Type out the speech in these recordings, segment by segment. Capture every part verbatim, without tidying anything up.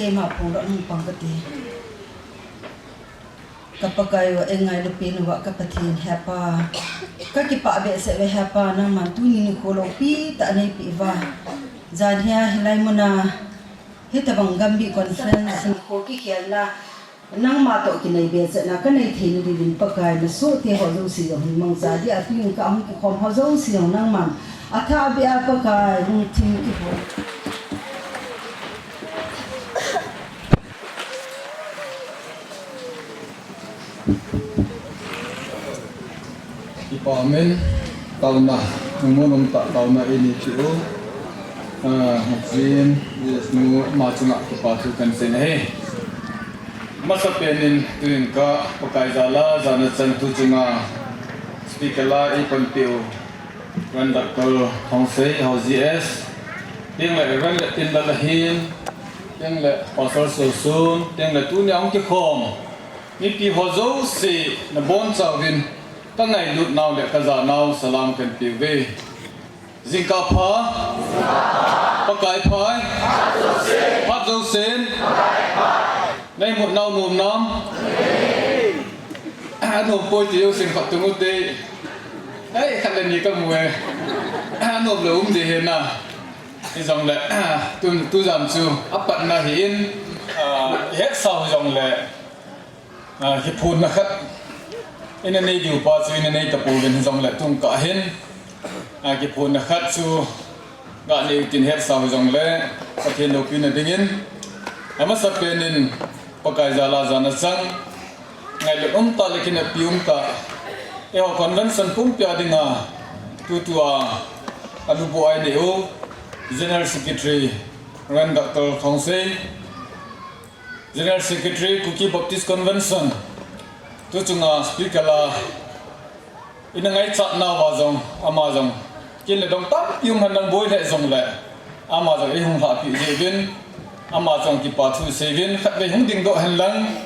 Ima pung lo nung pang kati. Ka Pakai u, eingai le pen uva ka Pathen hepa. Ka kipah behseh uve hepa, nangman tuni nikho loupi tah neipeh uva. Jan hia hilai muna, hitabang Gambih conference nikho kikhelna, nangma toh kinai behsehna ka nei theina diuvin Pakai, na sohte ho jouse jong hin mangcha dia, tuin ka hung kikhom ho jouse jong nangman athah beh a Pakai hung thim kibol. Kipa umin, taona, nungmo nungtah taona eini tiu. Ah, Jin, Jesnu, ama chunga kipa thu kahin sei ahi. Masapen in tuin ka Pakai jal a, jan a chan tu chunga speaker la eipanpiu Reverend Doctor Thongsei Hao G S, tengle Reverend le Tindal ahin, tengle Pastor Sosun, tengle tunia hung kikhom mipi ho jouse nabonchauvin ka ngailut nau le ka ja nau salam kahin peuve. Jingkah pha. Pakai phai. Phat jousen. Na imut nau nom nam? Anom poi ti jousen khat tung ute. Ei, khat le ni kamu e. Anom le um ding ahi na. Hijongle, tu, tujan chu apatna ahin, ah, hetsau hijongle, ah, kiphonna khat ina nei diu pa chu ina nei tapouvin hijongle tung kah hin, ah, kiphonna khat chu ga nei u tin hetsau hijongle Pathen loupina dingin, amasapen in Pakai jal a jan a chang, ngailut umtah le kineppi umtah, eiho convention pumpia dinga tutua alubuh a inei u General Secretary Reverend Doctor Thongsei, General Secretary Kuki Baptist Convention, tu chunga speaker la ina ngaichat nauva jong, ama jong kin le dong tampi um henlang boi le jongle, ama jong eihung lhahpeh jeh uvin, ama jong kipa thu sei uvin, khatvei hung dingdoh henlang,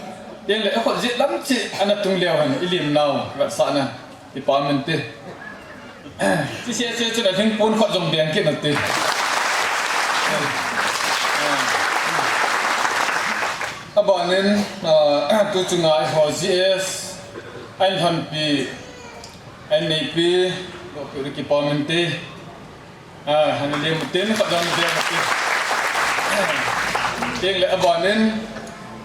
tengle eikhut jet lam cheh ana tung leu hen, ilim nau vetsahna. Kipa umin te. Ti se se chu la thingpon khat jong beng kit nate. Abanin, ah, tu chunga eiho G S, ahin lhonpi, ahin neipi, kipa umin te. Ah, ana lim tin khat jong beng ate. Tengle abanin,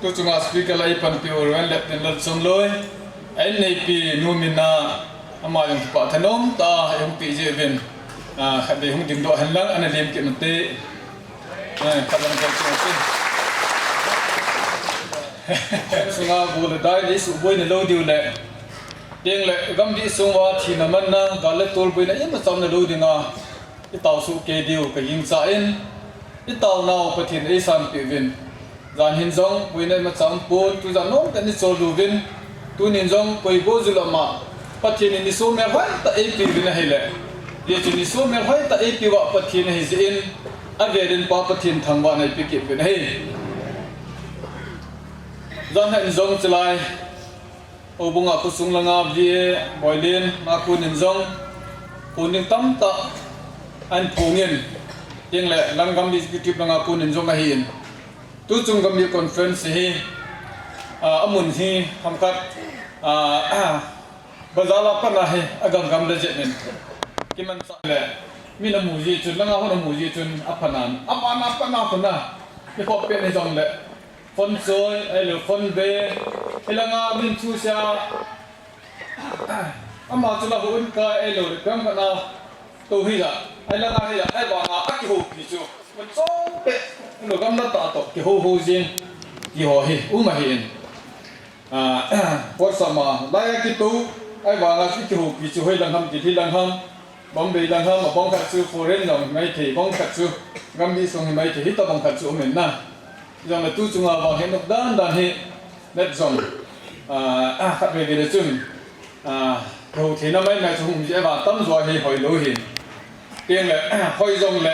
tu chunga speaker la eipanpiu Reverend Lieutenant Lalchomloi, ahin neipi Nu Mina, ama jong kipa thanom tah a eihung peh jeh uvin, ah, khatvei hung dingdoh henlang ana lim kit nate. Ah, khat jong beng kit nate. Sunga go le dai le isuhboina lou diu le, tengle Gambih sunguva thina manna, gal le tolboina imacha umna lou dinga itao soh kei diu kagingchan, itaonau Pathen eisanpeh uvin. Jan hin jong boina imacha umpon, tujan nomtah in ichol uvin. Tunin jong koi go ju lama Pathen in nisoh melhoitah eipeh uvin ahile, hiche nisoh melhoitah eipeh uva Pathen ahijeh in, avelin Pa Pathen thangvahna ipe kit uvin ahi. Jan hin jong chulai Houbunga khosung langa V A Boilen a konin jong, konin tamtah ahin phongin, tengle lang Gambih executive langa konin jong ahin. Tuchung Gambih conference hi, ah, amun hi hamkhat, ah, bazar a patna hi agam gam le jep in. Kimanchah le, min amu jeh chun, langa hon amu jeh chun aphanan. Apana patna khuna, kikhop pet ni jongle. Phone choi, ahilou phone be, hilanga min thusia, ama chu la hon kai, ahilou le pang kana, tou hija, ahilanga hija, ahivanga, akihoupi chu, mun chom pet, lou gamla tah toh, kihou hou jing, ti ho hi, um ahin. Ah, WhatsApp a, laiya kitou, ahivanga chu kihoupi chu, hoilang ham, kiti lang ham, Bombay lang ham, abang khat chu foreign lang maithei, bang khat chu Gambih sung hi maithei, hitabang khat chu umin na. Jongle tuchunga vang hi nop dan dan hi, net jong, ah, ah, khat veve le chun, ah, ho theina mai mai chu hung ji eva tamjo hi hoilou hin. Tengle, hoi jongle,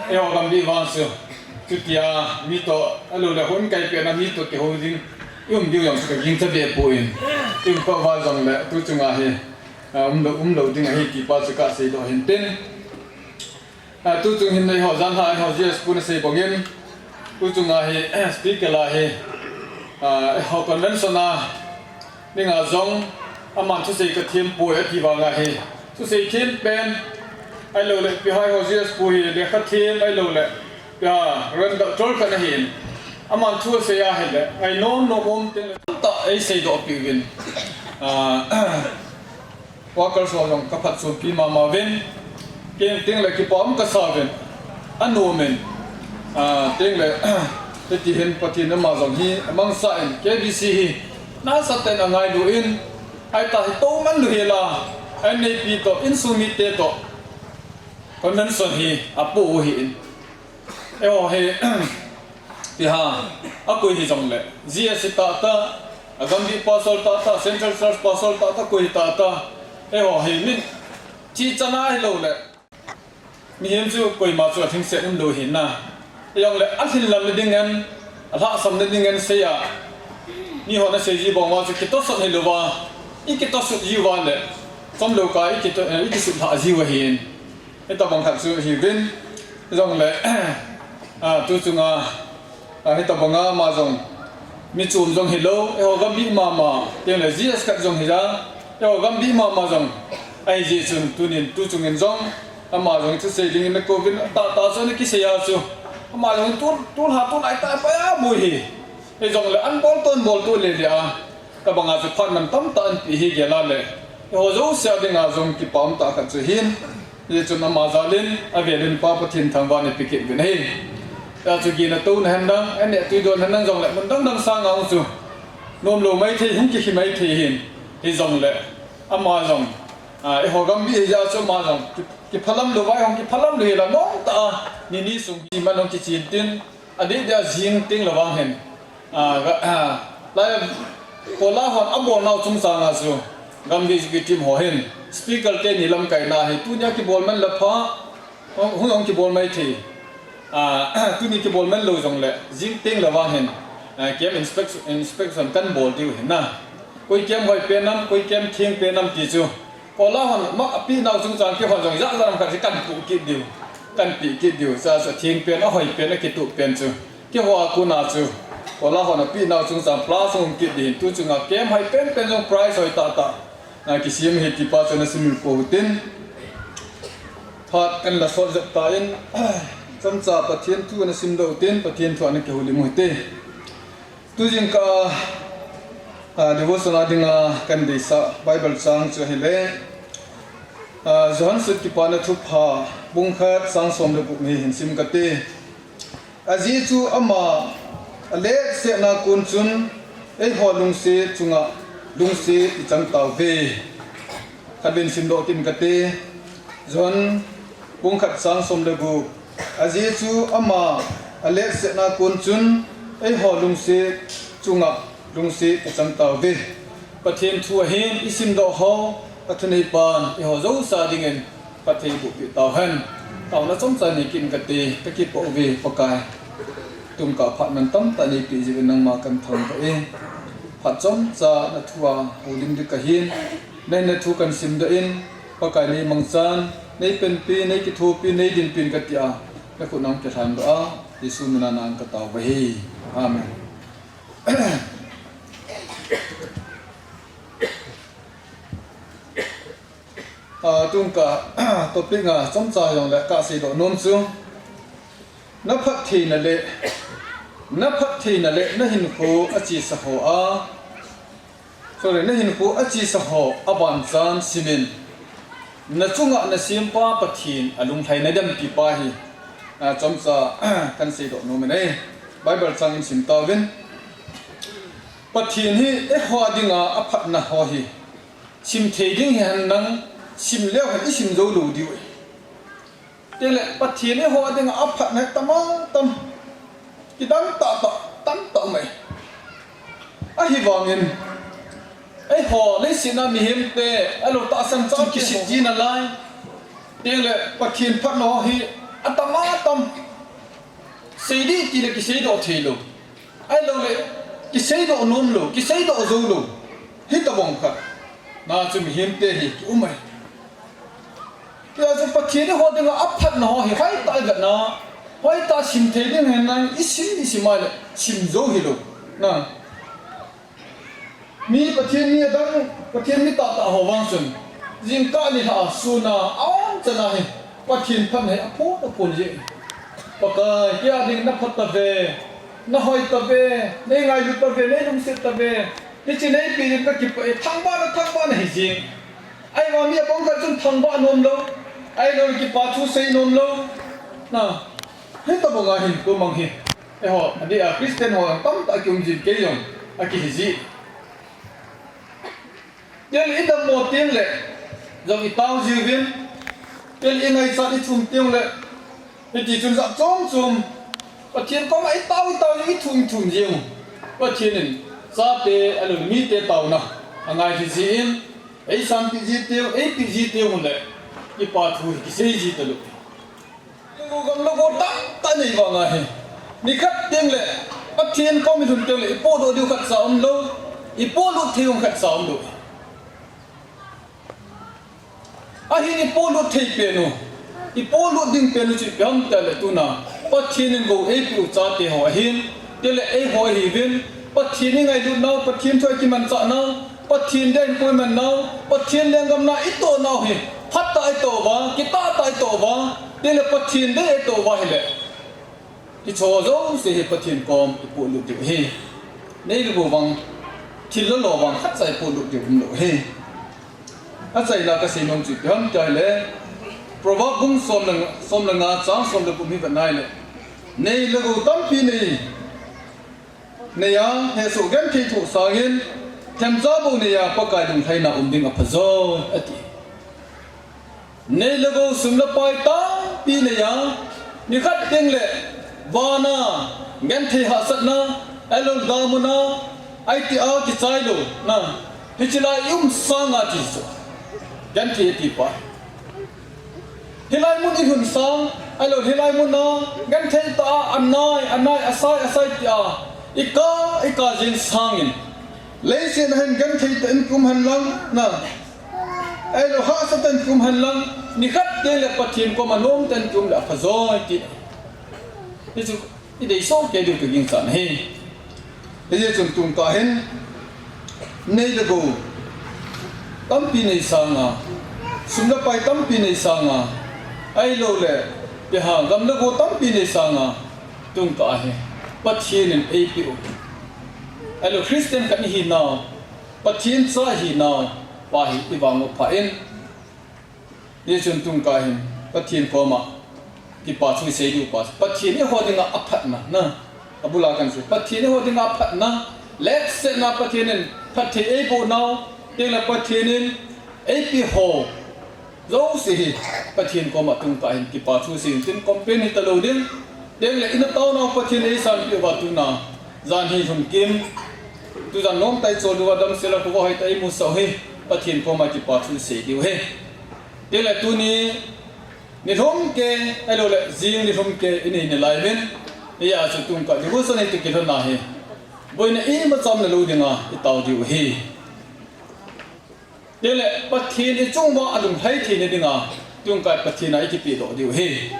eiho Gambih vang chu, chutia, mi toh, ahilou le hon kai pet na mi toh kihou ding, i um diu jong chu kagingcha be poi. I um peh uva jongle, tuchunga hi, ah, umlou, umlou ding ahi ti pa chu kasei doh hin tin. Ah, tuchung hin eiho janhi, eiho G S pu nasei bangin, Tu chunga hi, speaker la hi, ah, eiho convention a, ninga jong, aman thusei kathem poi ati vanga hi. Thusei them pen, ahilouleh, pi hai ho G S pu hi, lekha them, ahilouleh, pi ha, ran doctor khat ahin. Aman thusei ahile, ngainom nom um tin le, ta, eisei doh pi uvin. Ah, Workers ho jong kaphatchompi mama uvin. Kei teng le kipa um kasa uvin. Anom in. Ah, teng le, hiti hin Pathen ama jong hi, amangsa in K B C hi. Nasatah in angailu in. Ahi ta hi toman lou hela. Aneipi toh, insung mite toh. Convention hi, apo u ahin. Eiho hi, pi ha, akoi hijongle, G S hi tata, a Gambih Pastor tata, Central Church Pastor tata, koi hi tata, eiho hi min, chi chana hilouleh. Mihem chu koima chu alhingset umlou ahin na. Hijongle, alhinlam nading in, alhahsam nading in seiya. Miho nasei ji bang uva chu kitosot hilouva, ikitosot jiuva le, chomlou kah, ikito-, eh, ikisut lhah jiu ahin. Hitabang khat chu hiuvin, hijongle, ah, tu chunga, ah, hitabanga ama jong, mi chom jong hilou, eiho Gambih mama, teng le G S khat jong hija, eiho Gambih mama jong, ahi jeh chun tunin tu chungin jong, ama jong thusei dingin nakouvin, tata chu nakisei a chu, ama jong tu, tulha tulai tah pai a boi hi. Hijongle an bol ton bol to le le a, tabanga chu phat man tamtah anpeh hi gel a le. Eiho jouse a dinga jong kipa um tah khat chu ahin. Hichun ama jalin, avelin Pa Pathen thangvahna ipe kit uvin ahi. Hichu gin a touna hen lang, aneh tui don hen lang jongle, mun dang dang sanga hung chu. Nomlou maithei, hung kikhi maithei ahin. Hijongle, ama jong, ah, eiho Gambih hija chu ama jong, ki, kiphalam lou vai hung kiphalam lou hila nomtah a, ni ni sung hi man hung kichen tin, Adeh dia jing teng le vang hin. Ah, ga, ah, lai, kola hon abolnau chungchang a chu. Gambih executive ho hin. Speaker teni lamkaina hi. Tunia kibol man le pha. Hung, hung, hung kibol maithei. Ah, tuni kibol man lou jongle. Jing teng le vang hin. Ah, camp inspection, inspection kan bol diu ahin na. Koi camp hoi pen nam, koi camp theng pen nam ti chu. Kola hon ma apehnau chungchang kihon jong ijat jat ham khat hi kan pu kit diu. Kan pe kit diu. Cha chu theng pen, ahoi pen, akitup pen chu. Keiho a kona chu. Kola hon apehnau chungchang plus hung um kit ding. Tu chunga camp hoi pen pen jong prize hoi tah tah. Na kisem hi ti pa chu nasim mil pou tin. Phat kan la sot jep tan. Chomcha Pathen thu nasim doh tin, Pathen thu a nakihoulim u hite. Tujingkah, ah, devotion a dinga kan deisah Bible chang chu ahile, ah, Johan Sut Kipana Thupha, bung khat chang som le gup hi hin sim kate. Ajeh chu ama aletsetna kon chun eiho lungset chunga lungset ichang tauve. Khatvei sim doh tin kate. Johan bung khat chang som le gup. Ajeh chu ama aletsetna kon chun eiho lungset chunga lungset ichang tauve. Pathen thu ahin isim doh ho, athuneipan eiho jouse a dingin phatthei boh peh tauhen. Taona chomcha nei kit in kate, kakipah uve Pakai. Tun kah phat man tamtah neipeh jeh uvin nangma kathangvah e. Phat chomcha nathu a houlim ding kahin. Nahin nathu kan sim doh in, Pakai nei mangchan, nei panpi, nei kithopi, nei dinpin katia, nakhut nang kilhan doh a, Jesu mina nang kataovah e. Amen. Ah, tun kah, topic nga chomcha jongle kasei doh nom chu. Naphat theina le, naphat theina le, nahinkho achesa ho a. Sorry, nahinkho achesa ho abanchan simin. Nachunga nasempa Pathen alunglhaina dam ti pa hi. Ah, chomcha, kan sei doh nom in ahi. Bible chang in sim tauvin. Pathen hi eiho a dinga aphatna ho hi. Sim thei ding hihen lang, sim leu hen isim jou lou diu ahi. Tile Pathen eiho a dinga aphatna hi tamtah tam. Kidang tah tah, tamtah um ahi. Ahivangin, eiho, leiset a mihemte, ahilou tahsan chate kisit ji nalai. Tile Pathen phatna ho hi, atam atam. Sei ding tile kisei doh thei lou. Ahilouleh, kisei doh nom lou, kisei doh jou lou. Hitobang khat. Na chu mihemte hi, ki um ahi. Tia chu Pathen eiho dinga aphatna ho hi, hoitah a ivetna. Hoitah sim thei ding hen lang, i sim, i sim a le, sim jou hilou. Na. Mi Pathen mi adang, Pathen mi tahtah ho vang chun, jingkah nilhah a sun a, aum chan a hi, Pathen phatna hi aphon, aphon jeh. Pakai, kei a ding na phat tave, na hoi tave, nei ngailu tave, nei lungset tave, hiche nei pe ding ka kipah e, thangvah na, thangvah na hi jing. Ahivang mi apang khat chun thangvah nom lou, ahilou le kipa thu sei nom lou. Na, hitobang a hin tua mang hi. Eiho, adeh a Christian ho tamtah kium jin kei jong akihi ji. Tel i dammo teng le, jong i tao jiuvin. Tel i ngaichat i thum teng le, hiti chun jat chom chom. Pathen koma i tao, i tao, i thum, i thum jiu. Pathen in, chate, ahilou le mite taona angai hi jin, eisanpi ji teu, eipi ji teu le, kipa thu hi kisei ji talou. Lou gam lou go tamtah nei vang ahi. Nikhat teng le, Pathen kom i lhun teng le, i potdoh diu khatcha umlou, i potlut thei diu khatcha umlou. Ahin i potlut thei pen u, i potlut ding pen u chu ipi ham itile tuna, Pathen in gou eipeh u chate ho ahin, tile eiho ahiuvin, Pathen i ngailutnau, Pathen thu i kimanchahnau, Pathen dei in poiman nau, Pathen lenggam na i toh nau hi, phatah a i toh uva, kitah tah a i toh uva, tile Pathen dei a i toh uva hile. Hicheho jouse hi Pathen kom i potlut diu ahi. Nei le gou vang, thil lolo vang khatcha i potlut diu umlou ahi. Achaina kasei nom chu ipi ham itile, Proverb bung som le, som le nga chang som le gup hi vet nai le. Nei le gou tampi nei, nei a, hesoh genthei thoh sangin, themcha bou nei a, Pakai lunglhaina um ding apha joi, ati. Nei le gou sum le pai tampi nei a, nikhat teng le, vana, genthei hahsatna, ahilou le damun a, aiti a kichai louna, hiche lai i um sanga ti chu. Genthei ati pa. Hilai mun i lhun sang, ahilou le hilai mun a, genthei tah a, anai, anai, asai, asai tia, i kap, i kap jing sangin. Leiset a hin genthei tah in kium hen lang, na. Ahilou hahsa tah in kium hen lang, nikhat teng le Pathen koma nomtah in kium le apha joi ti. Hichu i deisah kei diu ka ginchat ahi. Hijeh chun tun kah hin, nei le gou tampi nei sanga, sum le pai tampi nei sanga, ahilou le, ipi ham, gam le go tampi nei sanga, tun kah hin, Pathen in eipeh u, ahilou Christian khat i hinau, Pathen cha i hinau, pa hi i vang u pha in. Hijeh chun tun kah hin, Pathen koma kipa thu i sei diu pa. Pathen eiho dinga aphatna, na. Abul a kan sei. Pathen eiho dinga aphatna. Letsetna Pathen in phatthei eiboh nau. Teng le Pathen in eipeh ho jouse hi Pathen koma tun kah hin kipa thu sei intin complain hita lou ding. Teng le i na taonau Pathen in eisanpeh uva tuna. Jan hi lhun kim. Tujan nomtah i chol uva damsel a khovah hoitah i musah u hi. Pathen koma kipa thu sei diu ahi. Tile tuni, nilhum kei, ahilou le, jing nilhum kei, i nei nalai uvin, hijeh chun tun kah devotion i ti kilhon a hi. Boina imacha umna lou dinga, i tao diu ahi. Tile, Pathen i chung uva alunglhai theina dinga, tun kah Pathen a i kipehdoh diu ahi.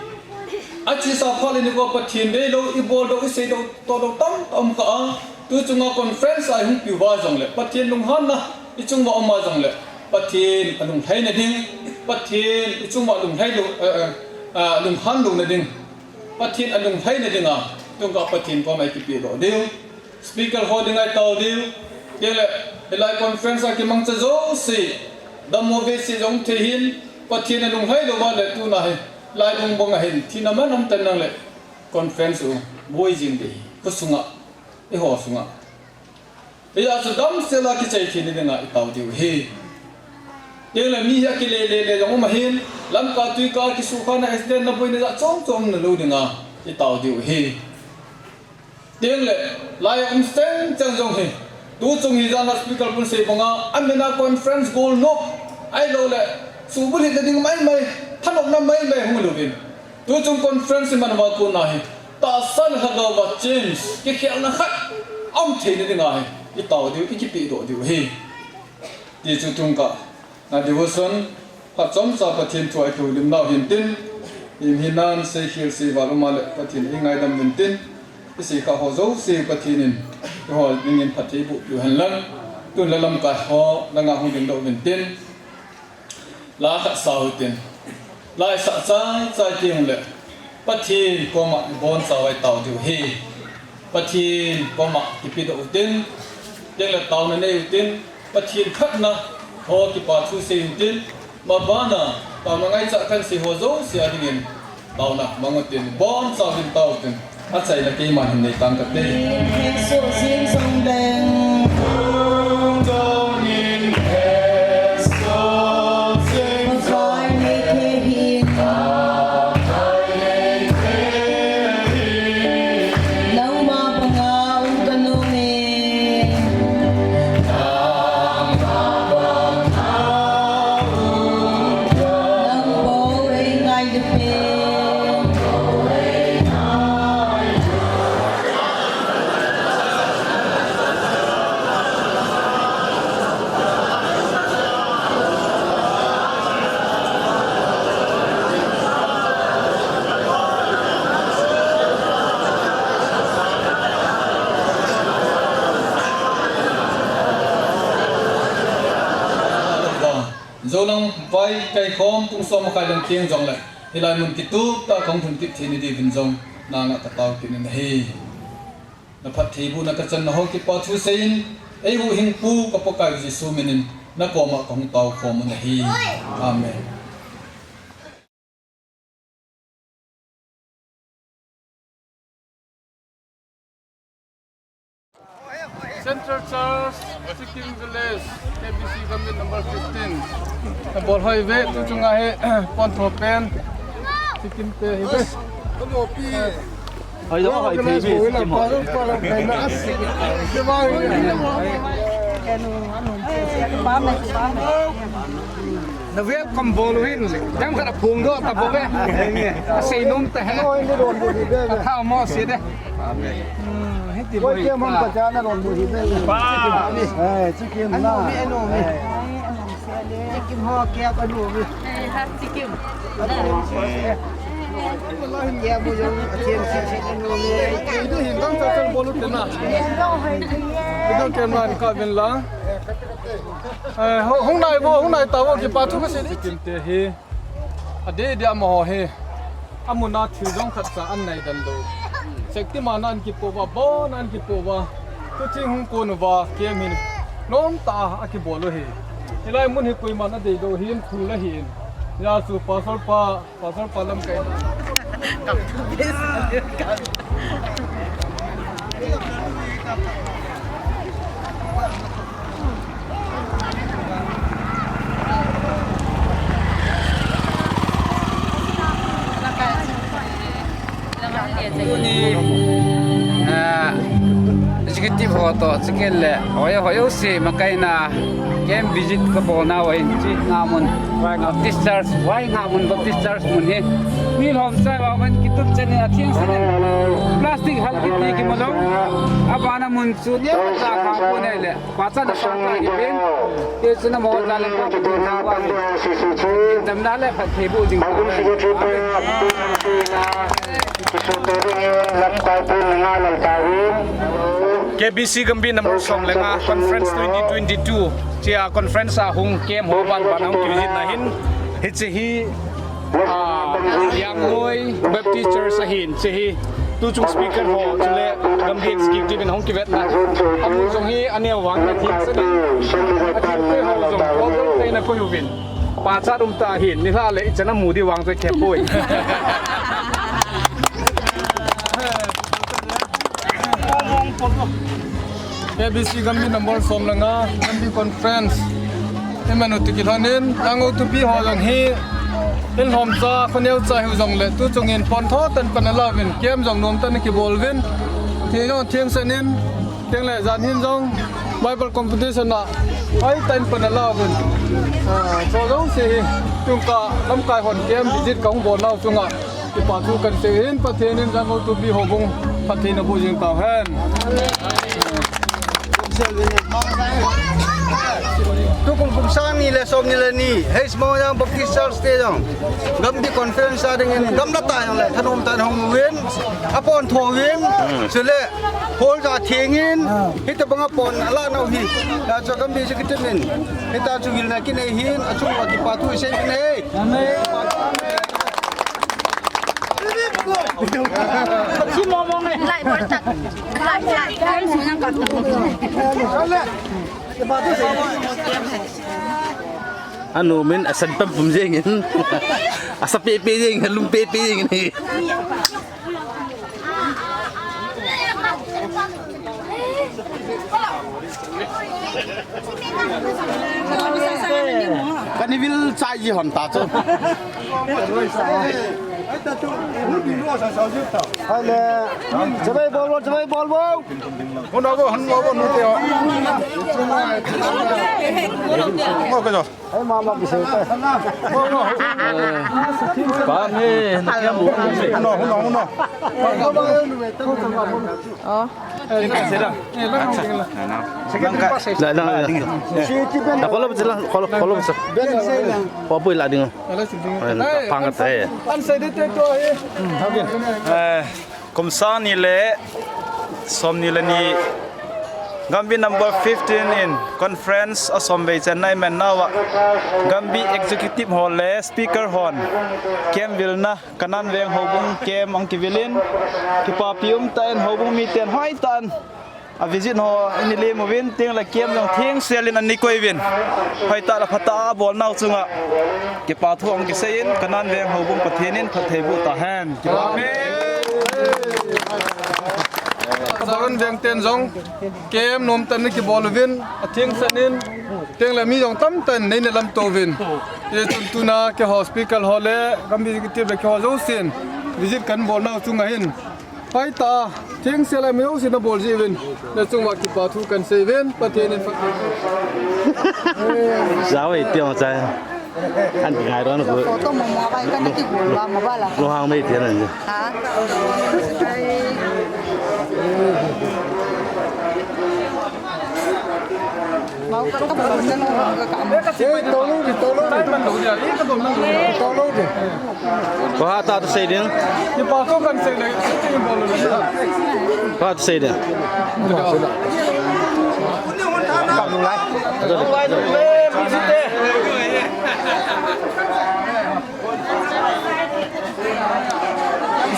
Achesa phat le nikho Pathen deilou, i boldoh, i seidoh, tohdoh tamtah um kha a, tu chunga conference a i hung piu va jongle, Pathen lunghanna, i chung uva um a jongle, Pathen alunglhaina ding, Pathen i chung uva lunglhai lou, eh, eh, ah, lunghan louna ding, Pathen alunglhaina dinga, tun kah Pathen koma i kipehdoh diu. Speaker ho dinga i tao diu. Tile, hilai conference a kimangcha jouse, dammo vetsah jong thei hin, Pathen alunglhai lou uva le tuna hi, lai lung bang a hin, thina man um tan nang le, conference u, boi jing ding, kho sunga, eiho sunga. Hijeh chun damsel a kichai theina dinga i tao diu ahi. Teng le mi hi akile le le jong um ahin, lamkai tuikai kisukhana accident na boina jat chom chom umna lou dinga i tao diu ahi. Teng le, lai a um seng cheng jong hi. Tu chung hi jan a speaker pun sei banga, amin a conference golnop, ahilou le, subulhitna ding maimai, thanopna maimai hung louvin. Tu chung conference i man uva kona hi, tahsa le lhagao uva change, kikhelna khat, aum theina dinga hi, i tao diu, i kipehdoh diu ahi. Ti chu tun kah, na devotion, phat chomcha Pathen thu a i houlimnau hintin, Hinan seikhel seival um a le Pathen in eingaidam uvin tin, isei kha ho jouse Pathen in eiho dingin phatthei boh piu hen lang, tun le lamkai ho langa hung dingdoh uvin tin, la khat sa u hitin, la isah chai chai teng le Pathen koma ibonchauva itao diu ahi. Pathen koma kipedoh utin, teng le taona nei utin, Pathen phatna ho kipa thu sei utin, mabana taona ngaichat kahin sei ho jouse a dingin taona mang utin, bonchauvin tao utin, achaina keiman hin nei tang kate. Hekso jing jong leng. Nangma banga um kanom e. Nang bou eingai lute. Jolang vai kaikhom pung som makai lang teng jongle, hilai mun kitup tah kahung lhun kit theina diuvin jong nanga katao kit in ahi. Na phattheibohna kachanna ho kipa thu seiyin, eihuhhingpu ka Pakai u Jesu minin nakoma kahung taokhom u ahi. Amen. Central Church, Sikkim Village, K B C Gambi number fifteen. Nabol hoi uve, tu chunga hi, pontho pen, Sikkim te hi uve. Hoi lo, hoi thei uve, Sikkim hoi. Na welcome bol u hin, jam khat a phongdoh ta bou ve. Asei nom ta he. Ka tha mo se de. Amen. Hiti bou hi. Koi ke mon pa cha na ron bou hi ve. Pa. Eh, Sikkim na. Sikkim ho ke pa nu ve. Eh, ha, Sikkim. Ke bou jong, Sikkim, Sikkim, anu ve. Hiti hin dang cha cha bol u te na. Hiti kem lan ka ven la. Eh, hung, hung nai vo, hung nai ta vo, kipa thu kasei. Sikkim te hi, adeh deh a amaho hi, amun a thil jong khat cha anei dan lou. Safety man a ana kipoh uva, bon a ana kipoh uva. Tuching hung kon uva, camp hin, nomtah a akibol u ahi. Hilai mun hi koiman adei lou hin, phul ahin. Hijeh chun pastor pa, Pastor pa lamkai. Tuni, ah, executive ho toh, chukit le, hoi, hoi, jouse, makaina, camp visit kabol nauva hin, chi, Ngahmun Baptist Church, Vaingamun Baptist Church mun hi. Mi lhomcha uva man kitup chan in atheng sah in. Plastic hal kiti kimu lou. Abana mun chu neo cha kha pon ahile. Pachat na pachat hi pen. Te chun amaho jal in kong kiti thang uva hi. Damna le phattheiboh ding. K B C Gambi number som le nga conference twenty twenty-two. Chia conference a hung camp ho ban ban hung kivisit na hin. Hiche hi, ah, Yangnoi Baptist Church ahin, hiche hi. Tuchung speaker ho, chule Gambi executive in hung kivetna. Amun jong hi aneo vang atheng sah in. Atheng poi ho jong, ko ko te na ko uvin. Pachat um ta hin, nilhah le ichan amu diu vang chu khe poi. K B C Gambi number som le nga, Gambi Conference. Imanu tiki lhonin, Yangnoi tupi ho jong hi, in lhomcha, khoneo cha hiu jongle, tuchung in pontho tah in pan alauvin, camp jong nomtah in kibol uvin, theng jong theng sah in, teng le jan hin jong, Bible competition a, hoitah in pan alauvin. Ah, chu jouse hi, tun ka, lamkai hon camp visit kahung bol nau chunga, Kipa thu kasei in, Pathen in Yangnoi tupi ho bou phatthei naboh jing tauhen. Tukum kum sang ni Le som ni le ni, Heish Monyang Baptist Church te jong Gambih Conference a dingin gamla tah jong le thanom tah in hung uvin, apon tho uvin, chule hall ja thengin, hitabang a pon ala nau hi, ya chu Gambih executive in, hita chu vilna kinei hin, achung uva kipa thu isei uvin ahi. Lai bol tak. Lai, lai. Anu min asan pam pum jeng in. Asa pe pe jeng, lum pe pe jeng ni. Kani vil chai ji hon ta chu. Hai le. Chabai bol bol, chabai bol bol. Hun abo, hun abo, nu te ho. Ngo ke jo. Hai mama bi se te. Ba ne, na kiam bu. Hun no, hun no, hun no. Oh. La, la, la. La, kolo bcha la, kolo, kolo bcha. Ko pui la ding. Pang ka te. An sai de te to he. Eh, kum sang ni le som ni le ni. Gambih number fifteen in conference a som vei channa i man nauva. Gambih executive ho le speaker hon. Camp vilna. Kanan veng houbung camp ahung kivil in, kipapi um tah in houbung miten hoitah in a visit ho in i lem uvin, tin le camp jong thengsel in an nei koi uvin. Hoitah le phatah a abol nau chunga kipa thu ahung kisei in, Kanan veng houbung Pathen in phatthei boh tahen. Amen. Kabaran veng ten jong camp nom tah in kibol uvin, athengsel in, tin le mi jong tamtah in nei na lamto uvin. Hichun tuna keiho speaker ho le Gambih executive le keiho jousen visit kan bol nau chunga hin, hoitah a thengsel a mi jousen abol ji uvin, nachung uva kipa thu kan sei uvin, Pathen in phatthei. Jao ei tiang chai. An ngai ron ko. Photo mo mobile kan ti ko la mobile la. Lo hang mei tiang an. Ha? Ko ha ta tu sei ding. Ko ha tu sei ding.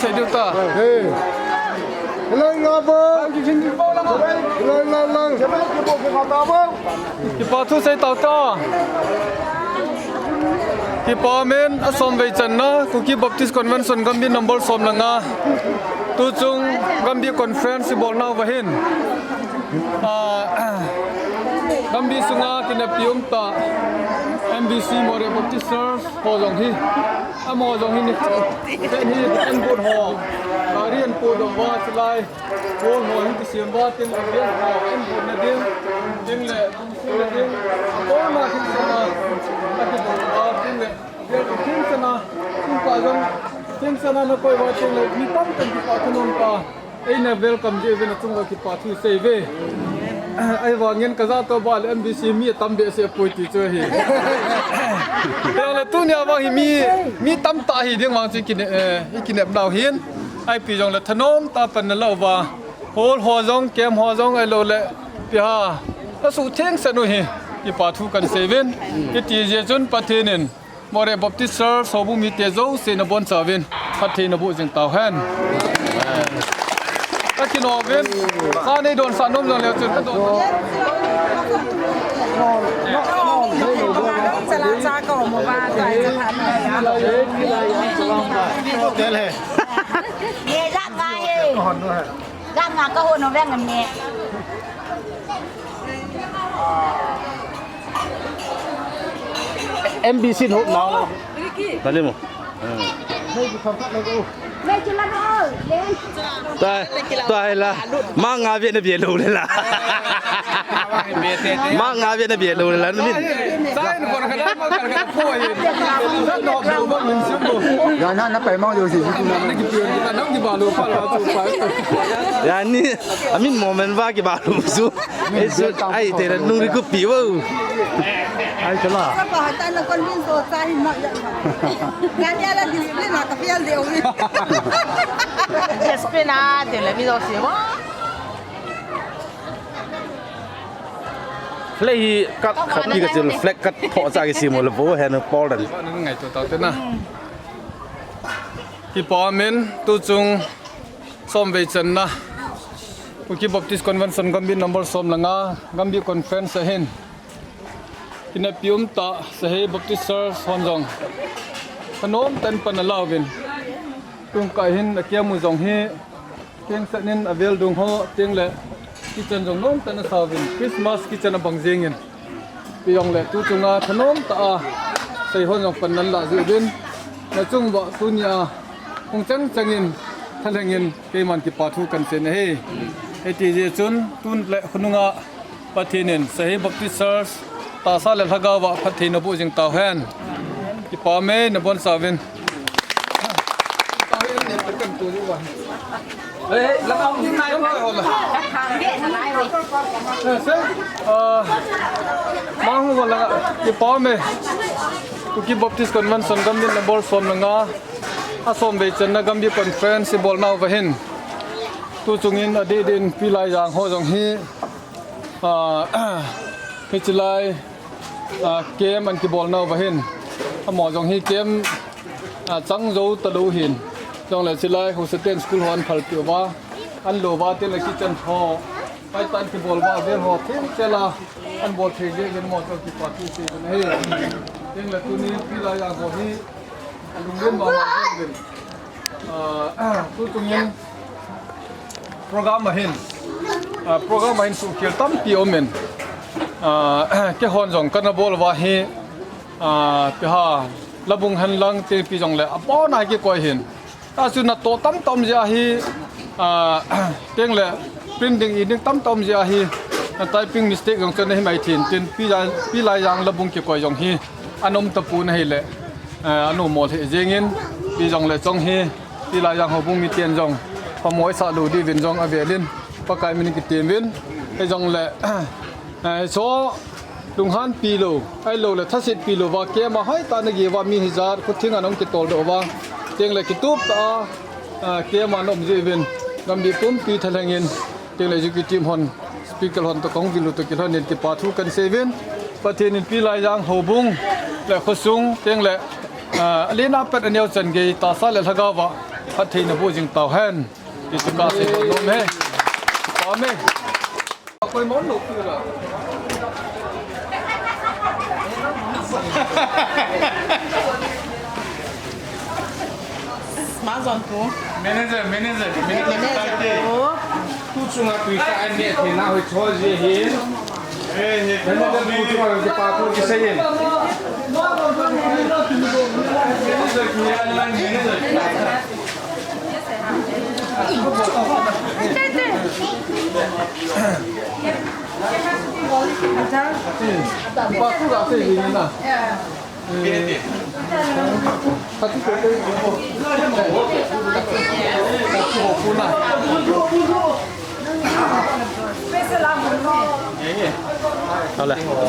Sei diu ta. Lang nga bo. Lang, lang, lang. Kipa thu sei tau ta. Kipa min a som vei channa Kuki Baptist Convention Gambih number som le nga. Tuchung Gambih Conference i bol nauva hin. Ah, Gambih sunga kinepi um ta M B C Moreh Baptist Church ho jong hi. Amaho jong hi ni khat pen hi an bot ho. Gari an po dom uva chulai. Bol ho hin kisem uva tin le biang ho an bot na ding. Tin le kum sung na ding. Bol ma hin sana. Aki bol uva tin le biang kum sung sana. Kum pa jong kum sana na koi uva tin le mi tam tam kipa thu nom ta. Eina welcome ji uvin achung uva kipa thu sei uve. Ahivangin ka jat uva le M B C mi tam behseh poi ti chu ahi. Teng le tunia vang hi mi, mi tamtah hi ding vang chu i kine, eh, i kinep nau hin. Ipi jong le thanom tah a pan na lou uva. Hall ho jong, camp ho jong ahilou le. Pi ha. Ka suhtheng sah u hi. Kipa thu kan sei uvin. Hiti jeh chun Pathen in Moreh Baptist Church houbung mite jouse nabonchauvin phatthei naboh jing tauhen. Ka kinom uvin, sa nei donsah nom jong leu chun ka don. Chala cha ka om uva, tua hi ka tha. Hotel he. Ye jat ngai he. Jat ngai ka hon u veng am ne. M B C no now. Dale mo. Tua, tua hi la. Manga ve na ve lou le la. Ma nga bia na bia lo la min. Yan na, na pai mang jo si. Yan ni, amin moment ba ki ba lu su. Ai, te na nung ri ku pi wo. Ai, chala. Sa pa hata na kon min so sa hin ma ya. Nga ya la di le na ka pial de o. Yes, pe na, te le mi do si wo. Flag hi kat khat ki ka chil flag kat tho cha ki simu le vo hen pol dan. Ngai to ta te na. Kipa min tu chung som vei channa. Kuki Baptist Convention Gambih number som le nga, Gambih Conference ahin. Kina pium ta Sahei Baptist Church hon jong. Kanom ten pan alauvin. Tung ka hin a kiamu jong hi. Keng sa nin a vel dung ho, teng le kitchen jong nom tan a sa uvin. Christmas kitchen a bang jeng in. Pi jong le tu chunga thanom ta a, sei hon jong pan nan la ju uvin. Na chung va tu ni a, hung chang chang in, thaleng in, keiman kipa thu kan sen ahi. Hei ti je chun, tun le khununga, Pathen in Sahei Baptist Church tahsa le lhagao a phattheina boh jing tau hen. Kipa me na bon sa uvin. Ah, mang ho la kipa me. Kuki Baptist Convention Gambih number som le nga. A som vei channa Gambih Conference i bol nau va hin. Tu chungin a dih dih in Pi Laijang ho jong hi. Ah, hichi lai, ah, camp an kibol nau va hin. Amaho jong hi camp, ah, chang jou ta lou hin. Jong le hichi lai, Hausa ten school ho an phal pi uva. An lo va te le kitchen ho. Pai tan kibol va vel ho. Tin te la. An bol thei je gen mo to kipa thu se gen he. Teng le tu ni Pi Laijang ho hi. Lunglen mama lunglen. Ah, tu tungin program ahin. Ah, program ahin suhkhel tampi umin. Ah, keihon jong kana bol uva hi. Ah, keihon labung hen lang te pi jong le. Abon a kikoi hin. Achu natoh tamtah um jeh ahi, ah, teng le print ding i ding tamtah um jeh ahi, na typing mistake jong chun ahi mai thin, tin Pi Lai, Pi Laijang labung kikoi jong hi, anom tapon ahile, ah, anu mo the jeng in, pi jong le chong hi, Pi Laijang houbung miten jong, phamoi sa lou diuvin jong avel in, Pakai min in kitem uvin, hei jong le, eh, so, Lunghan pi lou, ahilou le thasit pi lou va, keima hoi ta na gi va mi hijat, khuthing a nong kitol doh va. Teng le kitup ta a, a, keima nom ji vin, Gambih pumpi thalheng in, teng le executive hon, speaker hon to kong vilu to kilhon in kipa thu kan sei vin. Pathen in Pi Laijang houbung, le khosung, teng le, a, alina pet aneo chan gei, tahsa le lhagao va, phattheina boh jing tau hen. Ti chu ka sei nom e. Amen. Akoy mo no pura. Manager, manager, manager. Manager. Tu chunga tuisa an ne thina hoi cho ji hin. Eh, manager tu chunga ki pa ko ki sei hin. Manager ki ya na manager.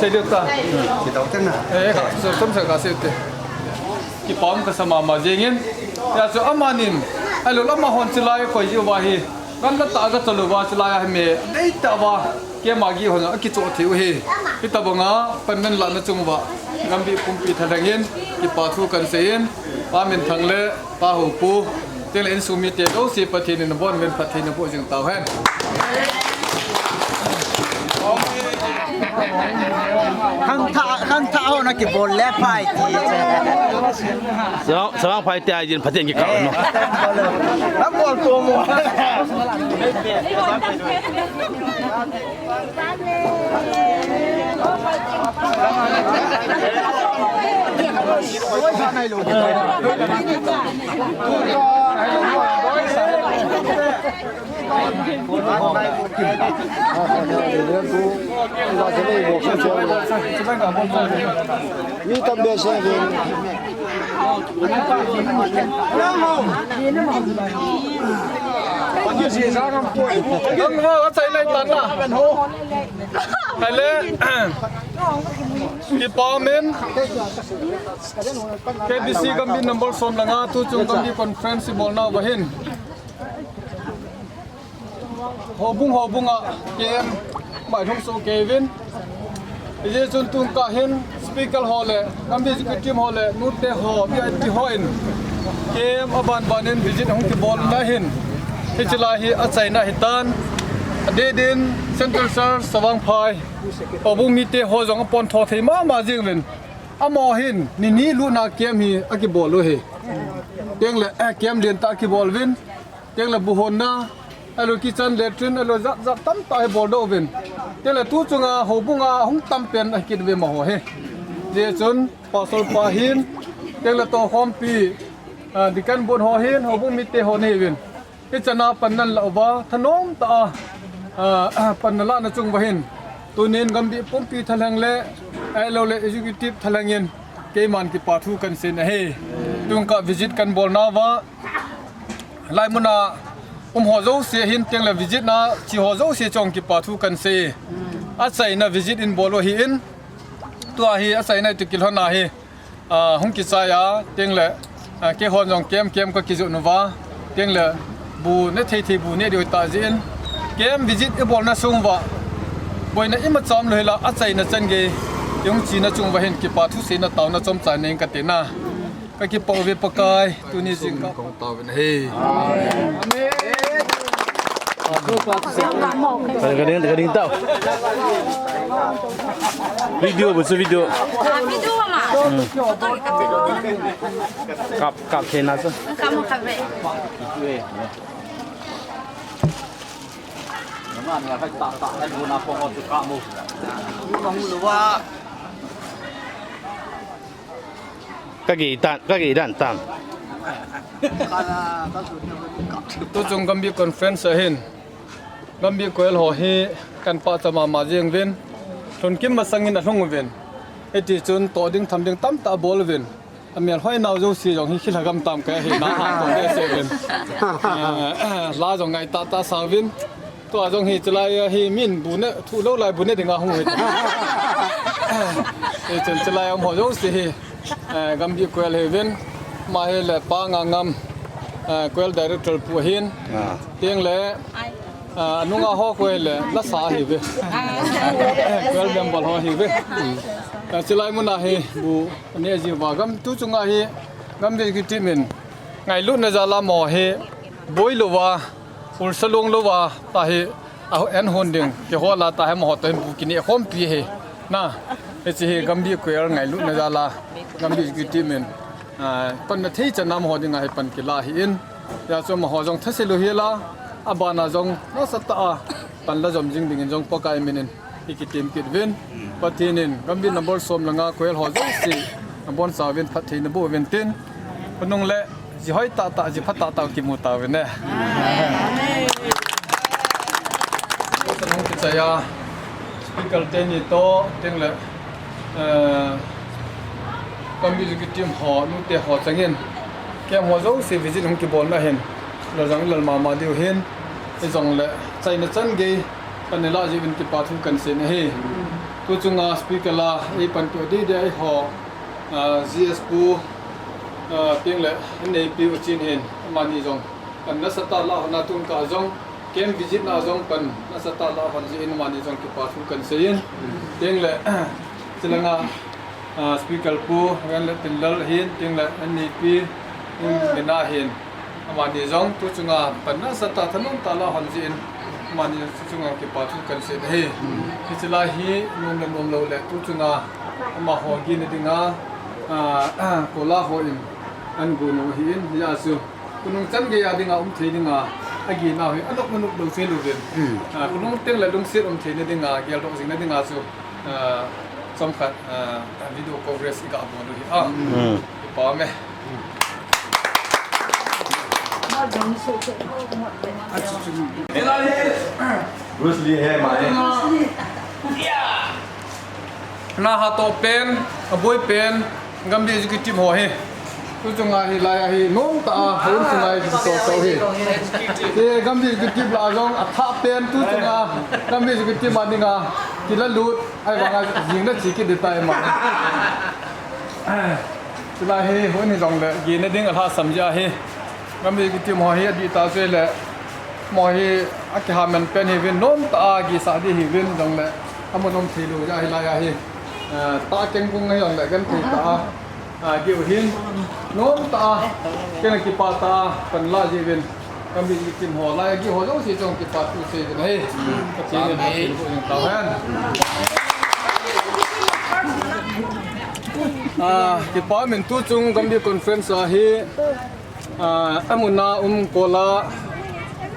Sei deu ta. Kipa um kasa mama jeng in. Hijeh chun amanin, ahilou le amahon chilai koi jiu va hi. Kan la ta ga chalu va chilai a hi me. Dei ta va. Keima gi hon a kichoh thei u hi. Hitabanga pandan lana chung va. Gambih pumpi thalheng in. Kipa thu kan sei in. Pa Minthang le Pa Houpu. Teng le insung mite jouse Pathen in abon uvin phattheina boh jing tau hen. Khangthah, khangthah ho na kibol le phai ti. Samang, samang phai ti a jin Pathen kikah no. Na bol to mo. Mi tam behseh uvin. Nang mo, achaina itan na. Ahile, kipa umin, K B C Gambih number som le nga tuchung Gambih conference ibolnauva hin, houbung houbung a K M mai lhung soh kei uvin. Hijeh chun tun kah hin speaker ho le, Gambih executive ho le, nute ho, V I P hon K M aban ban in visit hung kibol na hin, hiche lai hi achaina hitan. Adeh din Central Sir Savangphai, houbung mite ho jong apon tho thei mama jing uvin. Amaho hin ni ni lutna K M hi akibol u ahi. Tengle, eh, K M lentah akibol uvin. Tengle bu honna, ahilou kitchen, latrine, ahilou jat jat tamtah hi boldoh uvin. Tengle tuchunga houbunga hung tam pen ahi kit uve amaho hi. Hijeh chun Pastor pa hin, tengle tohkhompi, ah, deacon board ho hin, houbung mite ho nahi uvin. Hichan a pan nalah uva, thanom tah a, ah, pan nalah na chung uva hin, tunin Gambih pumpi thalheng le, ahilou le executive thalheng in, keiman kipa thu kahin sei ahi. Tun kah visit kahin bolnauva, hilai mun a um ho jouse hin, tengle visit na che ho jouse chong kipa thu kahin sei. Achaina visit in bol u ahin, tua hi achaina toh kilhon ahi. Ah, hung kichai a, tengle, ah, keihon jong K M K M kakijoh nauva, tengle bu ne thei thei bu ne diu tah jeh in, K M visit ibolna sung uva boina imacha umlou hela, achaina chan gei ihung chena chung uva hin kipa thuseina taona chomcha nei inge kati na. Kakipah uve Pakai, tuni jingkah tauvin ahi. Amen. Ka ding, ka ding tao. Video bu chu video. Ah, video ma. Hmm. Kap, kap thei na chu. Kap mo kap ve. Ka gei tan, ka gei dan tan. Tuchung Gambih conference a hin, Gambih KYL ho hi kahin pachat mama jeng uvin, lhun kim masang in alhung uvin. Hiti chun toh ding tham ding tamtah abol uvin. Amel hoi nau jouse jong hi khilha gam tam ka hi na ha toh behseh uvin. Eh, la jong ngai tah tah sa uvin. Tua jong hi chulai a hi min bu ne thu lou lai bu ne dinga hung hi. Hichun chulai a um ho jouse hi, eh, Gambih KYL hi uvin. Ama hi le Pa Ngangam, eh, KYL director pu ahin. Ah. Tengle, ah, anunga ho KYL le lasa ahi uve. KYL member ho ahi uve. Eh, chulai mun a hi bu ne jiuva gam tuchunga hi Gambih executive in ngailutna jal a amaho hi boi louva, ulsa long louva, tah hi, a, an hon ding, kihol a tah hi amaho toh hin bu kineh khompi ahi. Na, hiche hi Gambih KYL ngailutna jal a, Gambih executive in, ah, panna thei chan a amaho dinga hi pan kila ahin. Hijeh chun amaho jong thase lou hela, abana jong nasatah a pan la jom jing dingin jong Pakai min in i kitem kit uvin. Pathen in Gambih number som le nga KYL ho jouse, nabonchauvin phatthei naboh uvin tin. Khonung le, ji hoi tah tah, ji pha tah tah kimu tauvin e. Amen. Hung kichai a, speaker teni toh, tengle, eh, Gambih executive ho, nute ho changin, KYL ho jouse visit hung kibolna hin, lal jong lal mama diu hin, hijongle, chaina chan gei, kahin lah jeh uvin kipa thu kahin sei ahi. Tuchunga speaker la, eipanpi ding ding eiho, ah, G S pu, ah, tengle, N A P u chin hin, amani jong, pan nasatah a lah hon a tun kah jong, KYL visit na jong pan nasatah a lah hon jeh in amani jong kipa thu kahin sei in. Tengle, chulanga, ah, speaker pu, Venlet Tinlal hin, tengle N A P, um, mina hin. Amani jong tuchunga pan nasatah a thanom tah a lah hon jeh in, amani jong tuchunga kipa thu kahin sei ahi. Hiche lai hi, nom le nom lou le tuchunga, amaho gihna dinga, ah, kola hon, ahin gon u ahin, hijeh chun. Khonung chan gei a dinga um thei dinga, agihna hi, anop anop lou thei lou uvin. Hmm. Ah, khonung tengle lungset um theina dinga, geldoh jingna dinga chu, ah, chomkhat, ah, video coverage iga bol u ahi. Ah. Hmm. Kipa ume. Bruce Lee he ma he. Na ha to pen, aboi pen, Gambih executive ho hi. Tu chunga hi lai a hi nom ta a, hon tu lai hi to to hi. Te Gambih executive la jong a tha pen tu chunga, Gambih executive ma dinga, kila lut, ai vanga jing na chi ki de tai ma. Chulai hi hon hi jong le, gi na ding a lhasam ja hi. Gambih executive ho hi adih ta chu le, mo hi a kihamen pen hi vin nom ta a, gi sa di hi vin jong le, amun um thei lu ja hi lai a hi. Eh, ta keng kung hi jong le, kan thei ta a. A, gi u hin, nom ta a, kena kipa ta a, kan la ji vin. Gambih executive ho lai, gi ho jouse chong kipa thu sei vin ahi. Pathen in phatthei boh jing tau hen. A, kipa min tu chung Gambih conference a hi, a, amun a um kola,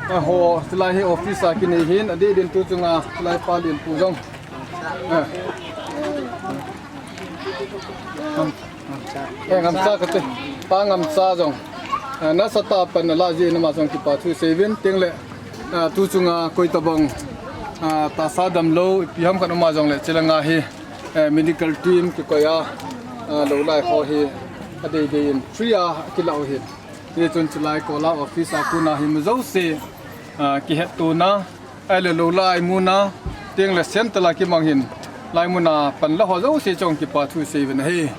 a ho, chulai hi office a kinei hin, adih din tu chunga, chulai pa lin pu jong. A. Eh, Ngamcha kati. Pa Ngamcha jong. Ah, nasatah a pan ala ji nama jong kipa thu sei vin ting le. Ah, tu chunga koi tabang. Ah, tahsa damlou, ipi ham khat uma jong le chilanga hi. Eh, medical team kikoi a. Ah, lou lai ho hi. Adei dei in free a kilau hi. Hichun chulai kola office a kona hi mu jouse. Ah, kihet tuna. Ahile lou lai muna, teng le center a kimang hin, lai muna pan la ho jouse chong kipa thu sei vin ahi.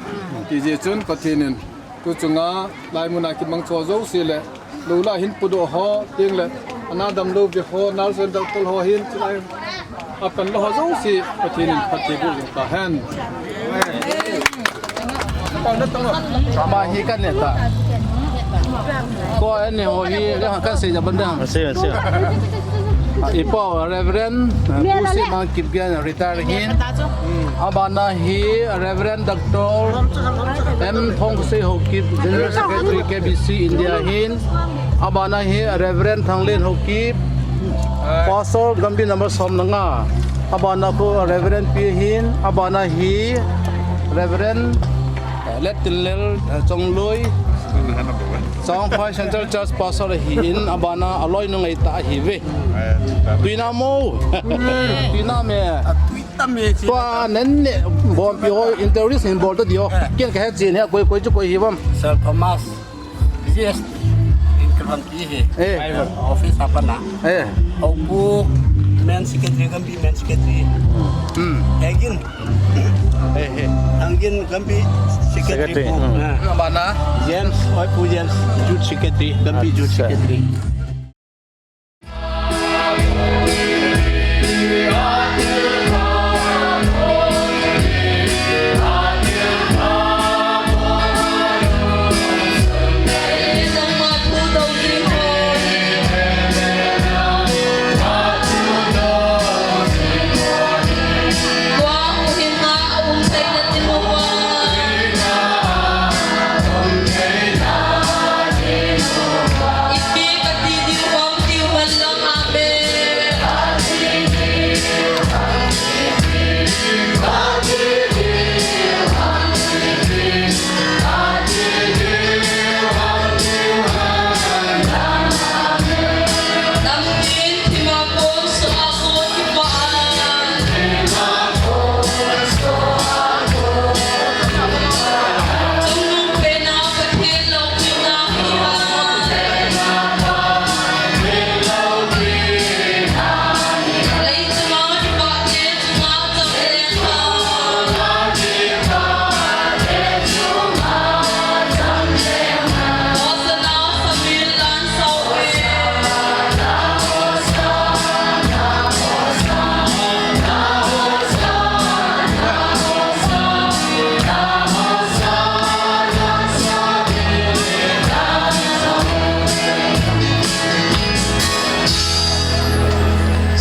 Ti jeh chun Pathen in, tu chunga lai muna kimang cho jouse le, lou lai hin pudoh ho, teng le, ana damlou ve ho, nurse and doctor ho hin, chulai, a pan la ho jouse, Pathen in phatthei boh jing ta hen. Ama hi ka ne ta. Ko ani ho hi le kan sei ja ban da. Sei, sei. Ipo Reverend, uh, Pu Simang Kipgen retire hin. Abana hi Reverend Doctor M Thongsei Haokip, General Secretary K B C India hin. Abana hi Reverend Thanglen Haokip, Pastor Gambih number som le nga. Abana ko Reverend Pi hin. Abana hi Reverend, eh, Let Tinlel, eh, Chongloi. Chongphai Central Church Pastor ahin. Abana aloi nu ngai ta ahi ve. Tuina mo. Tuina me. Tua nan ne bom pi ho interview hin bol ta dio. Ken ka he chin he koi koi chu koi hi bam. Sir Thomas. Yes. In Kirvan ki he. Eh. Office apa na? Eh. Houpu men secretary kan bi men secretary. Hmm. Egin. Eh, eh. Angin kan bi secretary. Secretary, hmm. Abana James, Houpu James, youth secretary, kan bi youth secretary.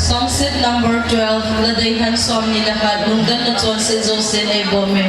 Songsit number twelve, Ladei Hansom ni le khat, lungdon le chonset jouse nei bom e.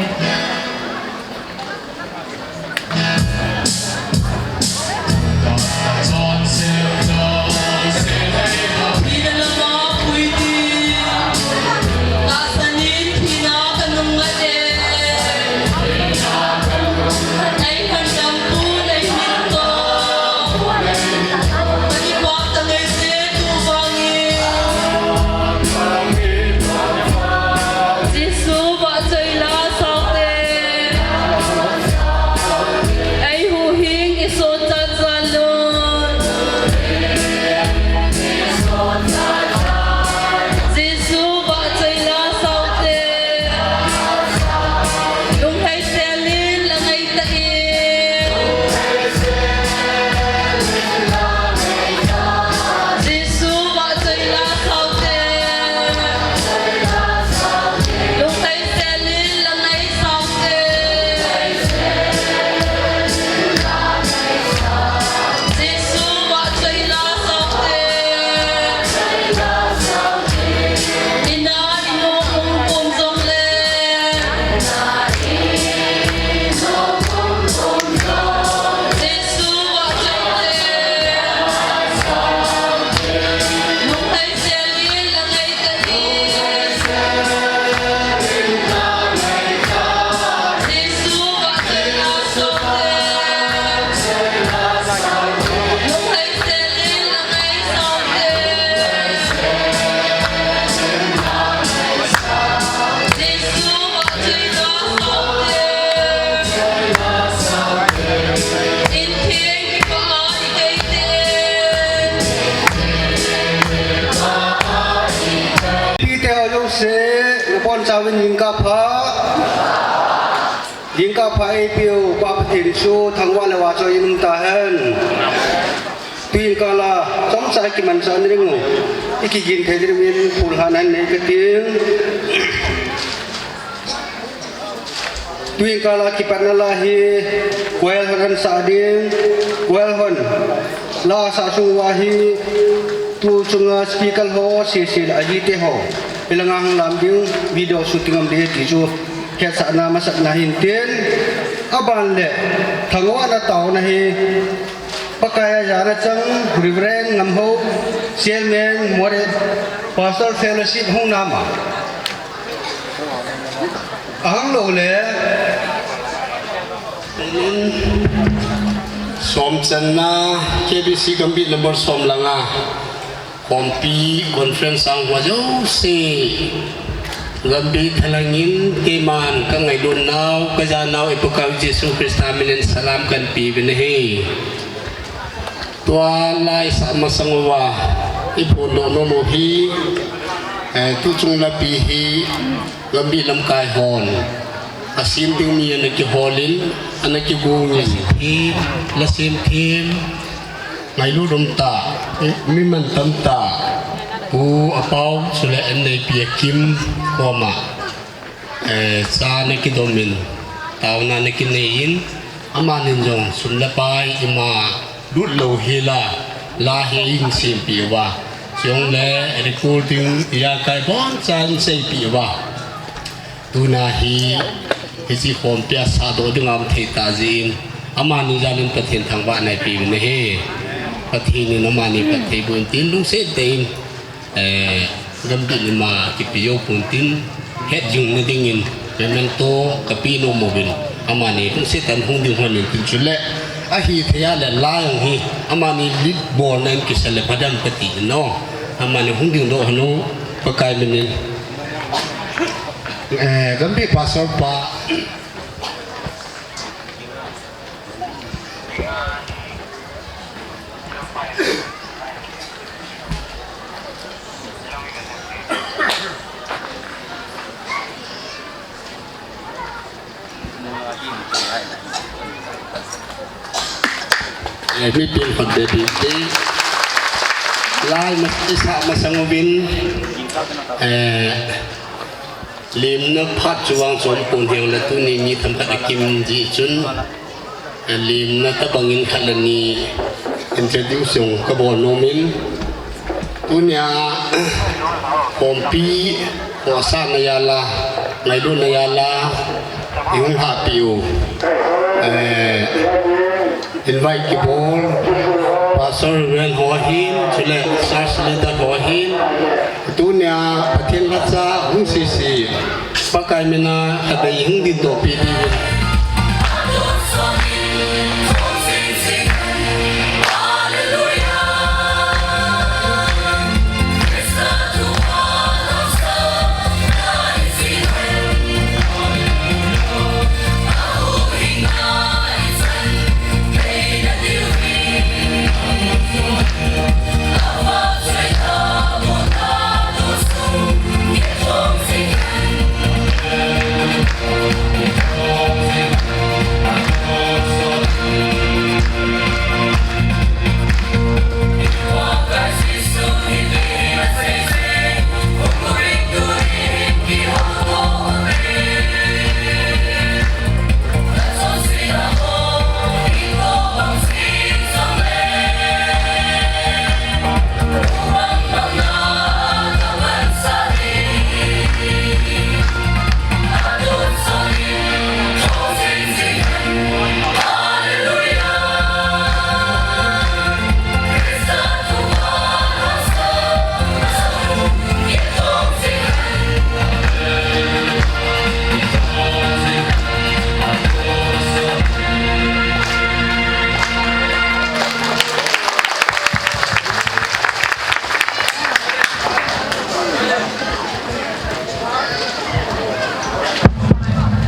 Jingkah pha. Jingkah pha eipeu Pa Pathen chu thangvah le vahchoi in um tahen. Tuin kala chomcha kimanchah na ding u, ikigin thei ding in pulhahna nei kating. Tuin kala kipatna la hi choir hon asah ding, choir hon la asah sung uva hi tu chunga speaker ho, sese le ahite ho, ilanga hung lam ding, video shooting um ding ti chu hetsahna masatna hin tin, aban le thangvahna taona hi Pakai a jana chang Reverend Ngamhou, Chairman, Moret Pastor Fellowship hung nam a. Ahang lou le. Som channa K B C Gambih number som langa. Khompi conference a hung uva jouse. Gambih thalheng in keiman ka ngailut nau, ka ja nau i Pakaiyu Jesu Christa min in salam kan pe uvin ahi. Tua lai sah masang uva i phondoh nom u hi, eh, tuchung lapi hi Gambih lamkai hon asem ding mi ana kihol in, ana kigong in. Thim, la sem thim, ngailut um tah, eh, mi mantam tah, Pu Apau, chule Anneipi Akim, koma, eh, cha ana kidom in, taona ana kinei in, amanin jong sum le pai ima lut lou hel a, la hi eihung sempeh uva, chule recording ijakai bonchan seipeh uva. Tuna hi, hiche khompi a sahdoh ding a um thei tah jeh in, amani jal in Pathen thangvahna ipe uvin ahi. Pathen in amani phatthei boh in tin lungset tah in, eh, Gambih lim a kipe jou pon tin, het jing na ding in, memento kape nom uvin, amani lungset tah in hung ding hon in tin chule, ahithei a le la jong hi, amani lit bolna in kisa le phadem kati in o, amani hung ding doh hon u, Pakai min in. Eh, Gambih Pastor pa. Eh, mipin hon be ding te. Lai ma, i sah masang uvin, eh, limna phat chu vang chom pon hijongle tuni mi themkhat akim jeh chun, eh, limna tabang in khat le ni introduce jong kabol nom in, tunia, khompi, khohsahna jal a, ngailutna jal a, ihung hahpeh u. Eh, invite kibol, Pastor Reverend ho ahin, chule church leader ho ahin, tunia Pathen lhacha hung sese, Pakai min a khatvei hung dingdoh peh diuvin.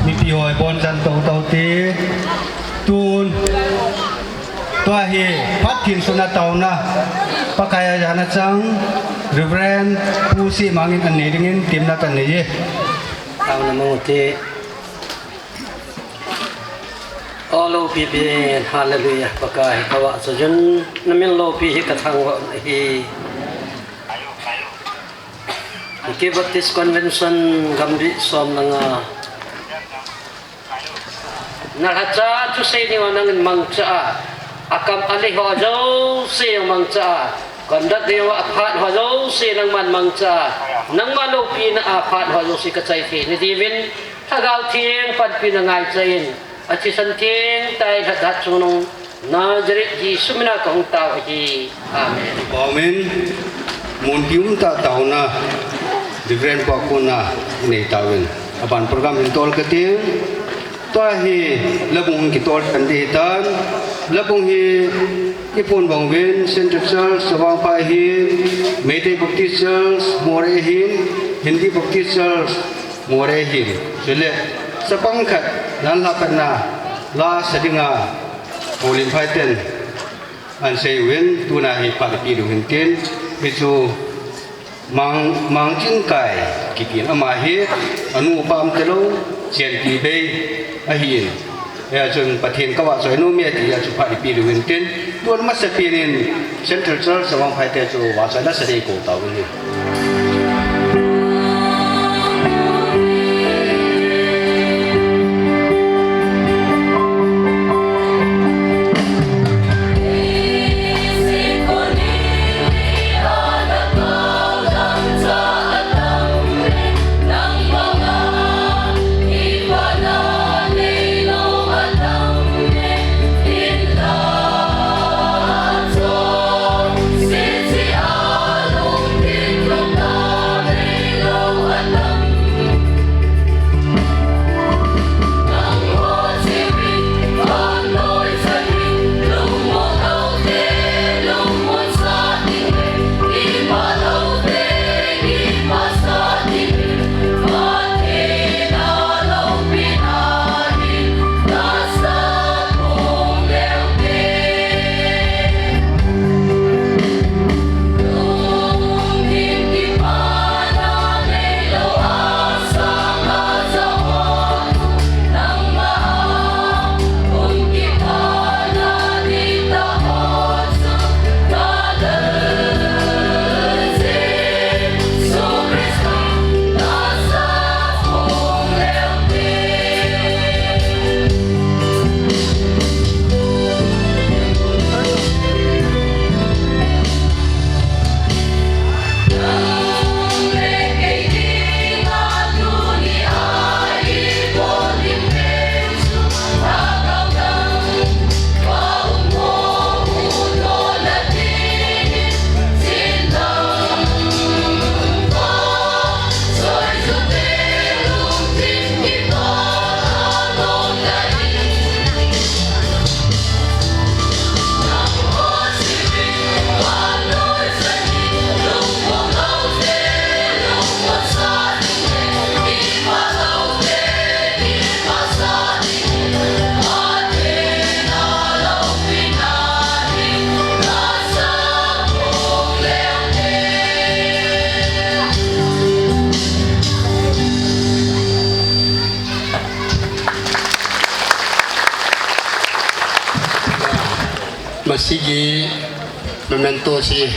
Mipi ho, bonchan tou tou te. Tun, tua hi phat thim suna taona, Pakai a jana chang, Reverend Pu Simang in anei dingin temna kanei e. Taona mang u hite. O loupi pen, hallelujah, Pakai, kavahchoi jun, namin loupi hi kathangvah u ahi. Kuki Baptist Convention Gambih som le nga. Nalhacha thusei dinga nangin mangcha a, akam alei ho jouse mangcha a, conduct dinga aphat ho jouse nangman mangcha a, nangma loupina a phat ho jouse kachai thei nadiuvin, Lhagao Theng panpina ngaicha in, athisan theng tah a lhatda chungnung Nazareth Jesu mina kahung tao ahi. Amen. Amen. Munpi umtah taona, Reverend pa kona inei tauvin. Aban program hin tol kate. Tua hi labung kitol tan ding ahitan. Labung hi iphon bang uvin, Central Church, Savangphai ahin, Meitei Baptist Church, Moreh ahin, Hindi Baptist Church, Moreh ahin. Chule, chapang khat, nan la khat na, la sa dinga, Houlimphai ten. Ahin sei uvin, tuna hi phat ipi diu hintin, hichu Mang, Mangchinkai kitin ama hi, anu pa um talou, chenpi bei ahin. Hia chun Pathen kavahchoi nom e tia chu phat ipi diu hintin, tun masapen in Central Church Savangphai te chu vahchoina sa ding kou tauvin ahi. ꯃꯁꯤꯒꯤ memento ꯑꯁꯤ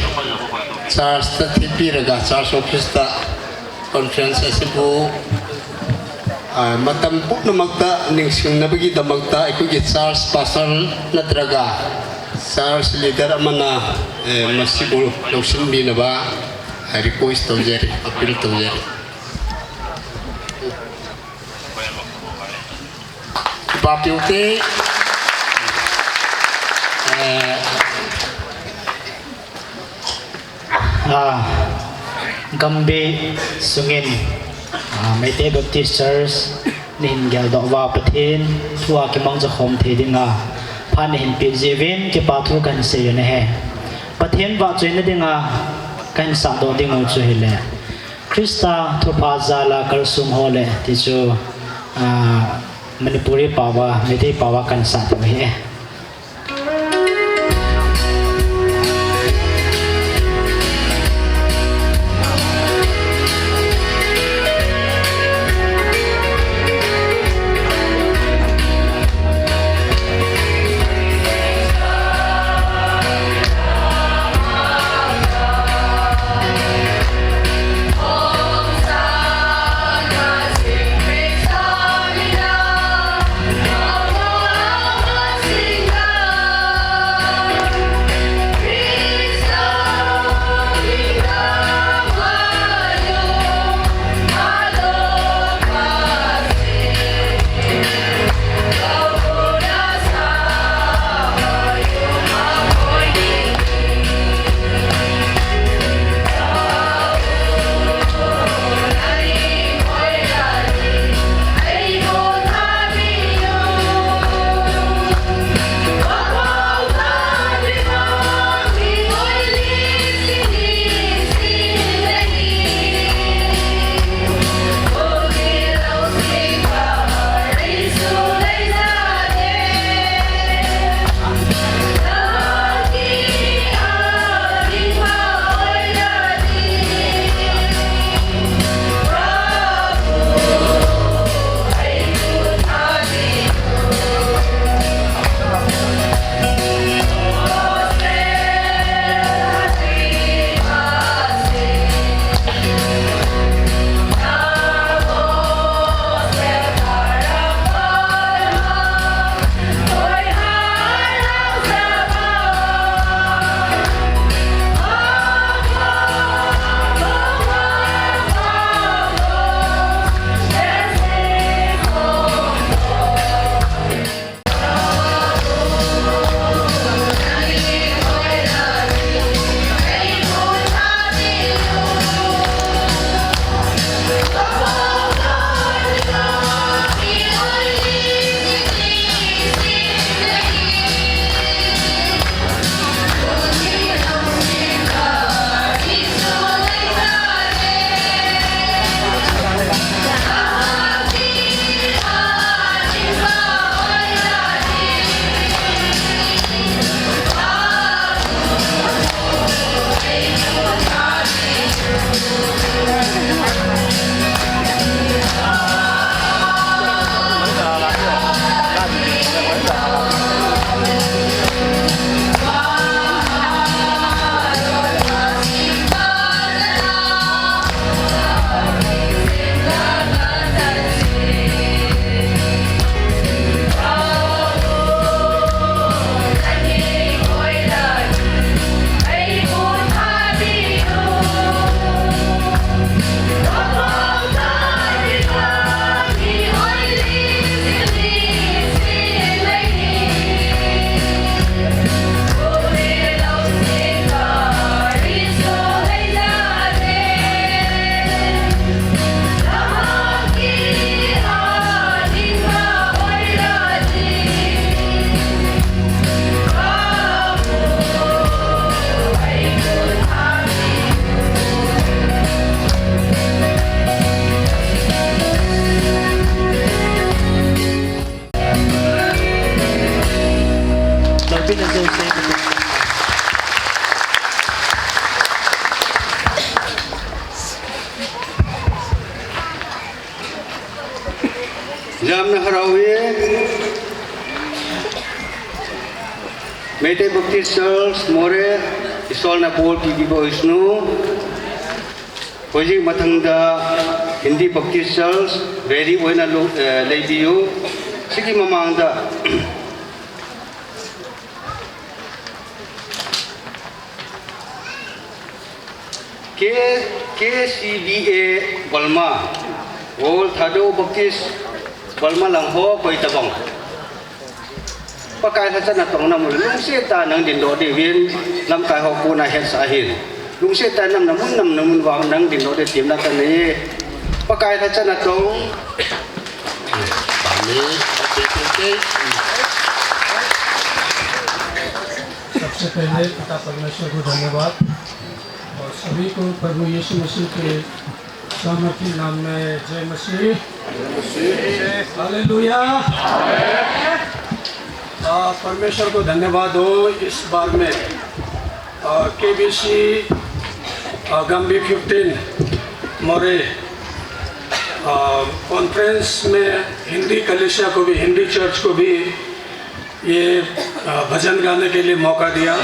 church ꯇ ꯊꯦꯠꯄꯤꯔꯒ, church office ꯇ conference ꯑꯁꯤꯕꯨ, ꯑ, ꯃꯇꯝ ꯄꯨꯝꯅꯃꯛꯇ ꯅꯤꯡꯁꯤꯡꯅꯕꯒꯤꯗꯃꯛꯇ ꯑꯩꯈꯣꯏꯒꯤ church pastor ꯅꯠꯇ꯭ꯔꯒ church leader ꯑꯃꯅ, ꯑ, ꯃꯁꯤꯕꯨ ꯂꯧꯁꯤꯟꯕꯤꯅꯕ, ꯑ, request ꯇꯧꯖꯔꯤ, appeal ꯇꯧꯖꯔꯤ꯫ ꯏꯄꯥ ꯄꯤꯎꯇꯦ꯫ ꯑ, ꯑ, Gambih sungin, uh, Meitei Baptist Church nahin geldoh uva Pathen thua kimangcha khom thei dinga phat nahin peh jeh uvin kipa thu kahin sei u ahi. Pathen vahchoina dinga kahin sahdoh ding u chu hile, Christa thupha jal a kalsong ho le ti chu, a, Manipuri paova, Meitei paova kahin sah diu ahi. Jamna harau e. Meitei Baptist Church, Moreh, Ishwar na bol pipi bo Vishnu. Hojik mathangda Hindi Baptist Church, Valley oina lu, eh, leibiu. Sigi mamangda. K, K C B A Burma, World Thadou Baptist Burma lang ho koi tabang. Pakai lhacha natong namun lungset tah nang dingdoh diuvin, lamkai ho kona hetsah ahin. Lungset tah nam namun nam namun vang nang dingdoh diu temna kanei. Pakai lhacha natong. Amen. Okay, okay, okay. सबसे पहले पिता परमेश्वर को धन्यवाद और सभी को प्रभु यीशु मसीह के सामर्थी नाम में जय मसीह। हालेलुया। आ, परमेश्वर को धन्यवाद हो इस बार में, आ, K B C, आ, Gambi fifteen Moreh, आ, conference में हिंदी कलीसिया को भी, हिंदी church को भी ये, अ, भजन गाने के लिए मौका दिया।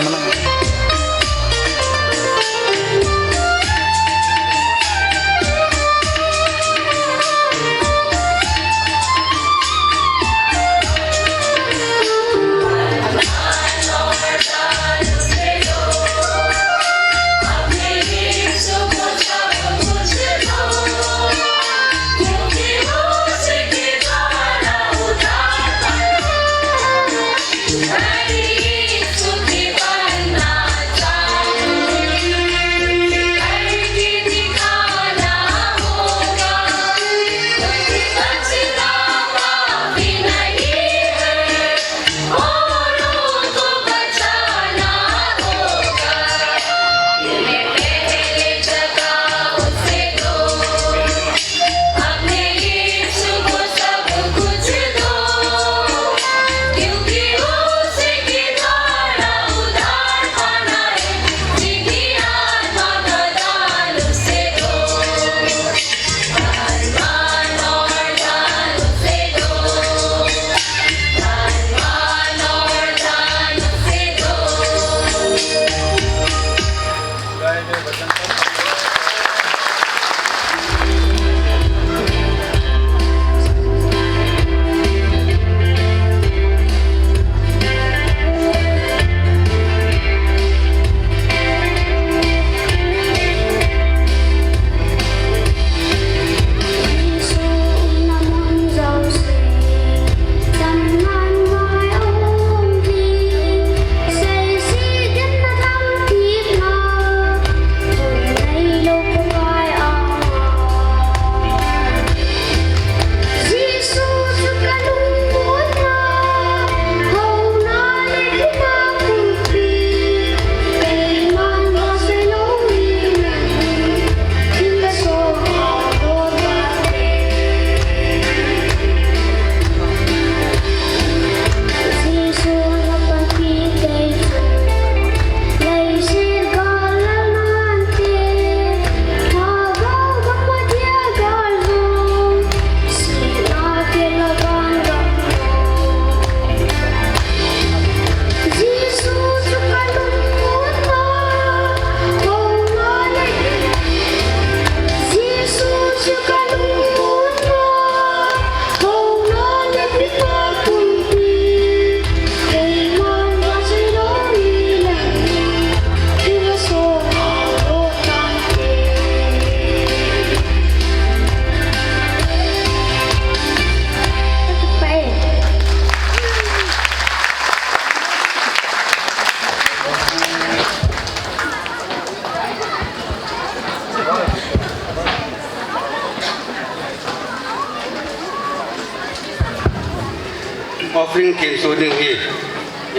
Offering kinso ding hi,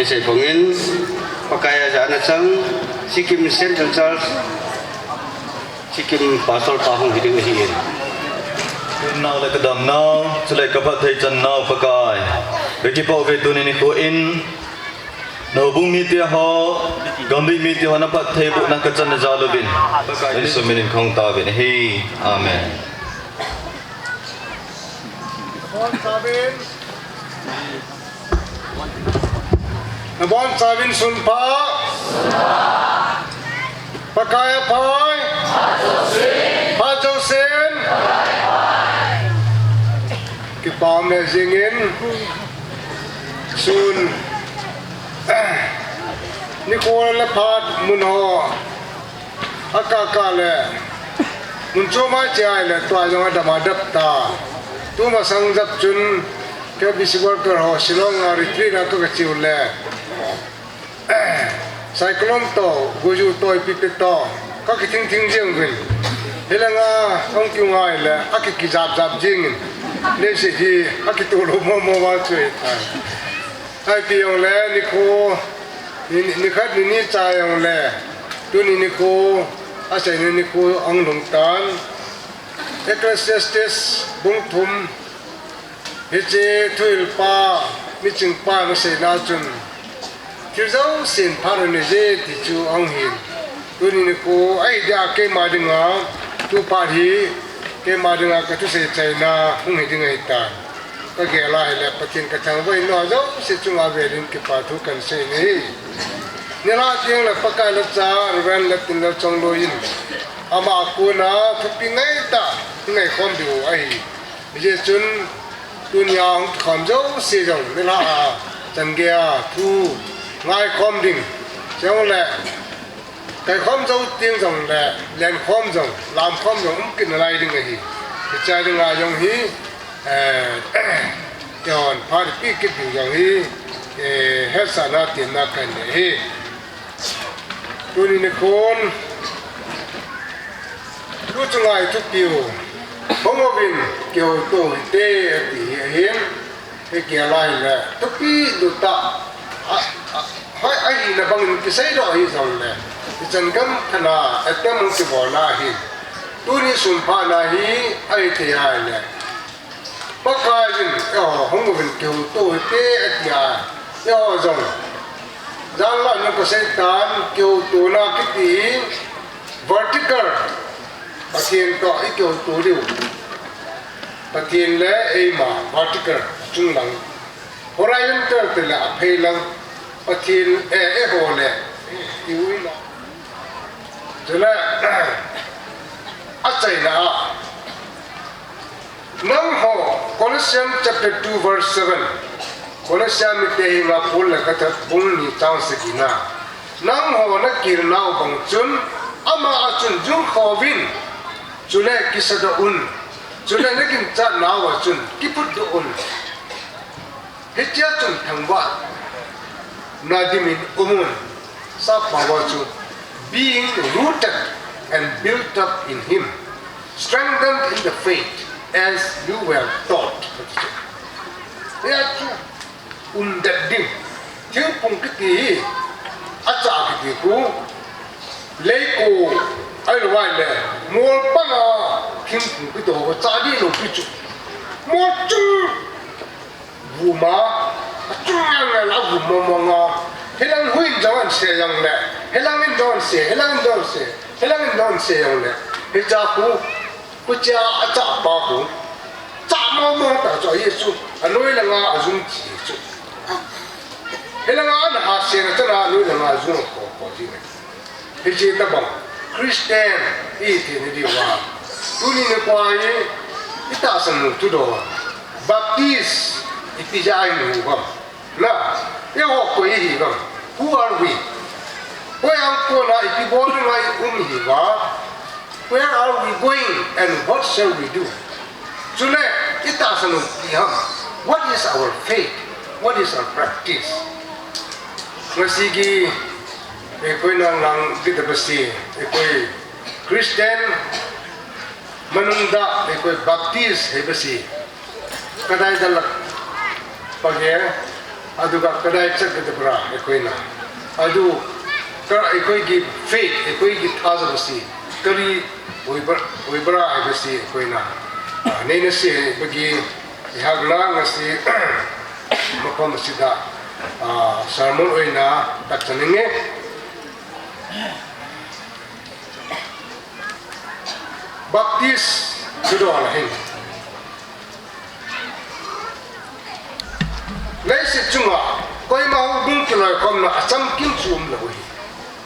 isei bangin, Pakai a jana chang, Sikkim Central Church, Sikkim Pastor pa hung hi ding ahi in. Nau le kadamnau, chule kaphatthei channau Pakai. Kakipah uve tuni nikho in, Houbung mite ho, gamdei mite ho, na phattheibohna kachan na jal uvin, Jesu minin kahung tauvin ahi. Amen. Nabonchauvin sunpha. Pakai aphai. Phat jousen. Kipa um le jingin. Sun. Nikho le phat mun ho. Akaka le. Mun chom a che ahile tua jong adam adap ta. Tumasang jap chun K B C worker ho Shillong a retreat a ka, kache u le. Cyclone to, guju to, ipi ipi to, kakithing thing jeng uvin. Hilanga, hung kiu ngai le, akiki jap jap jingin. Leise hi, akituh lou mo mo val chu ahitai. Ipi jong le, nikho, ni, ni, nikhat ni ni cha jong le, tuni nikho, asei ni nikho ahung lhung tan. Ecclesiastes bung thum, hiche thuhilpa, michingpa in aseina chun, thil jousen phat anei je ti chu ahung hin. Tuni nikho, ahi dia keima dinga, tu phat hi, keima dinga kathusei chaina hung hi ding ahitan. Kagel a ahile, Pathen kathangvah in nao jouse chunga velin kipa thu kahin sei in ahi. Nilhah teng le Pakai lhacha, Reverend Laltinlal Chongloi in, ama a kona thupi ngai tah, ngaikhom diu ahi. Hijeh chun, tunia hung kikhom jouse jong, nilhah a, changeiya, thu, ngaikhom ding, chule, kaikhom jou teng jongle, lenkhom jong, lamkhom jong, um kit nalai ding ahi. Hiche dinga jong hi, eh, eihon, phat ipi kit ding jong hi, eh, hetsahna temna kahin nei ahi. Tuni nikhon, tu chunga i thupiu, hung uvin, kihouto uhite, ati hi ahin, hiti a lai le, thupi lutah, a, a, hoi, ahina bangin kiseidoh ahi jongle, ichan gam thana, attempt kibolna ahin, tuni sunphatna hi, ahithei ahile, Pakaiyin, eiho, hung uvin kihouto uhite, atia, eiho jong. Janlhah in kaseitan, kihoutona kiti hi, vertical, Pathen toh ikihouto diu. Pathen le eima, vertical, chunglang. Horizontal tile apheilang, Pathen, eh, eiho le, iuina. Chule, achaina a. Nangho, Colossians chapter two verse seven. Colossian mite henga Paul lekhatha bung ni chang sagina. Nangho nakilnau bang chun, ama a chun jungkhouvin, chule kisadoh un, chule naginchatnau a chun kiphutdoh un. Hitia chun thangvahna dimin umun, sappao a chu, being rooted and built up in him, strengthened in the faith as you were taught. Hia chu umdet ding, thingphung kiti hi, achah kiti khu, leiko, ahilou ahile, mol panga, thingphung kiti ho, chah dih lou pi chu, mol chung, Vuma, achung ngal ngal a vum mong mong a. Hilang huin jong anse jongle, hilang in jong anse, hilang in jong anse, hilang in jong anse jongle. Hicha khu, huchia achah pa khu. Chah mong mong ta chu ahi chu, anoi langa ajung chi chu. Hilanga ana ha se na chana anoi langa ajung kho kho ji le. Hiche tabang Christian iti ni diuva. Tuni nikho hi itahsan u thudoh. Baptist ipi jeh a ihi uvem. Na, eiho koi ihi uvem. Who are we? Koi a kona ipi bol dinga i um ihiuva. Where are we going and what shall we do? Chule, itahsan u ipi ham. What is our faith? What is our practice? Ngasi ki Eikoi nang lang gita basi, eikoi Christian, manung da, eikoi Baptist, hei basi. Kadai dalak page, aduga kadai chak gita bra, eikoi na. Adu, ka, eikoi ki faith, eikoi ki thaja basi. Kari, oi bra, oi bra, hei basi, eikoi na. Ah, nei na si, hei bagi, ihak lang, ngasi, mapam si da. Ah, sermon oina, tak chaninge. Baptist, sudo na hin. Leiset chunga, koima houbung kiloikhomna achamkim chu umlou hi.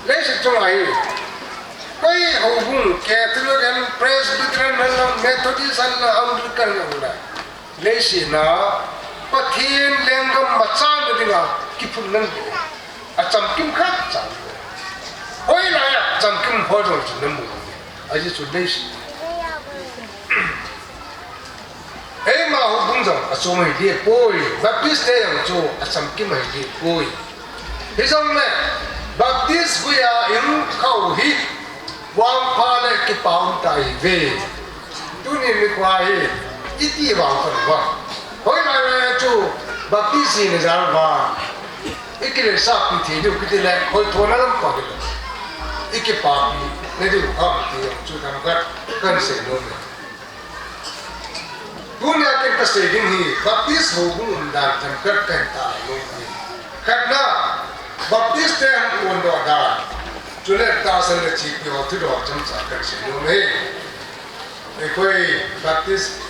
Leiset chunga hi, koi houbung, Catholic and Presbyterian and Methodist and Anglican and Leiset a, Pathen lenggam machang dinga kiphun nan. Achamkim khat chang. Hoilai a chamkim ho jong chu namu. Ajeh chu leiset. Eima houbung jong achom hiding poi. Baptist te jong chu achamkim hiding poi. Hijongle Baptist guia in khau hi vangpha le kipa um tahive. Tuni nikho hi iti vang khat uva. Hoilai lai a chu Baptist hina jal uva. Ikiletsahpi thei diu kiti le, hoithona lam pa kiti. Ikipapi nadiu ham ti jong chu themkhat kahin seinom e. Tunia ken kasei ding hi, Baptist houbung umdan themkhat kahin tahlang nom e. Khatna, Baptist te hung kondoh dan. Chule tahsan le chepi ho thudoh chomcha kahin seinom e. Eikoi Baptist,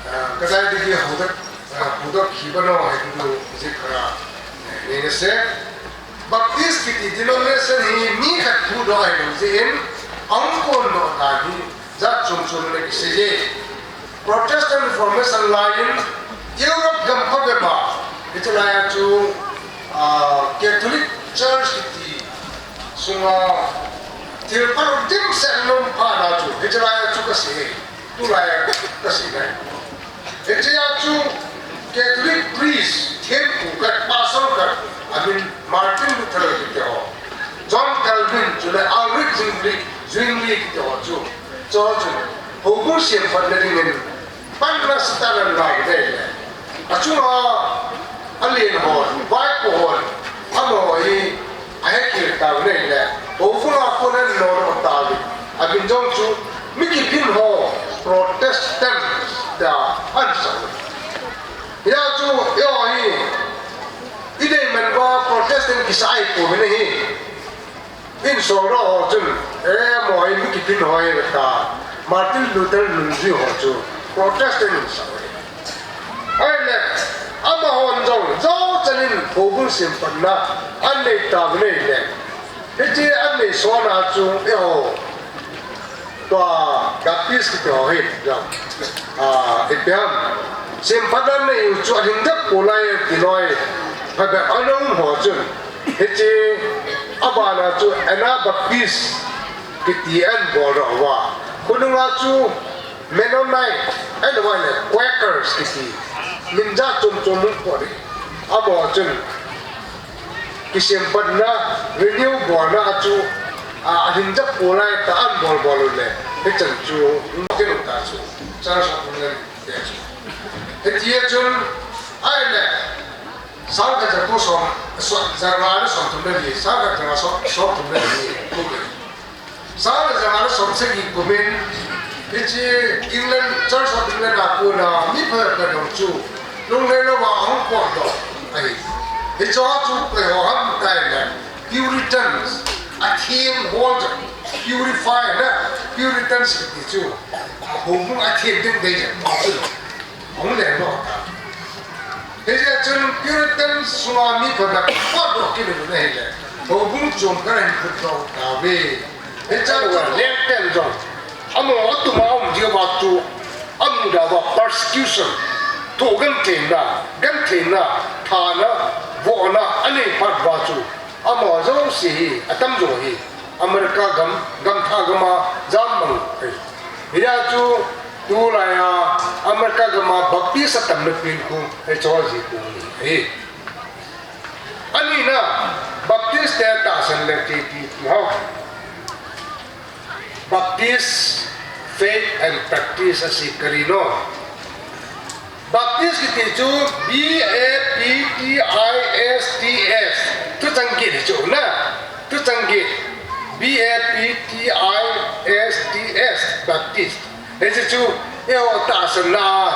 ah, kadai digi hodak, ah, hodak hi bano hai tu jikha, eh, nene se. Baptist kiti denomination hi mi khat thudoh ahilou jeh in, ahung kondoh dan hi jat chom chom le kisei e. Protestant Reformation lai in Europe gam phabep a, hiche lai a chu, ah, Catholic Church kiti sunga thil phalou dimset aum phat a chu, hiche lai a chu kasei e. Tulai a kasei nai. Hiche a chu Catholic priest, thempu khat, pastor khat, amin Martin Luther kiti ho, John Calvin, chule Ulrich Zwingli, Zwingli kiti ho chu, chu chu houbung semphatna dingin panna Satan in anei le. Achunga alen hon, vaipo hon, amaho hi ahekhel tauvin ahile, houbung a kon ahin nodoh tauvin, amin jong chu mi kiphin ho, Protestant tia ahin sah u. Hijeh chun eiho hi idei man uva Protestant kisah ahipoi ahi. Insung ho chun, eh, amaho hi mi kiphin ho ahi ta. Martin Luther nungjui ho chu Protestant in sah u ahi. Ahile, amahon jong, jou chan in houbung semphatna anei tauvin ahile. Hiche anei sona chu, eiho. Tua Baptist kiti ho hi, jong. Ah, ipi ham. Semphatna anei u chu alhing dep poi lai ti loi. Phabep ana um ho chun. Hiche abana chu Anabaptist kiti ahin bol doh uva. Khonunga chu Mennonite, ahilouleh Quakers kiti. Min jat chom chom um poi. Amaho chun kisemphatna, renew bolna a chu, a, alhing dep poi lai tia ahin bol bol u le. Hichan chu, kinu ta chu. Church of England te chu. Hitia chun, ahile, sangkhat jako som, so, janga le somthum le li, sangkhat jako som, somthum le li, kum le. Sang le janga le somsagi kum in, hiche England, Church of England a kona, mi phabep jong chu, lunglhai louva ahung potdoh ahi. Hicheho chu koi ho ham itile, Puritans, atheng ho, purify na, Puritans kiti chu, houbung atheng ding dei jeh chu. Hung lengdoh ta. Hijeh chun Puritan sunga mi phabep potdoh kit uvin ahile, houbung chom khat ahin phutdoh tauve. Hichea chu lengpen jong, amaho atuma um diuva chu, amu diuva persecution, thoh gentheina, gentheina, thana, vohna anei phat uva chu, amaho jouse hi, atamjo hi, America gam, gamthah gama jam mang ahi. Hijeh chun tulaiya America gama Baptist atamna pen khu hicheho jeh a kon ahi. Anina, Baptist te tahsan le chepi ti ho. Baptist faith and practice ase kali no. Baptist kiti chu B A P T I S T S. Thuchang kit hi chu na. Thuchang kit. B A P T I S T S. Baptist. Hiche chu, eiho tahsanna,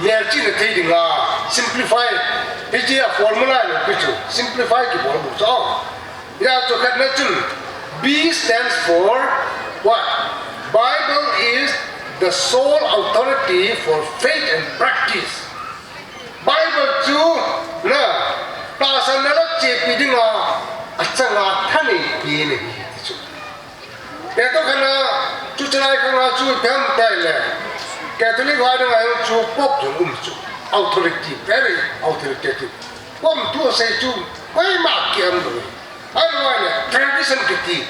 melchihna thei dinga, Simplify. Hiche a formula le pi chu simplify kibol bu chu. Ya chu khatna chun B stands for what? Bible is the sole authority for faith and practice. Bible chu na tahsanna le chepi dinga achanga thanei pi ahi ti chu. Kei toh khatna chu chalai khanga chu ipi ham itile, Catholic ho dinga jong chu Pope jong um chu. Authority, very authoritative. Pope thu asei chu koima kiam lou. Ahilou le tradition kiti,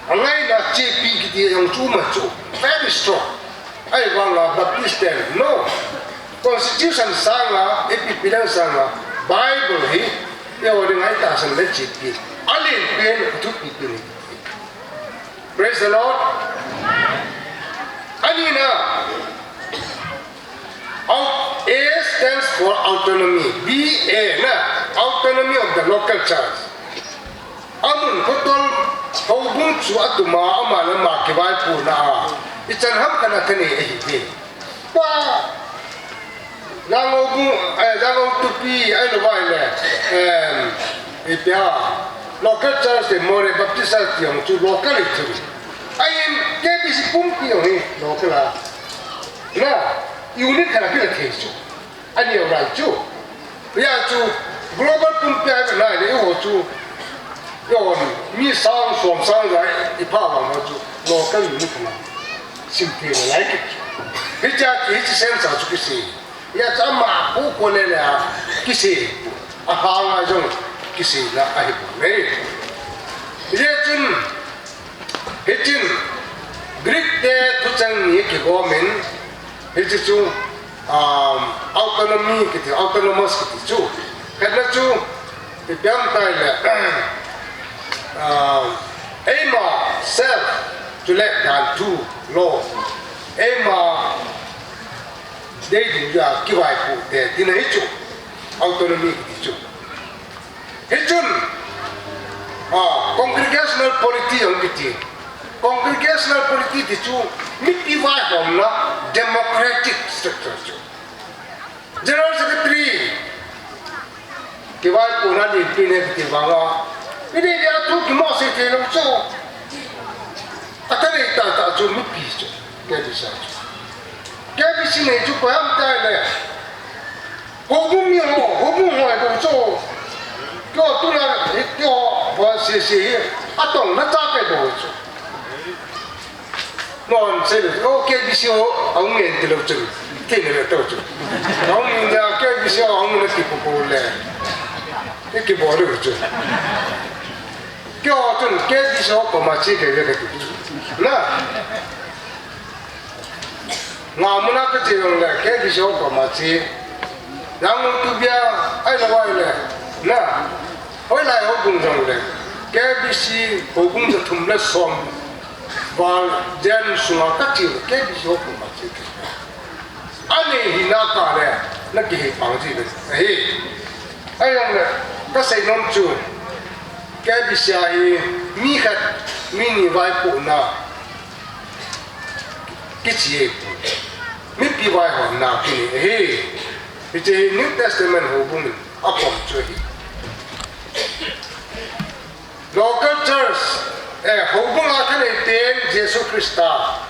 angaina chepi kiti jong chu um chu. Very strong. Ahivanga Baptist ten no. Constitution sanga, ipi ipi dang sanga, Bible hi eiho dinga itahsan le chepi, alen pen, athupi pen. Praise the Lord. Anina, au-, A stands for autonomy. B A na, autonomy of the local church. Amun khotol houbung chu atuma, ama le ama kivaipohna a ichan ham khat a thanei ahi. Tua Yangon bu, eh, Yangon tupi, ahilou le, em, ipi ham, local church te, Moreh Baptist Church ti jong chu local ahi chu. Ahin, K B C pumpi jong hi local a. Na, unit khat a kila thei chu. Aneo ran chu. Hia chu, global pumpi a ivet le, eiho chu. Eiho, mi sang, som sang ja, ipha vang chu, local unit khat a. Simple like it. Hiche a, hiche sense a chu kisei. Hia chu ama pu ko le le a kisei. Ahanga jong kisei na ahi bou le. Hichun, hichun Greek te thucheng ni kigom in, hiche chu, um, autonomy kiti, autonomous kiti chu. Khatna chu, ipi ham itile, um, eima self, chule dan thu, law. Eima dei ding a kivaipoh te, tina hi chu, autonomy kiti chu. Hichun, ah, congregational polity jong kiti. Congregational polity ti chu, mipi vaihomna democratic structure chu. General Secretary, kivaipohna lenpen ahi kiti vanga, inei dia thu kimo sei thei lou chu. Athanei tahtah chu mipi chu, K B C a chu. K B C nei chu koi ham itile, houbung mi ho, houbung ho ahi bou chu. Keiho tuna, keiho, ba sese hi, atongna cha kei bou chu. Nonsense. O, K B C ho ahung ngen tilou chun, thei nalai tau chu. Ahung ngen dia, K B C ho ahung ngen ti popo le, ikibol lou chu. Keiho chun K B C ho koma che kei ve kati. Na. Nga muna kache jongle, K B C ho koma che. Yangon tupi a, ahilou le. Na. Hoilai houbung jongle, K B C houbung ja thum le som val jen sunga kache, K B C ho koma che. Anei hina kah le, na kihe pang ji le. Ahi. Ahijongle, kasei nom chu, K B C a hi, mi khat, mi ni vaipohna kiche e. Mipi vaihomna kinei ahi. Hiche hi New Testament houbung in akom chu ahi. Local church, eh, houbung a thanei ten Jesu Christa.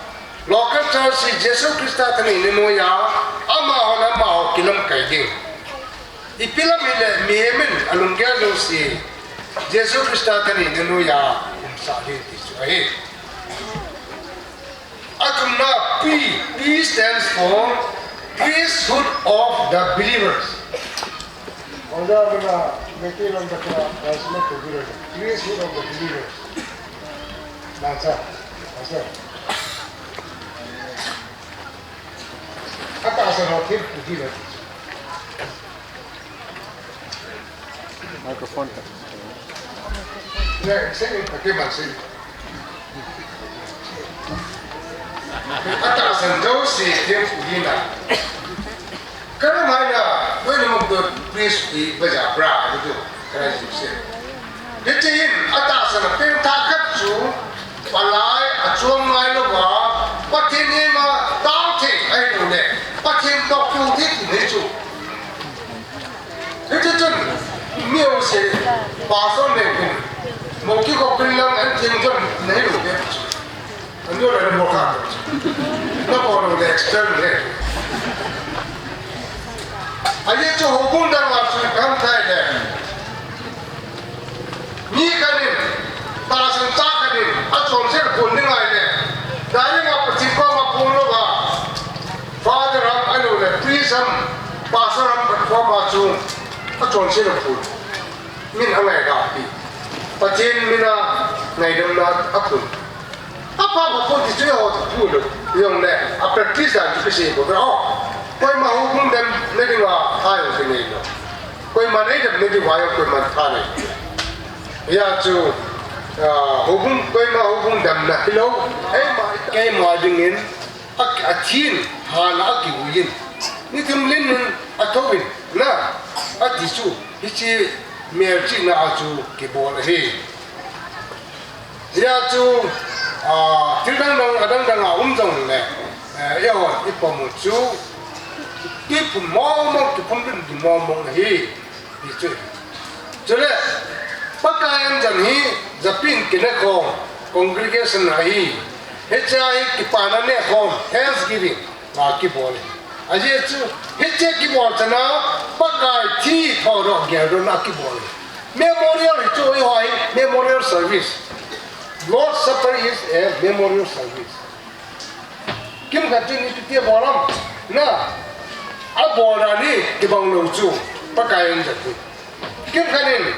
Local church hi Jesu Christa thaneina noiya, amahon amaho kilamkai ding. Ipi lam hile mihem in alunggel jouse Jesu Christa thaneina noiya umsah ding ti chu ahi. Athumna P, P stands for Priesthood of the Believers. Order na, Meitei lam da kira, priesthood of the believers. Priesthood of the believers. Nasa, nasa. Atahsan ho thempu hina. Microphone khat. Le, sing, okay, man, sing. Atahsan jouse thempu hina. Karam haina, when you go to priest, we baja bra, we do, Christ you say. Hiche hin, atahsan pengthah khat chu, palai, achom ngai louva, Pathen henga, tao thei, ahilou le, Pathen toh kiu thei ti nei chu. Hiche chun, mi u se, pastor le kin, mo ki ko pin lang an ting chun, nei lu ke. An yo le mo ka. Na ko lo le extern le. Aye chu houbung dang a chu kam thei le. Mi khat in, tahsan cha khat in, achonset aphon ding ahile, direct a Pathen koma phon louva, Father ham ahilou le, Priest ham, Pastor ham khat koma chu, achonset aphon. Min angaidam pi. Pathen min a ngaidamna aphon. Apha pha pon ti chu eiho thu lo. Jong le, a practice dan chu kisei bou ve o. Koima houbung dem na dinga tha jong kinei lou. Koima nei dem na diuva jong koima tha nei. Hijeh chun, ah, houbung, koima houbung demna hilou. Eima, keima dingin, a, athin, hana akiuin. Ni thum lin in, athou in, na, ati chu, hiche melchihna a chu kibol ahi. Hijeh chun, ah, thil dang dang, adang dang a um jongle, eh, eihon ipom u chu, kiphum mong mong, kiphum ding ding mong mong ahi, ti chu. Chule, Pakai anjan hi, japi in kine khom, congregation ahi, hiche a hi kipana ne khom, thanksgiving. Nga kibol e. Ajeh chu, hiche kibol chana, Pakai thi thoudoh geldohna kibol e. Memorial hi chu eiho hi, memorial service. Lord's Supper is a memorial service. Kimkhat chun ipi ti bol am? Na, abol dan hi kibang lou chu, Pakai anjan hi. Kimkhat in,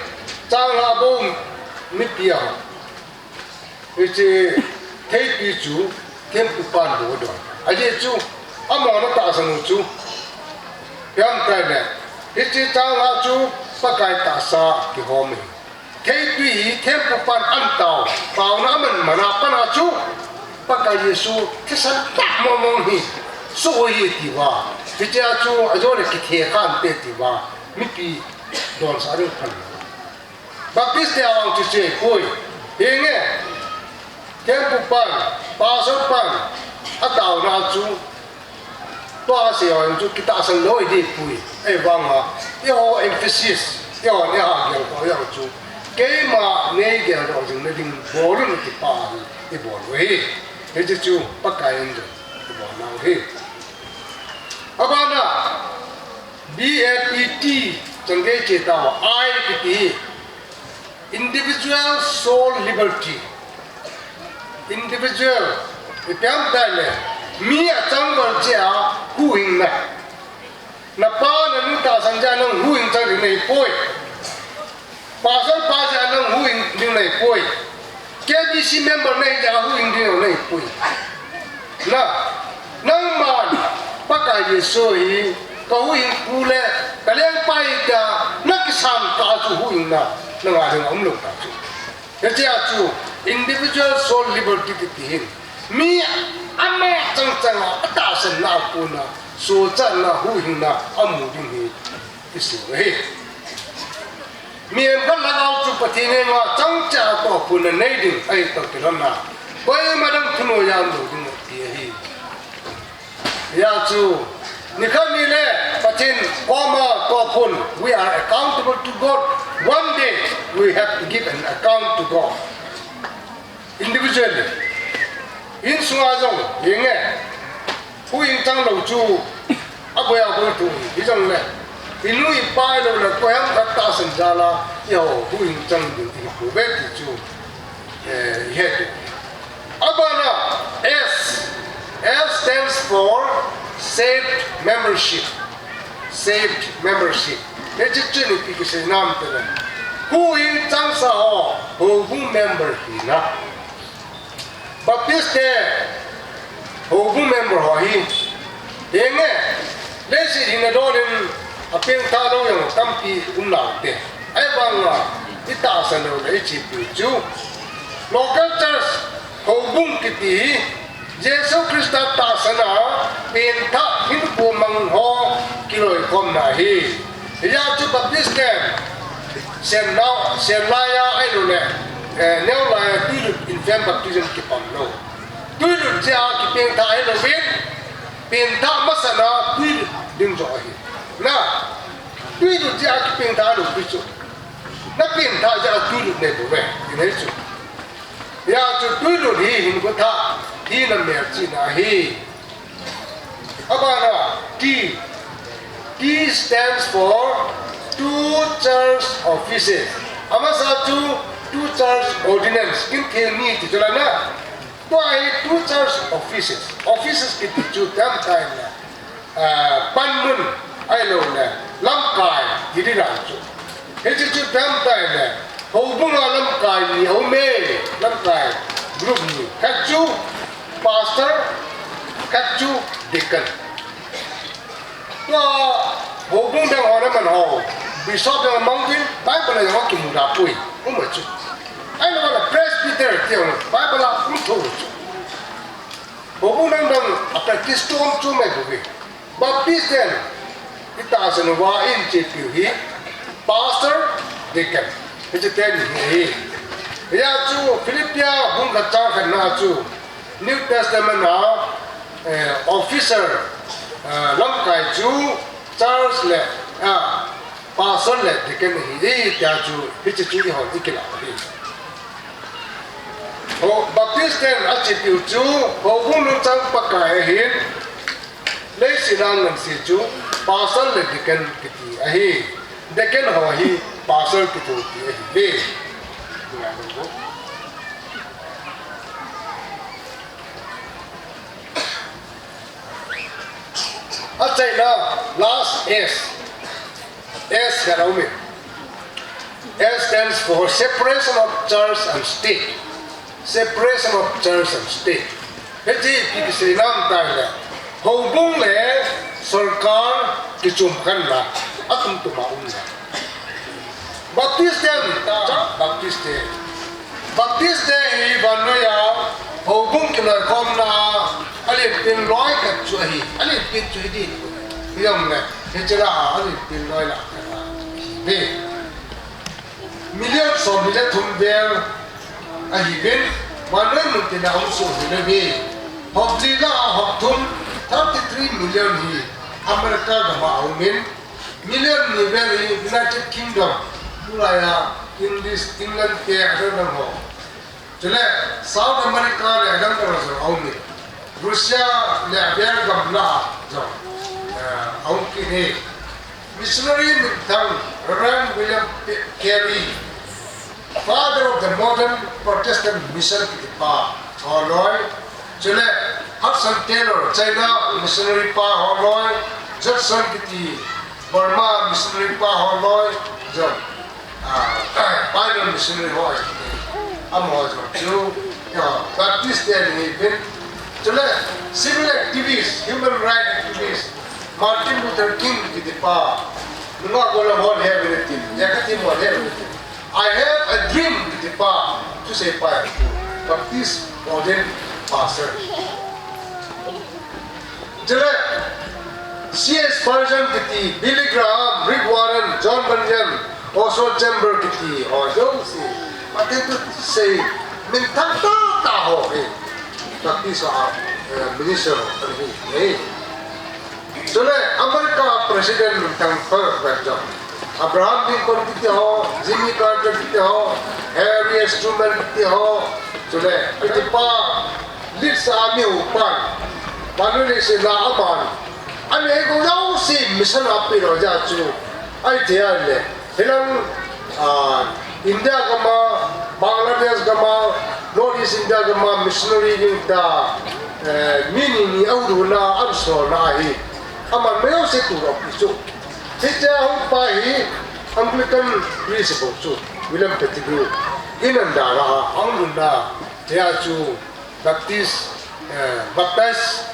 changlhah bou mipi a. Hiche theitwi chu thempupan bou adon. Ajeh chu, amahon atahsan u chu. Ipi ham itile, hiche changlhah chu Pakai tahsa kihom ahi. Theitwi hi thempupan an tao, taona aman man a pat a chu, Pakai Jesu thisan tah mong mong hi, soh ahi tiuva. Hiche a chu, ajole kithe kha inte tiuva. Mipi donsah ding phalou. Baptist te a vang chu chu ahipoi. Hinge, thempupan, pastor pan, ataona chu, tua asei ho chu kitahsan lou ahipoi. Ahivanga, eiho emphasis, eiho, eiho geldoh jong chu, keima nei geldoh jing nading bol un ati pa hi, ibol u ahi. Hiche chu, Pakai in jong, ibol nau ahi. Abana, B A P T, chan gei che tauva, I kiti hi, individual soul liberty. Individual, ipi ham itile, mi achangval cheh a huhhingna. Napa nanu tahsan jeh a nang huhhing chang ding nahipoi. Pastor pa jeh a nang huhhing ding nahipoi. K B C member nahi jeh a huhhing ding nahipoi. Na, nangman, Pakai Jesu hi, kahuhhingpu le, kalengpa ahi tia, nakisam tah a chu huhhingna, nanga dinga umlou tah chu. Hiche a chu, individual soul liberty kiti hin, mi ama chang chang a, atahsanna a kona, sochatna, huhhingna, amu ding hi, isei u ahi. Mihem khat lhagao chu Pathen henga chang cheh a tohkhomna nei ding ahi toh kilhonna. Koima dang thunoiya umlou ding ati ahi. Hijeh chun, nikhat nile Pathen koma tohkhom, we are accountable to God. One day we have to give an account to God. Individually. Insunga jong, hinge. Huhhing chang lou chu, aboi aboi thu, hijongle. Inu ipa ahilou le, koiham khat tahsan jal a, eiho, huhhing chang ding, ihi pouve ti chu, eh, ihet u. Abana, S. S stands for saved membership. Saved membership. Hiche chun ipi kisei nam itile, huhhing changsa ho, houbung member hina. Baptist te houbung member ho hi, hinge, leiset hina dol in apengthah lou jong tampi um nante. Ahivanga, itahsan lou le ichepi u chu, local church houbung kiti hi, Jesu Christa tahsan a pengthah hinkho mang ho kiloikhomna ahi. Hijeh chun Baptist te, Sen nau, Sen lai a ahilou le, eh, Neo lai a Twilut infant baptism kipan lou. Twilut jeh a kipengthah ahilouvin, pengthah masat a Twilut ding joh ahi. Na, Twilut jeh a kipengthah lou pi chu. Napengthah jeh a twilut nei bou ve, ti nei chu. Hijeh chun twilut hi hinkho thah hina melchihna ahi. Abana T, T stands for two church offices. Amasa chu two church ordinance, kinthel ni ti chu la na. Tua hi two church offices. Offices kiti chu tam time na. Ah, panmun, ahilouleh lamkai, ti ding dan chu. Hiche chu tam time le, houbung a lamkai ni aume, lamkai group ni. Khat chu pastor, khat chu deacon. Tua houbung dang ho na man ho, bishop dang mang din, Bible a jong kimu da poi, um chu. Ahilouleh presbyter ti jong, Bible a um tho chu. Houbung dang dang a practice chom chom mai bou ve. Baptist ten, itahsan uva in chepiu hi, pastor, deacon. Hiche ten hi ahi. Hijeh chun Philippi bung khat chang khat na chu, New Testament a, eh, officer, eh, lamkai chu, church le, ah, pastor le deacon ahi, tia chu, hiche chu eihon ikilah ahi. Ho, Baptist ten achepiu chu, houbung nungchang Pakai ahin, leiset a ngansi chu, pastor le deacon kiti ahi. Deacon ho hi, pastor kiti ahi ve. Achaina, last S. S khat aume. S stands for separation of church and state. Separation of church and state. Hiche ipi kisei ham itile, houbung le sorkar kichom khen na, atum tuma umna. Baptist te ahi ta, Baptist te. Baptist te hi vannoi a houbung kiloikhomna a alenpen loi khat chu ahi, alenpen chu hiding. Hijongle, hiche lah a alenpen loi lah khat ahi. Million somni le thum vel ahiuvin, vannoi mun tina um soh hi le ve. Hop li lah a hop thum, thirty-three million hi America gam a aumin, million ni vel hi United Kingdom, tulai a English, England te adang dang ho. Chule South America le adang dang ho jong aumin. Russia le avel gam lah a jong, eh, aum kit e. Missionary minthang Reverend William P-, Carey, Father of the Modern Protestant Mission kiti pa holoi, chule Hudson Taylor, China missionary pa holoi, Judson kiti Burma missionary pa holoi, jong, ah, pioneer missionary ho ahi, amaho jong chu, ya, Baptist te ahi uvin, chule civil activist, human rights activist, Martin Luther King kiti pa, nunga gollhang hon he uvin tin, ya kati mo he uvin tin. I have a dream kiti pa, thusei pa, Baptist ordained pastor. Chule, C H Spurgeon kiti, Billy Graham, Rick Warren, John Bunyan, Oswald Chambers kiti, ho jouse. Pathen thu sei, minthang tah tah ho hi. Baptist a, eh, minister ho, ahi, ahi. Chule America President minthang phabep jong, Abraham Lincoln kiti ho, Jimmy Carter kiti ho, Harry S. Truman kiti ho, chule kiti pa, list a mi ho pan, vannoi leiset a aman, anei gou jouse mission a apeh lou jeh chu, ahithei a le, hilang, ah, India gam a, Bangladesh gam a, North East India gam a missionary ding tia, eh, mi ni ni ahuhdoh na, asolna ahi. Aman majouse tulou pi chu. Hiche a hung pa hi Anglican priest bou chu, William Pettigrew. In and out a, ahung lhun na, tia chu Baptist, eh, Baptist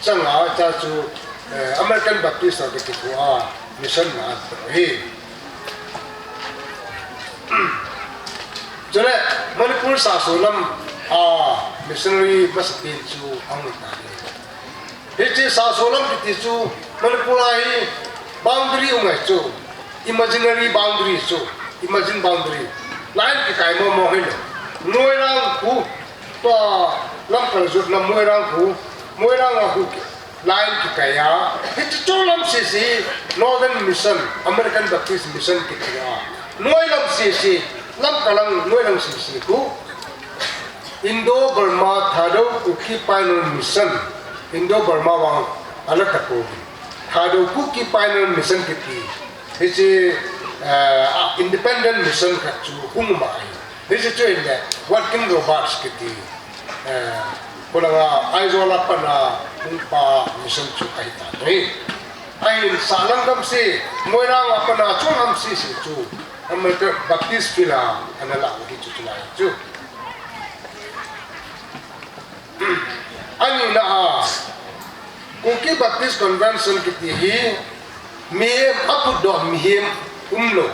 chang a, tia chu, eh, American Baptist a kiti thu a, mission na ahi. Chule, Manipur sahso lam a missionary masapen chu ahung ta e. Hiche sahso lam kiti chu Manipur a hi boundary um ahi chu, imaginary boundary chu, imagine boundary. Line kikai mo mo hile. Moirang khu, tua Lamka jotna Moirang khu, Moirang a khu ke. Line kikai a, hiche chunglam sese Northern Mission, American Baptist Mission kiti a, noilam sese, Lamka lang noilam sese khu Indo-Burma Thadou Kuki Pioneer Mission, Indo-Burma vang ala tapou. Thadou Kuki Pioneer Mission kiti, hiche, eh, independent mission khat chu hung um ahi. Hiche chu ahile Watkin Roberts kiti, eh, kholanga Aizawl a pat a hung pa mission chu ahi tan ahi. Ahin sahlang gam se, Moirang a pat a chunglam sese chu American Baptist field a ana lah u hi chu chulai chu. Anina a, Kuki Baptist Convention kiti hi mihem aputdoh mihem umlou,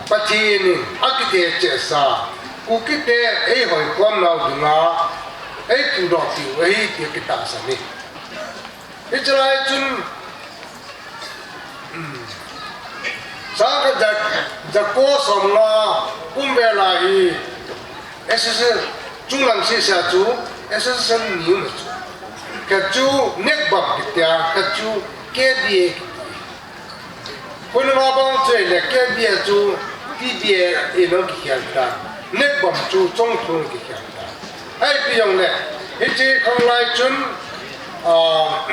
Pathen in akithe chehsa Kukite eihoikhom nau dinga eiputdoh piu ahi ti kitahsan ahi. Hiche lai chun, sangkhat ja, jako somnga kum vel a hi association, chunglang sese a chu association ni um chu. Khat chu NECBAM kitia, khat chu K B A kiti. Khonunga bang chu ahile K B A chu T B A in ana kikhel ta, NECBAM chu Chongthu in kikhel ta. Ahipi jongle, hiche khanglai chun, ah,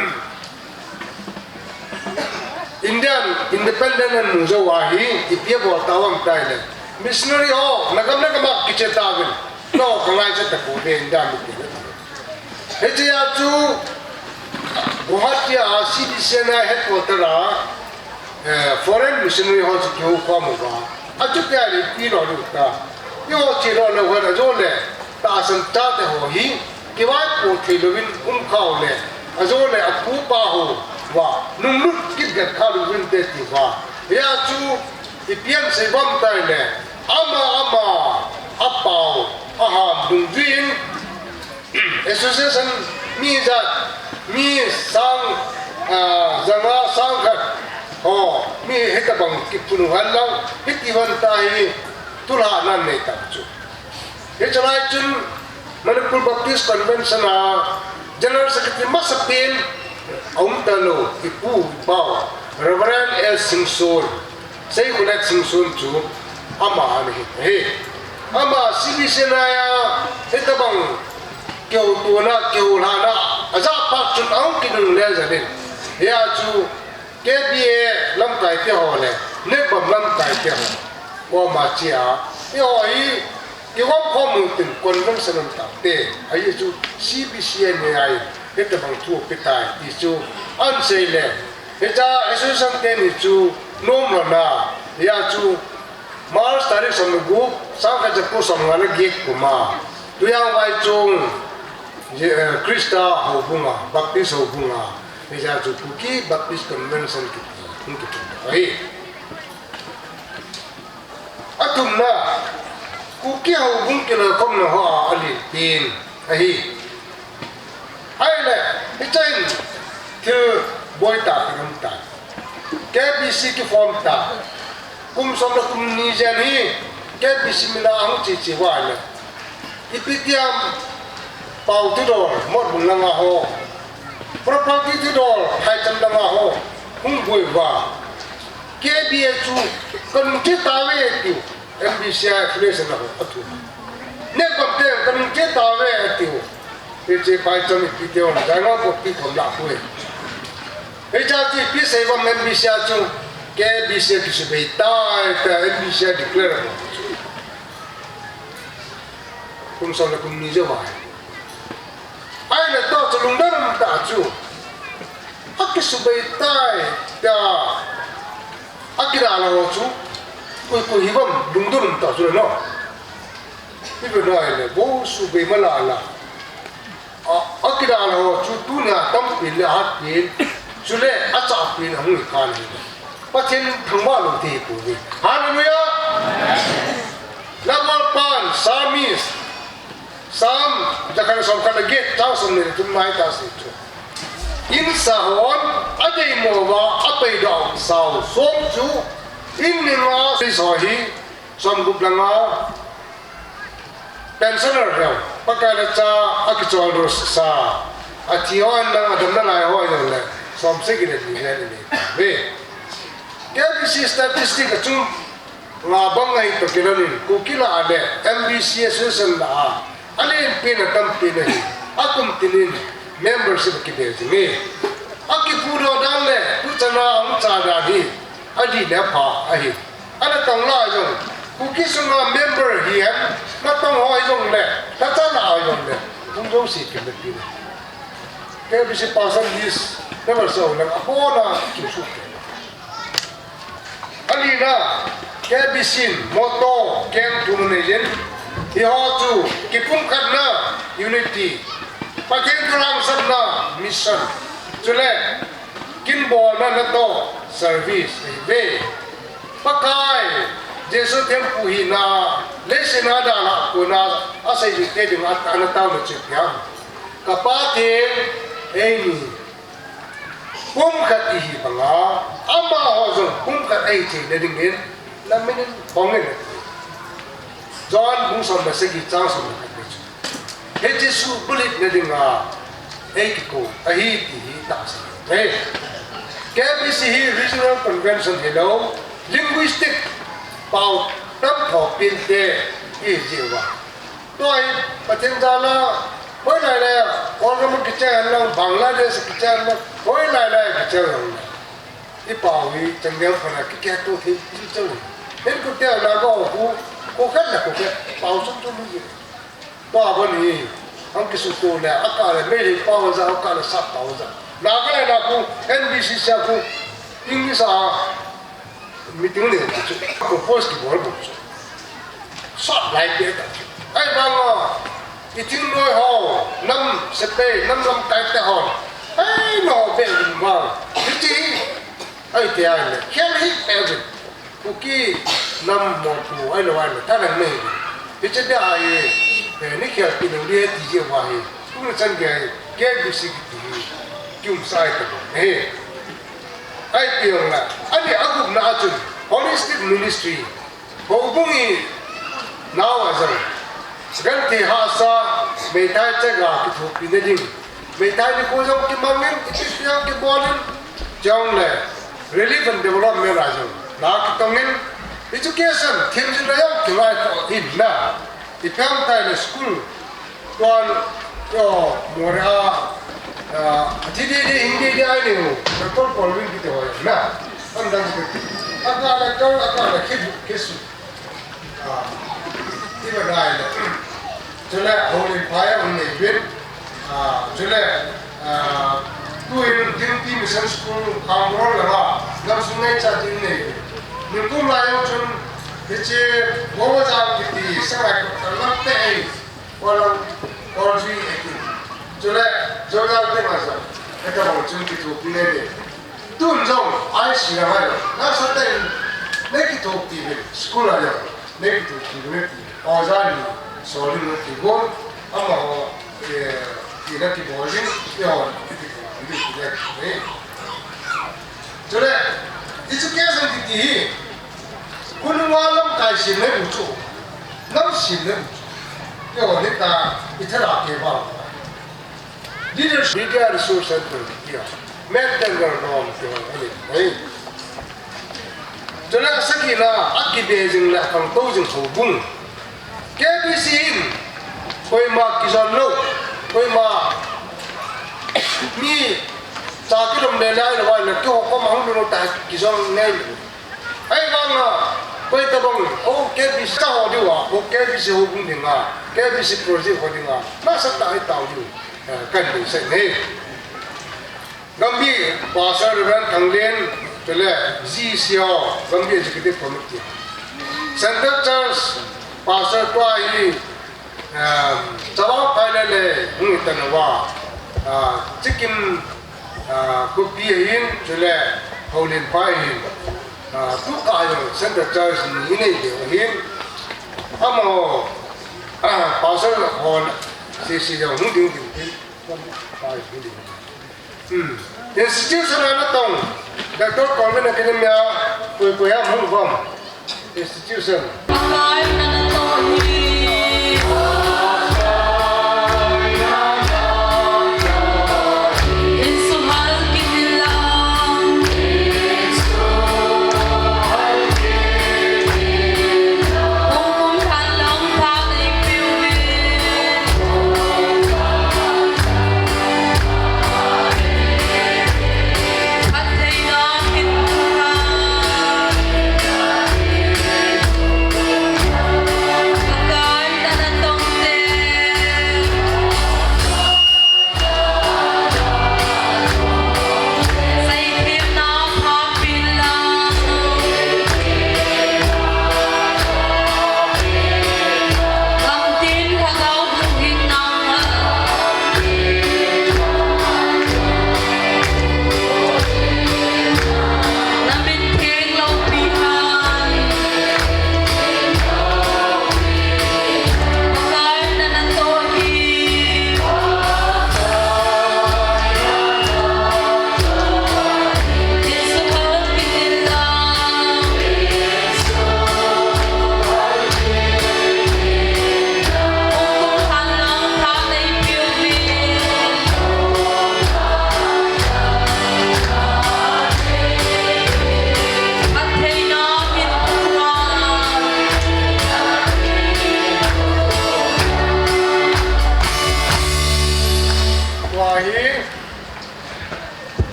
Indian independent ana mu jou a hi, ipi abol tauvam itile, missionary ho, nagam nagam a kiche tauvin, nao kangaicha tapouve India mite. Hichea chu Guwahati a C B C N I headquarter a, eh, foreign missionary ho chu kihoukhom uva, achutia le ipi lolou ta, eiho che lolou hon, ajole tahsan chate ho hi kivaipo theilouvin um khau le, ajole apu apa ho uva nunglut kit gat kha louvinte tiuva. Hia chu ipi asei uvam itile, ama ama apao aham dungjuiyin, association mi ijat, mi sang, ah, janga sangkhat ho, mi hitobang kiphun u henlang, hiti hon ta hi thulhahna nei tauve chu. Hiche lai chun Manipur Baptist Convention a General Secretary masapen aum talou, ipu ipau Reverend S Singson, Seikhulet Singson chu ama ana hi ahi. Ama C B C N I a hitobang kihoutona, kihoulhahna ajah phat chun ahung kinungle jal in, hia chu K B A lamkaite ho le NECBAM lamkaite ho koma chea, eiho hi kigomkhom u hitin convention um taute, ajeh chu C B C N I in hitobang thu apetai ti chu ana sei le, hichea association teni chu nomlona, hia chu March tarik som le gup, sangkhat jako somnga le get kum a, Tuijang Vaichong, eh, Christa houbung a, Baptist houbung a, hichea chu Kuki Baptist Convention kiti hung kiphun ahi. Athumna, Kuki houbung kiloikhomna hoa alen pen ahi. Ahile, hichea hin thil boitah khat aum tai. K B C kiform ta. Kum som le kum ni jen hi K B C min a ahung cheche uva ahile, ipi tiam Pao Thudol, Motbung langa ho, Property Thudol, Phaicham langa ho hung boi uva, K B A chu kanung che tauve atiu. M B C affiliation ho athum. NECBAM te kanung che tauve atiu. Hiche Phaicham ipi teu, Jaingaokhop pi khom lah poi. Hichea chu ipi sei uvam M B C a chu, K B C kisubei tai tia M B C a declare ho chu. Kum som le kum ni jou va. Ahile tua chu lungdon um tah chu. Akisubei tai tia akidalha ho chu. Koi koi hi uvam lungdon um tah chu le no. Ipi nai le, bou subei malala. A, akidalha ho chu tunia tampi le ahat pen, chule achah pen ahung hi khan ahi. Pathen thangvah lou thei hi pouve. Hallelujah! Lamkalpan, Psalmist, Psalm jakhat le somkhat le get, chang somni le thum na hi ta sei chu. Insa hon adeimo uva apaidoh sao som chu, in ni nga sei so hi, somgup le nga, pensioner ho, Pakai le cha akicholdo sa, Athi ho ahin lang, adamna lai ho ahin lang le, som sagi le ni vel inei ve. K B C statistic a chunga bang ahi toh kilhonin, Kuki lah a le M B C Association lah a, alen pen atam pen ahi, akum tin in membership akibe jing e. Akipuidoh dan le tuchan a ahung cha dan hi adih le apha ahi. Ana tong lah jong, Kuki sunga member hihen, natong ho jong le, nacha lah jong le, hung jouse kimna pen ahi. K B C person list, member so lang, abona kisu. Alina, K B C in motto keng thum anei in, hiho chu kipumkhatna, unity, Pathen thu hangsanna, mission, chule kinbolna natoh, service, ahi ve. Pakai Jesu thempu hina, leiset a dalha kona aseijui te dinga ana taona chu ipi ham? Ka Pa theng, eini pumkhat ihi banga, amaho jong pumkhat ahi theina dingin, namin in hong in, ati. John bung som le sagi chang som le khat na chu, hiche suhbulhitna dinga eikikou ahi ti hi tahsan e. K B C hi regional convention hilou, linguistic pao tamthopin te ihi jeh uva. Tua hi Pathen jal a, hoilai lai a, Kolgam a kichai henlang, Bangladesh a kichai henlang, hoilai lai a kichai henlang, i pao hi changel khona kikehto thei, i chang. Hin kute na go khu, khu khat na khu khat, pao sum sum hi. Tua bani, ang kisuto le, akah le, Meitei pao ja, akah le, Sap pao ja. Nagaland a khu, N B C C a khu, English a, meeting nei chu, propose kibol bou chu. Sot lai pe ta chu. Ahivanga, i thingnoi ho, nam sepai, nam lamkai te ho, ei, no be vin vang. Hiche hi, ahi te ahile, khel hi pe vin. Kuki nam mopo, ahilou ahile, thaneina nei vin. Hiche dia hi, eh, nei khelpi lou ding ti jeh uva hi. Tuni chan gei, K B C kiti hi, kiumsa ahi tabou ahi. Ahi ti jong le, ani agupna a chun, holistic ministry, houbung i nau a jong, genthei hahsa, meithai chaga kithopina ding, meithai nikho jong kimangin, ipi ipi jong kibolin, chule relief and development a jong, la kitongin, education, themjilna jong kingaito in na, ipi ham itile school, Tuan, yo, Moreh a, ah, athi ding ding, hing ding ding ahi nau, Doctor Colvin kiti ho na. An dang kiti. Akah le kal, akah le khi, khi su. Ah, ti ba dai le. Chule, Houlin phai a hung nei uvin. Ah, chule, ah, tuin Trinity Mission School, Khangrol langa, gamsung ngaicha ding nei uvin. Nikum lai jong chun, hiche, Boma Jang kiti, sangai ko, kalam te ei. Kolang, Kolji, eki. Chule, Jolang te ma jong, eka bol chun kithopi le le. Tun jong, ai si la ngai lo. Nasatah in, nei kithopi le, school a jong, nei kithopi le ti. Oja ni, soli le ti bol, amaho, eh, ti na kibol le, ti ho, ti kithopi le, ti le, ti le. Chule, education kiti hi, khonunga lamkai sem le bu chu, nam sem le bu chu. Keiho hita, i thera ke ba. Leaders, Media Resource Center kiti a, mentor norm kiti a, ani, ai. Chule asagina, akibe jing le akhangtou jing houbung. K B C in, koima kijon lou, koima mi cha kilom le lai lou, vai le keiho koma hung lou ta kijon ngai lou. Ahivanga, koi tabang, o K B C ka ho diu a, o K B C houbung dinga, K B C project ho dinga, nasatah a i tao diu, eh, kan dei sei nei. Gambih Pastor Reverend Thanglen, chule G C O, Gambih Executive Committee. Central Church Pastor tua hi, um, Chavang Phai le le, hung itan uva, ah, Chikim, ah, Kupi ahin, chule Houlin Phai ahin, ah, tukah jong Central Church ni inei diu ahin, amaho, ah, Pastor hon, C C jong hung ding ding, hung ding ding. Hmm. Institution a natong, Doctor Colvin Academy a, koi koi a hung vom. Institution.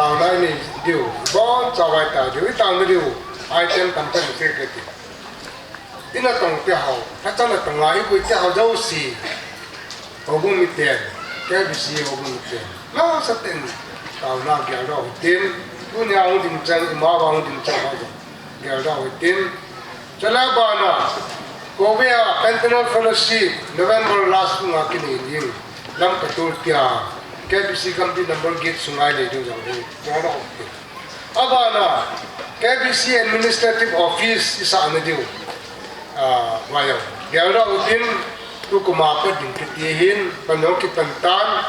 Taona inei diu, ibon chavai tao diu, itaona diu, item tamtah in sei kati. Inatong teho, nachan natong a, igui teho jouse. Houbung miten, K B C houbung miten. Nasatah in, taona geldoh u hitin, tunia hung ding chang, ima vang hung ding chang ho jong. Geldoh u hitin. Chule abana, Kovei a Pentateuch Fellowship, November last sunga kinei ding. Lamka Tultia, K B C Gambih number get sunga inei ding jong hi. Geldoh u hitin. Abana, K B C Administrative Office isahna diu. Ah, vaiyo. Geldoh u hitin, tukum a pat ding kiti hin, pan jong kipan tan.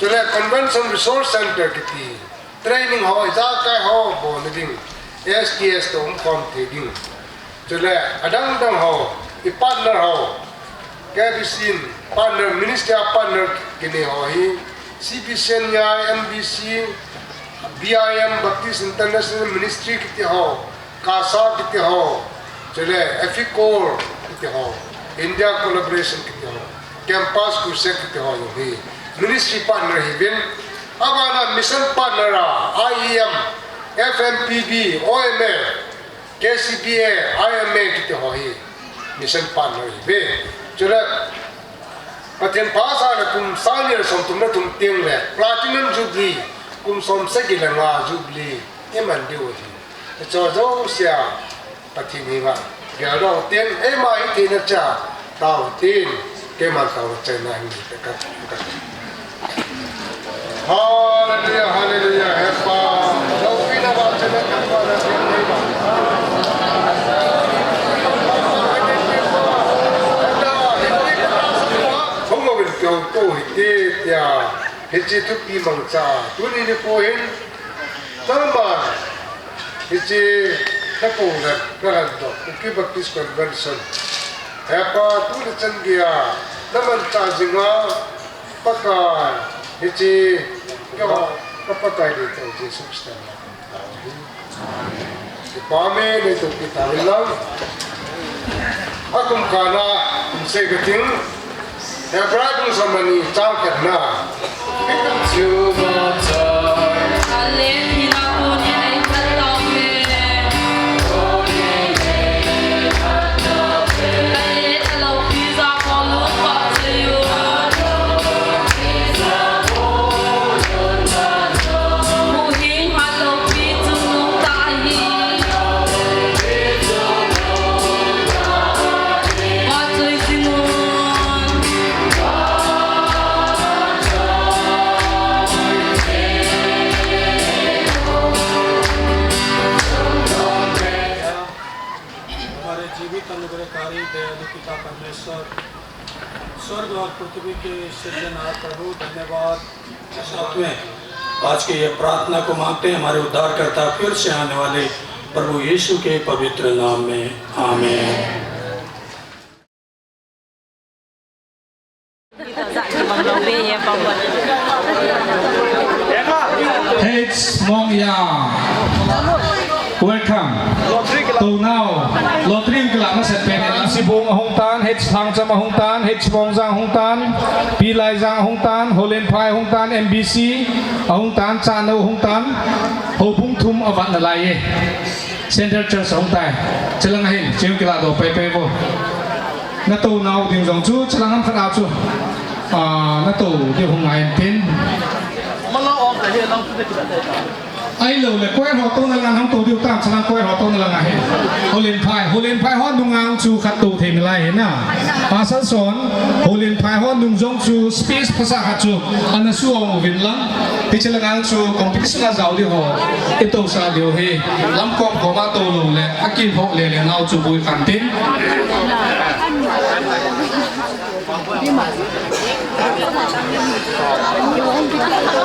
Chule Convention Resource Center kiti. Training ho, ijakai ho, bolna ding. S T S toh umkhom thei ding. Chule, adang dang ho, i partner ho. K B C in partner, ministry a partner kinei ho hi. C B C N I, M B C, B I M, Baptist International Ministry kiti ho. CASA kiti ho. Chule, AFICOR kiti ho. India Collaboration kiti ho. Campus Crusade kiti ho jong hi. Ministry partner hiuvin. Abana mission partner a, I E M, F M P B, O M F, K C B A, I M A kiti ho hi. Mission partner hiuve. Chule, Pathen pha asah le kum sang ni le som thum le thum teng le, Platinum Jubilee, kum som sagi le nga Jubilee, iman diu ahi. Hiche jouse a, Pathen henga, geldoh u hitin, eima hitheina cha, tao u hitin, keiman taona chaina hin, ka, ka, ka. Hallelujah, hallelujah, Hepa. Loupina vangsetna Hepa na ding nei ba. Hung uvin kou kou hite tia. Hiche thupi mangcha. Tuni nikho hin. Nangman. Hiche, na pung le, na lan doh, Kuki Baptist Convention. Hepa, tuni chan geiya, na man tah jing a, Pakai, hiche, ka, ka Pakai deitah Jesu Christa min in. Kipa me, neitong kit tauvin lang. Akum kana, kum sei kating. Hebrai bung somleni chang khatna. हमारे जीवित अनुग्रहकारी दयालु पिता परमेश्वर, स्वर्ग और पृथ्वी के सिरजनहार प्रभु, धन्यवाद। साथ में आज की ये प्रार्थना को मांगते हैं हमारे उद्धारकर्ता फिर से आने वाले प्रभु यीशु के पवित्र नाम में, आमीन। H Mongya. Welcome. Tou nau. Lottery kilah masat pen in. H Sibung ahung tan, H Lhangcham ahung tan, H Mongjang ahung tan, P Laijang ahung tan, Holenphai ahung tan, M B C ahung tan, Chanu ahung tan, houbung thum avat nalai e. Central Church ahung tai. Chelang ahin, cheu kilah doh pai pai vo. Natou nau ding jong chu, chelang ham khat a chu. Ah, natou ding hung ngai in tin. Ahilou le, choir ho touna lang a hung tou diu tam, chelang choir ho touna lang ahi. Holenphai, Holenphai ho nunga chu khat tou thei nalai hi na. Asanson, Holenphai ho nung jong chu space phasah khat chu ana suh uvin lang. Hiche lang a chu competition a jao diu ho. I tousah diu hi. Lamkop koma tou lou le, akihou le le nau chu bui khan tin.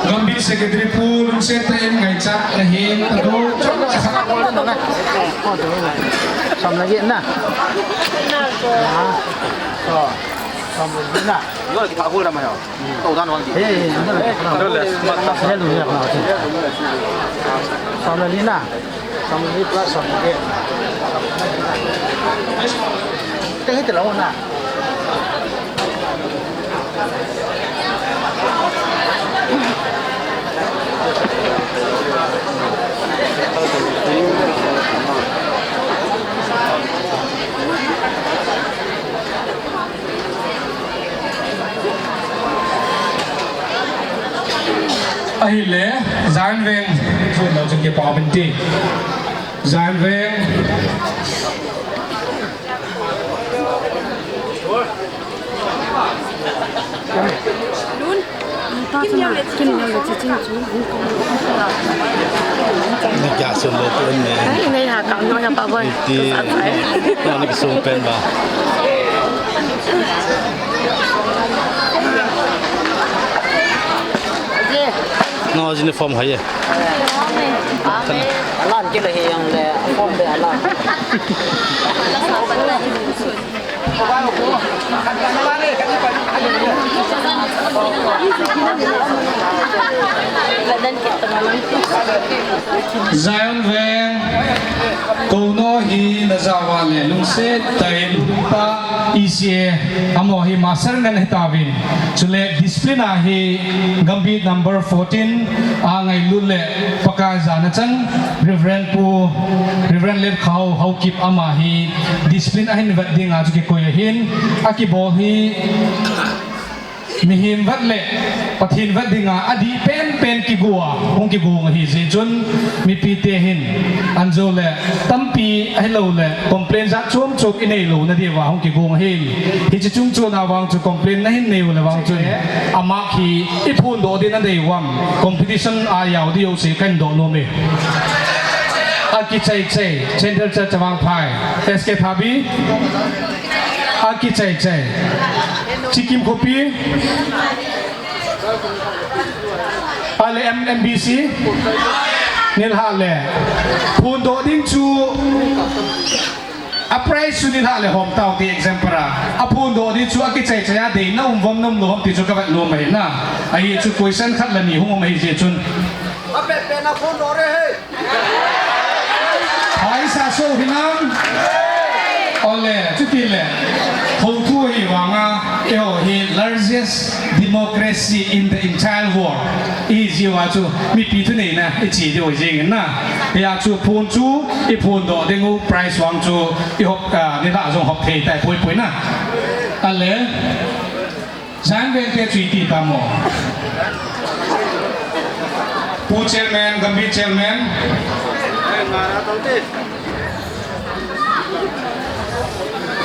Gambih Secretary Pu lungset tah in ngaichat nahin, ado. Som le get na. Ah. Oh. Som le get na. Yo le kita aku nama yo. Tahu dan orang di. Hey, hey, hey. Som le get na. Som le get plus som le get. Kita hit lang na. Zion Veng, chu lo chu kipa bin ti. Zion Veng. Lun. Kim Yong le Chi Ching chu. Ni kya sun le tu ne. Ai, nei ha kam no ya pa boy. Ti. Sa sai. Na ni ki sung pen ba. No, uniform hai ye. Alan kila hi yang le, form de alan. Zion Veng, kou no hi na jawa le lungset tah in pa E C A amaho hi master ngen hi tauvin. Chule discipline a hi Gambih number fourteen a ngailut le Pakai jana chang Reverend Pu, Reverend Letkhao Haokip ama hi discipline ahin vet dinga chu kikoi ahin, akibol hi mihem vet le Pathen vet dinga adih penpen kigo a, hung kigo ahi jeh chun mipite hin anjo le tampi ahilou le complain jat chom chom inei lou na diuva hung kigo ahin. Hiche chung chon a vang chu complain nahin nei u le vang chun a mark hi iphondoh ding nadei uvam, competition a jao diu se kahin doh nom e. Akichai chai, Central Church Vangphai, S K Thabi. Akichai chai. Chikim Khopi. Ale M M B C. Nilhah le. Phondoh ding chu. A prize chu nilhah le hom tau ti example a. Aphondoh ding chu akichai chai a dei na um uvam na um lou ham ti chu kavet nom ahi na. Ahi chu question khat le ni hung um ahi jeh chun. Ape pe na phondoh re he. Hai sa so hinam. Ole, chuti le. Hou thu hi vanga, eiho hi largest democracy in the entire world. Ihi jeh uva chu, mipi thuneina, ichi diu jing in na. Hia chu phone chu, iphondoh ding u, prize vang chu, ihop, ah, nilhah jong hop thei tai poi poi na. Ale. Zion Veng te chu iti tamo. Pu Chairman, Gambih Chairman.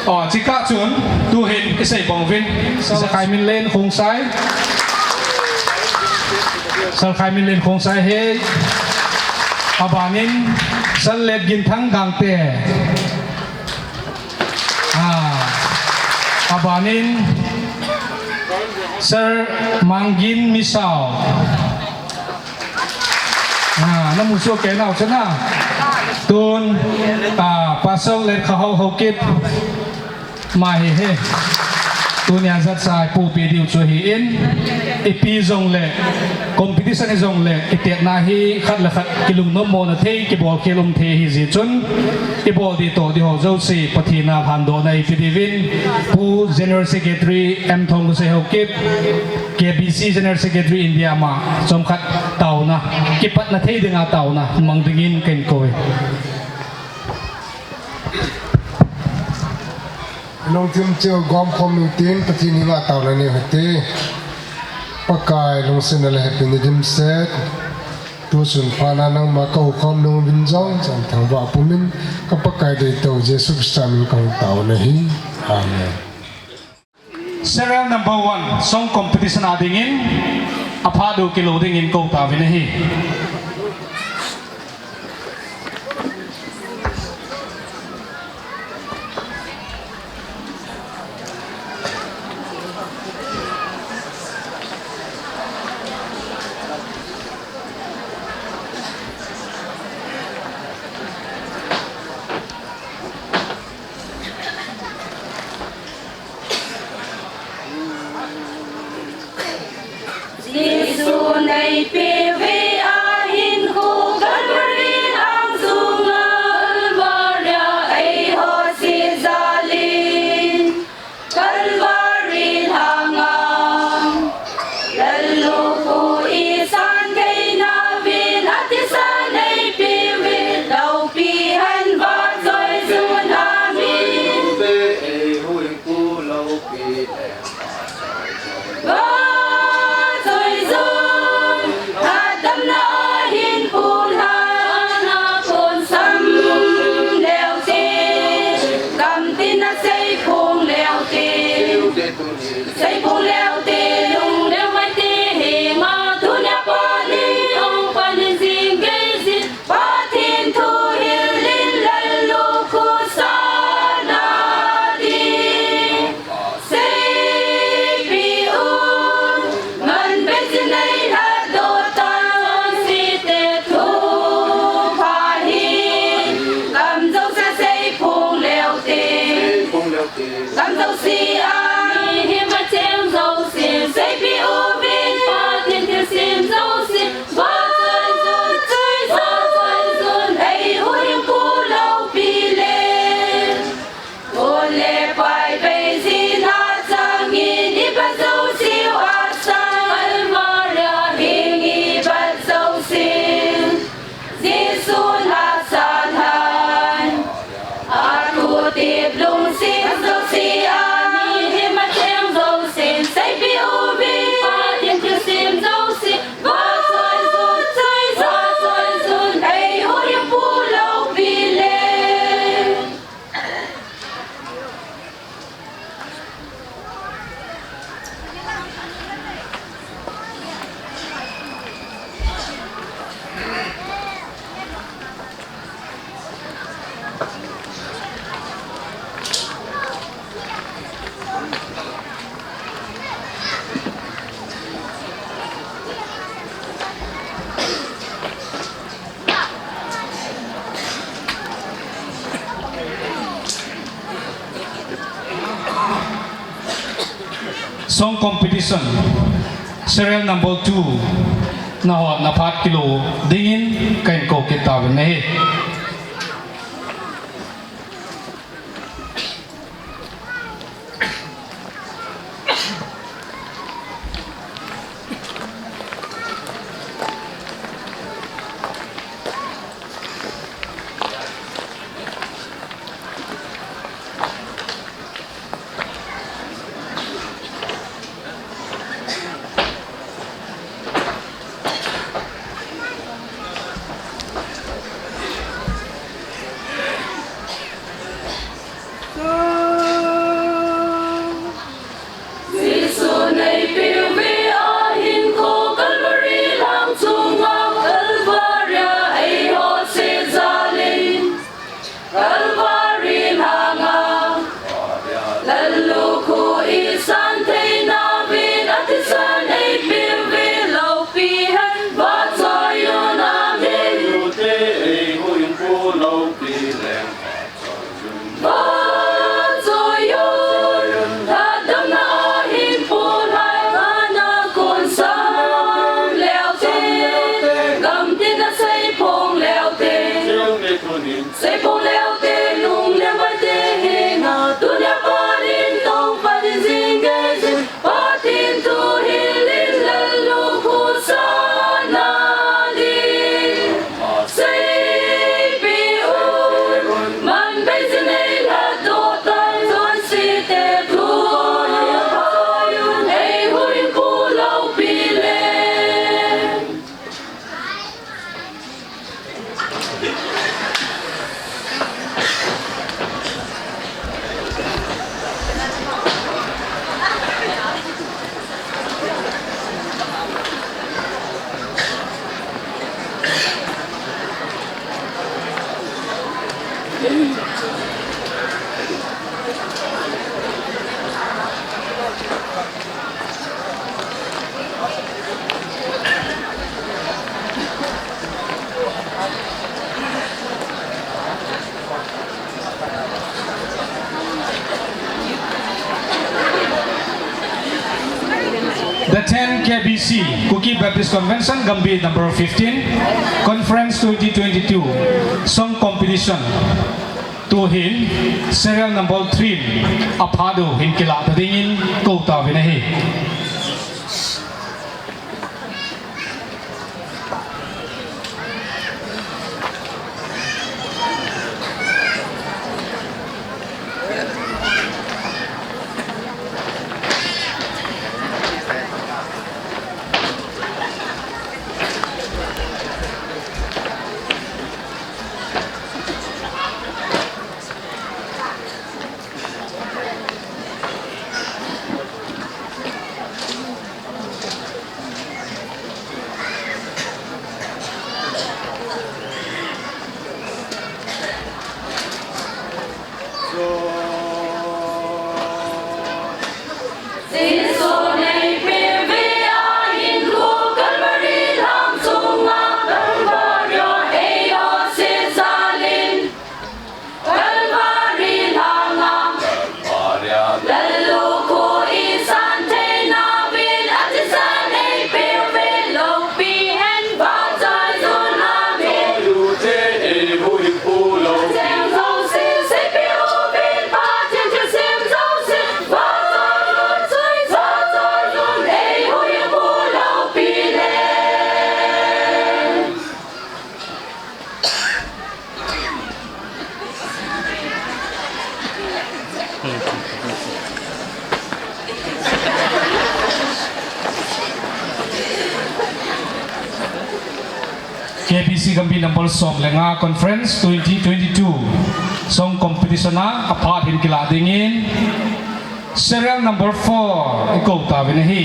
Oh, chikah chun, tuhin, isei bang uvin. Sir Khaiminlen Khongsai. Sir Khaiminlen Khongsai hi. Abanin, Sir Letginthang Gangte. Ah, abanin Sir Mangin Misao. Ah, namu soh kei nau chana. Tun, ah, Pastor Letkhao Haokip. Ama hi he. Tunia jat sa ipuipi diu chu ahin. Ipi jong le. Competition hi jong le, itetna hi khat le khat kilungnom mona thei, kibol khel um thei ahi jeh chun, ibol ding toh ding ho jouse, Pathen a lhandohna ipe diuvin, Pu General Secretary M Thongkosei Haokip, K B C General Secretary India ama, chomkhat taona, kipatna thei dinga taona, mang dingin kahin koi. Lungthim cheh u gom khom u tin, Pathen henga taona neiu hite. Pakai lungsetna le hepina dimset. Tusun phat a nangma kakhom nung uvin jong, chan thangvah pumin, ka Pakai deitah u Jesu Christa min kahung taona ahi. Amen. Serial number one, song competition a dingin, aphat u kilo dingin kou tauvin ahi. Jesu neipe ve a Gam jouse a mihem acheng jousen seipeh uvin, Pathen thilsem jouse vachoiyun, vachoiyun, eihuhhingpu loupi le. Ol le pai beijin a changin ipa jouseu asang, Kalvari a hing ipat jousen Jesun asang lhan. Athu tep lungset jouse a mihem acheng jousen seipeh uvin, Pathen thilsem jouse vachoiyun, vachoiyun, eihuhhingpu loupi le. Song competition, serial number two, nahotna phat kilou dingin kahin kou kit tauvin ahi. Jesu neipeuve ahinkho Kalvari lang chunga, Kalvari a eiho seh jalin, Kalvari langa lallukhuh isan theina uvin athisan eipeuve loupi hen, vachoiyun, Amen. Vachoiyun, Amen. Vachoiyun, lhatdamna ahin ponlai, ana kon sam leu te, gamtina seiphong leu te, seiphong leu te, lungnem vai te henga, tunia pat in tong pat in jing gei jin, Pathen thu hilin lallukhuh sana din. Seipeh un, man beijin eilhatdoh tan, chonse te thu vachoiyun, eihuhhingpu loupi le. The ten K B C, Kuki Baptist Convention, Gambih number fifteen, Conference twenty twenty-two, Song Competition. Tuhin serial number three, aphat u hin kilah ta dingin kou tauvin ahi. K B C Gambih number som le nga, Conference twenty twenty-two song competition a aphat hin kilah dingin serial number four i kou tauvin ahi.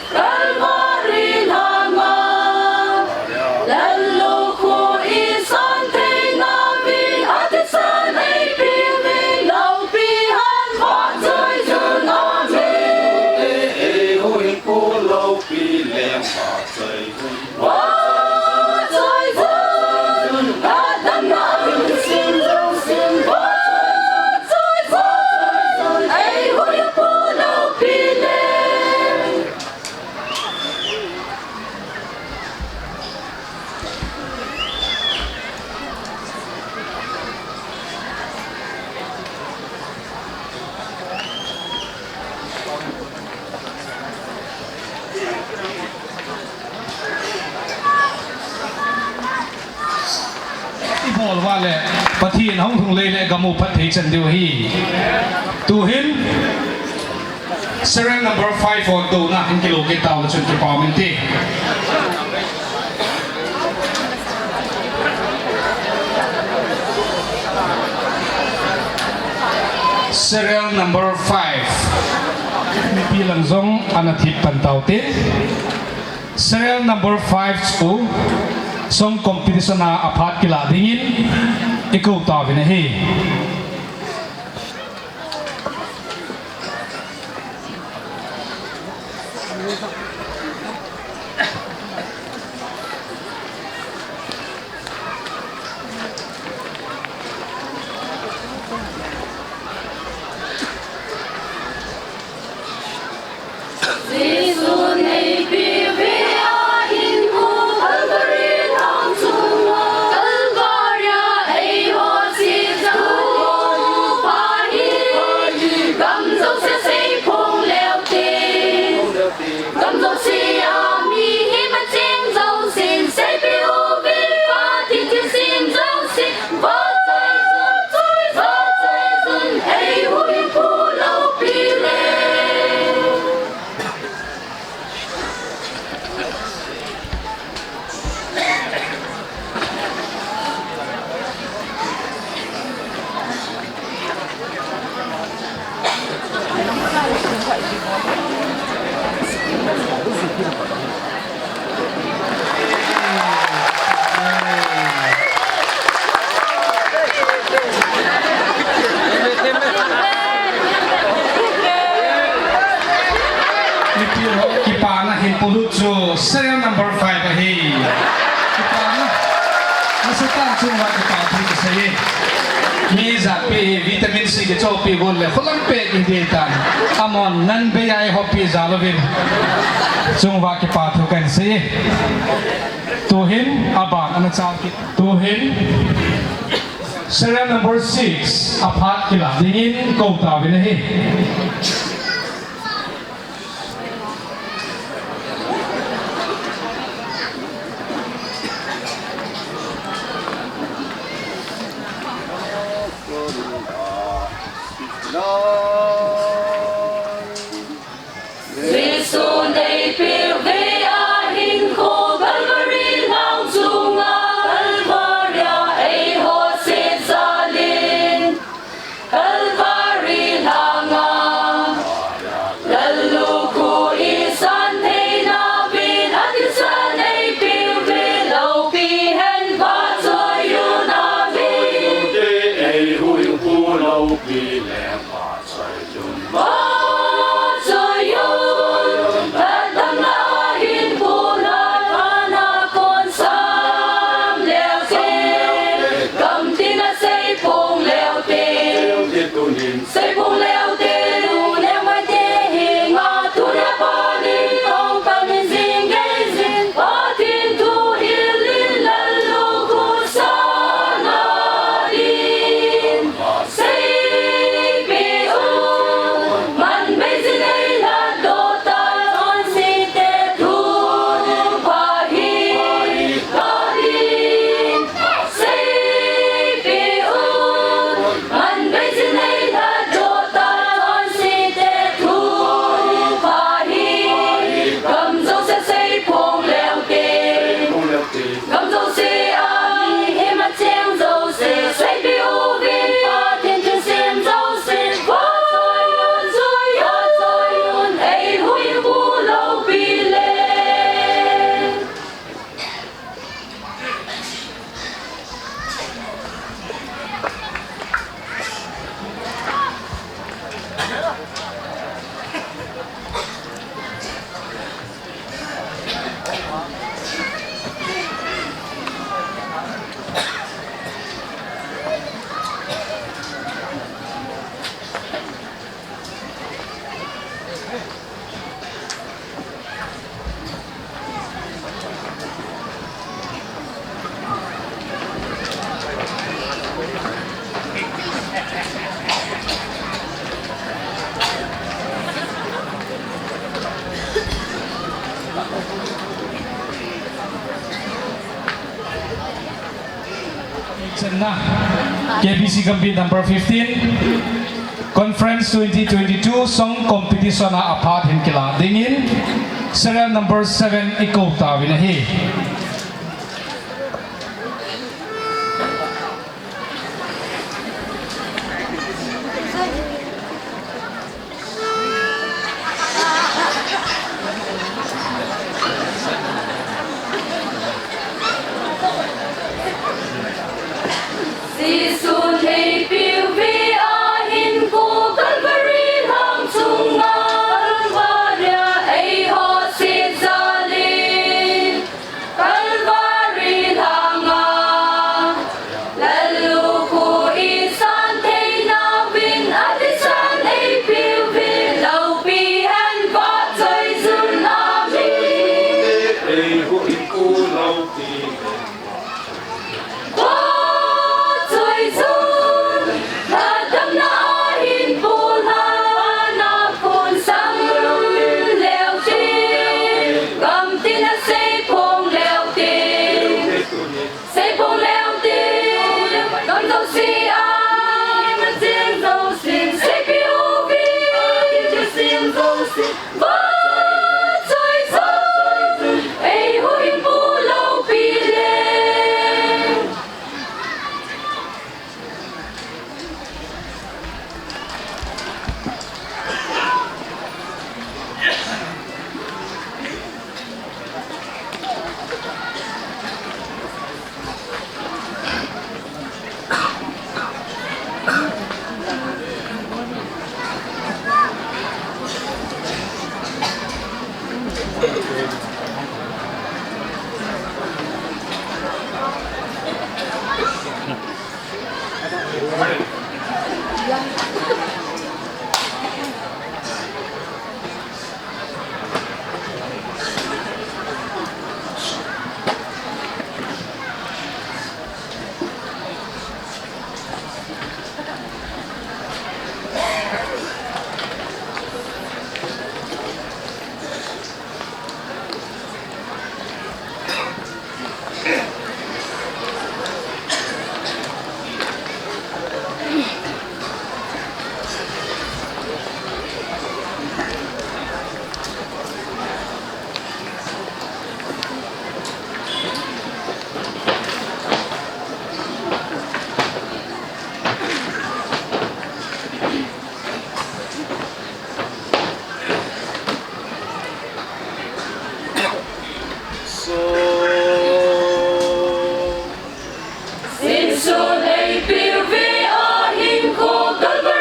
Kalvari langa, lalukhu i san theina vin, athisan ei piuvin, loupi han phat choi jun amen. Ei huhhingpu loupi leng phat choi jun. Phat choi jun, ka damna lungsim lungsim. Phat choi jun, ei huhhingpu loupi leng. I bol uva le Pathen hung lhung lei le gam u phatthei chan diu ahi. Tuhin serial number five ho douna hin kilo kit tau le chun kipa um inte. Serial number five. Mipi lang jong ana thip pan tau te. Serial number five chu song competition a aphat kilah dingin i kou tauvin ahi. Jesu nei piuvin ahin kou Calvary lhang chunga, Calvary a eiho seijuh pa hi, gam jouse seiphong leu te, gam jouse a mihem acheng jousen seipiuvin, Pathen thilsem jouse. Mipi ho, kipana hin polut chu serial number five ahi. Kipana. Nasatah in chunguva kipa thu kasei e. Mi ijat pi hi vitamin C kichohpi got le kholam pet ihi tan. Amahon nan bei a eihopi jal uvin. Chunguva kipa thu kahin sei e. Tuhin aban ana chal kit. Tuhin serial number six aphat kilah dingin kou tauvin ahi. Jesu nei piuvin ahin kou Calvary lhang chunga, Calvary a eiho seijuh in, Calvary lhanga lalukhu i san theina vin, athisan ei piuvin, loupi hen phat choi jun amen. Channa, K B C Gambih number fifteen, Conference twenty twenty-two Song Competition a aphat hin kilah dingin serial number seven ikou tauvin ahi. Jesun heipiu ve a hinkho Calvary lhang chunga, Calvary a eiho sejal in. Calvary lhanga, Lallukhu isan theina uvin, athisan eipiu ve, loupi hen vahchoiyun amen. Eiho hinkho loupi hen vahchoiyun, nadamna a hin pulha, na pun sang leu te, gamtina seiphong leu te. Seiphong leu te, gam jouse a, macheng jouse, seipiu ve, seipiu ve, vahchoiyun, eiho hinkho loupi le. Jesun eipiu ve a hinkho Calvary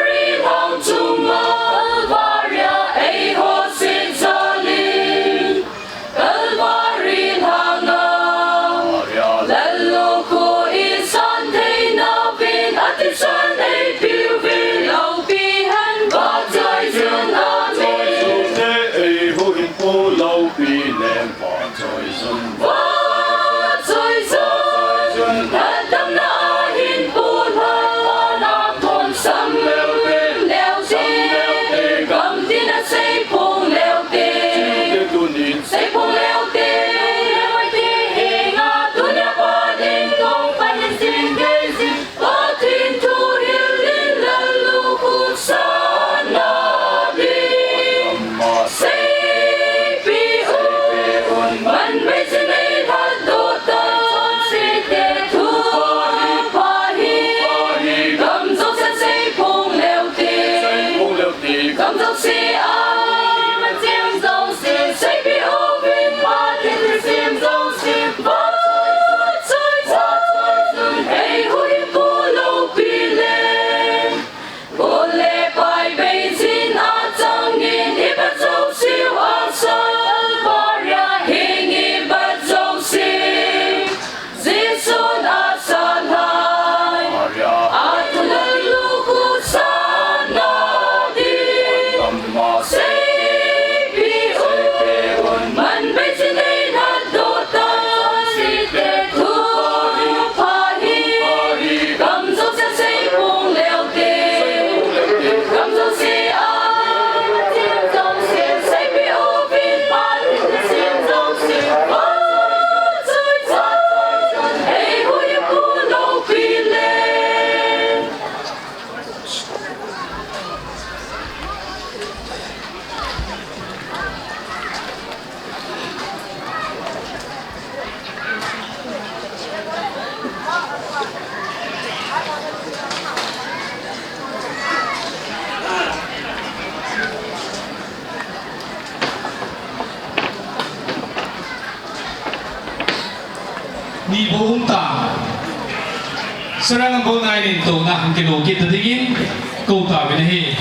Serial number nine in touna hin kilo kit ta dingin kou tauvin ahi.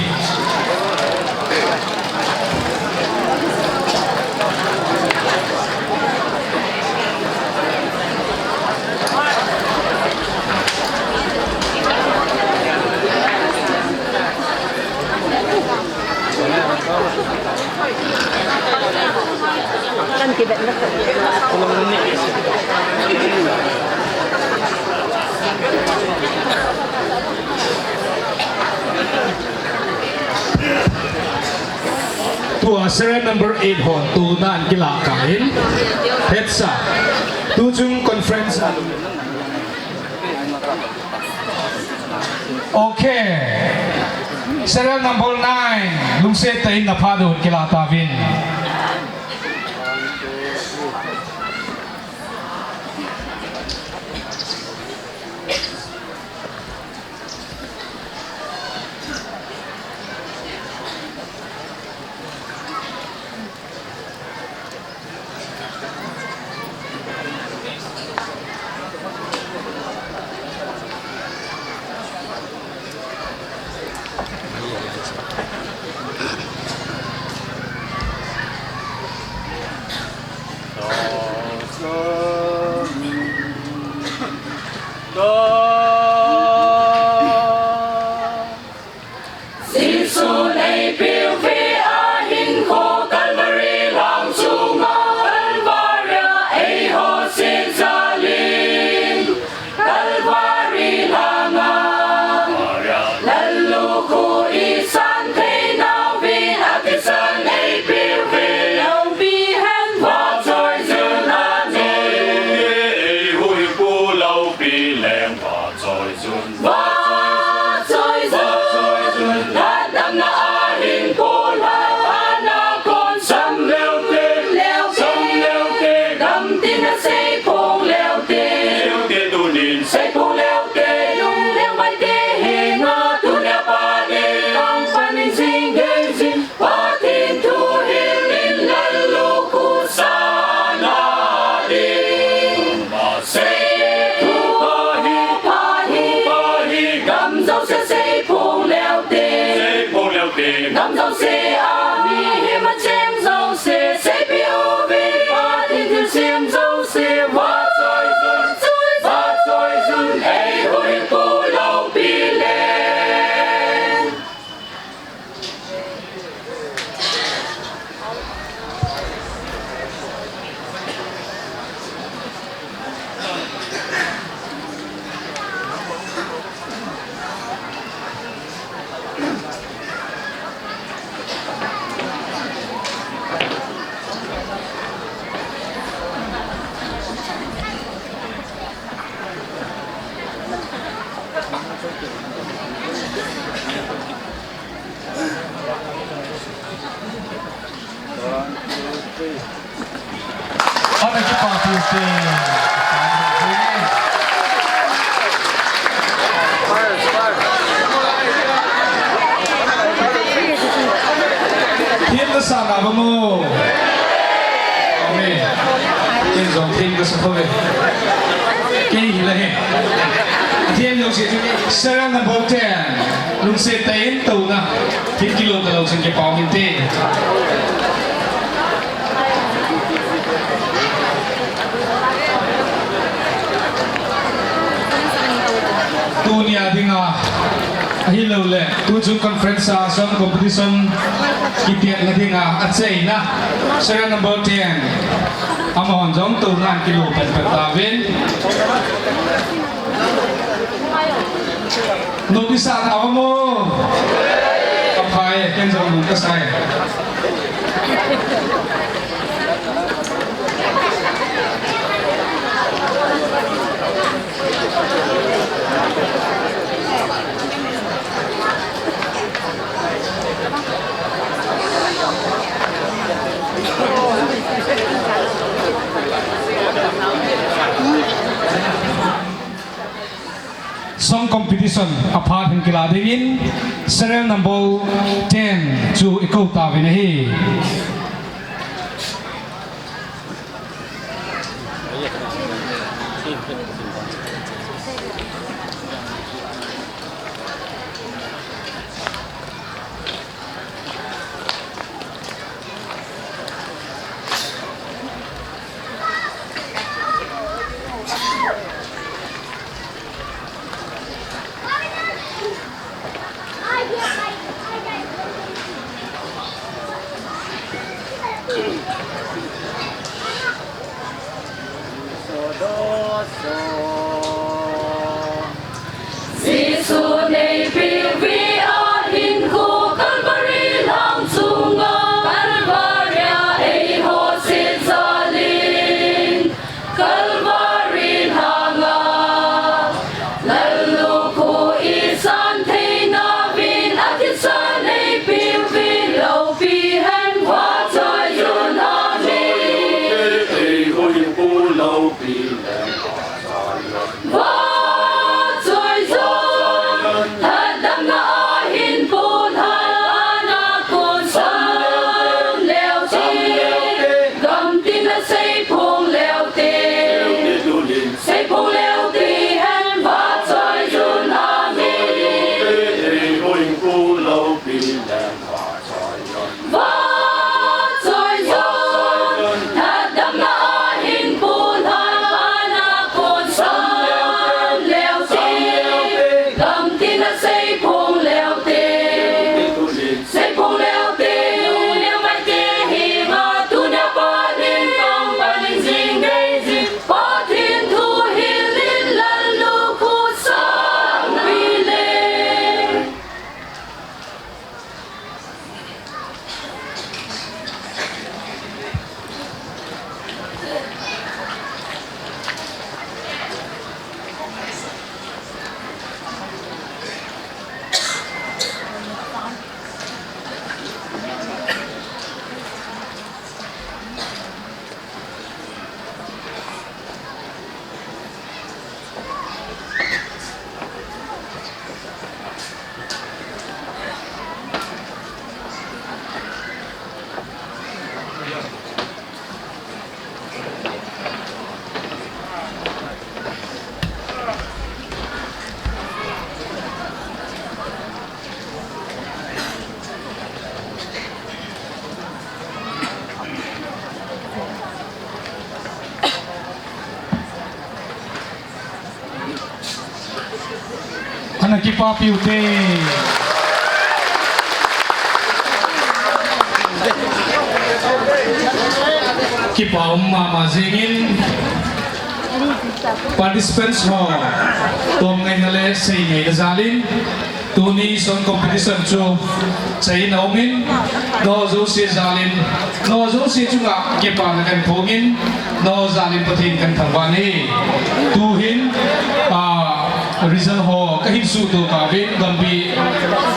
Tua serial number eight hon touna ahin kilah kah in. Hetsa. Tuchung conference a. Okay. Serial number nine. Lungset tah in naphat un kilah tauvin. Jesu nei piu ve a hinkho Calvary lang chunga, Calvary a eiho sih jalin, Calvary langa. Lallukhuh i san thei nauvin a thisan ei piu ve. Loupi hen, vahchoiyun a nei. Ei huhhingpu loupi leng vahchoiyun. Vahchoiyun, vahchoiyun, lhatdamna a hin pulhah, vana kon sam leu te, leu te, sam leu te, gamtina seiphong leu te, leu te tunin seiphong leu te, lungleng vai te henga tunia pat in, kangpan in jing gei jin, Pathen thuhil in lallukhuh sana ding. Seithupha hi, pha hi, pha hi, gam jouse seiphong leu te, seiphong leu te, gam jouse a mihem a cheng jouse, seipi uve, Pathen thilsem jouse, vahchoiyun, vahchoiyun, ei huhhingpu loupi leng. Ana kipa pi te. Themna sanga vang o. Amen. Ken jong themna sa kho ve. Kei hi la he. Themna si serial number ten. Lungset tah in touna. Hin kilo talou chun kipa um inte. Tunia dinga, ahilouleh, tuchung conference a song competition kipetna dinga, achaina, serial number ten. Amahon jong touna ahin kilo penpen tauvin. Notice a na vang o. Aphai, ken jong nung kasai. Song competition aphat hin kila dingin serial number ten chu ikou tauvin ahi. Jesu nei piuvin ahinkho Calvary lang chunga, Calvary a eiho sih jalin, Calvary langa lallukhuh isan theina uvin, athisan nei piuvin loupi hen, vachoi un. Amen. Eiho hinkho loupi hen. Vachoi un, lhatdamna ahin pun hal ana kon sam leu te, gamtin a seiphong leu te, seiphong leu te hen, vachoi un. Amen. Vachoi un, lhatdamna ahin pun hal ana kon sam leu te, gamtin a seiphong leu te, seiphong leu te, nung leng mai te hi ma tunia pat in tong panin jing gei jin, Pathen thu hilin lallukhuh sangpi le. Ana kipapi u te. Kipa um mama jingin, participants ho, tom ngaina le sei ngaina jalin, tuni song competition chu chaina umin, nangho jouse jalin, nangho jouse chunga kipana kahin phongin, nangho jalin Pathen kahin thangvah e. Tuhin, ah, result ho kahin suhtoh kah uvin, Gambih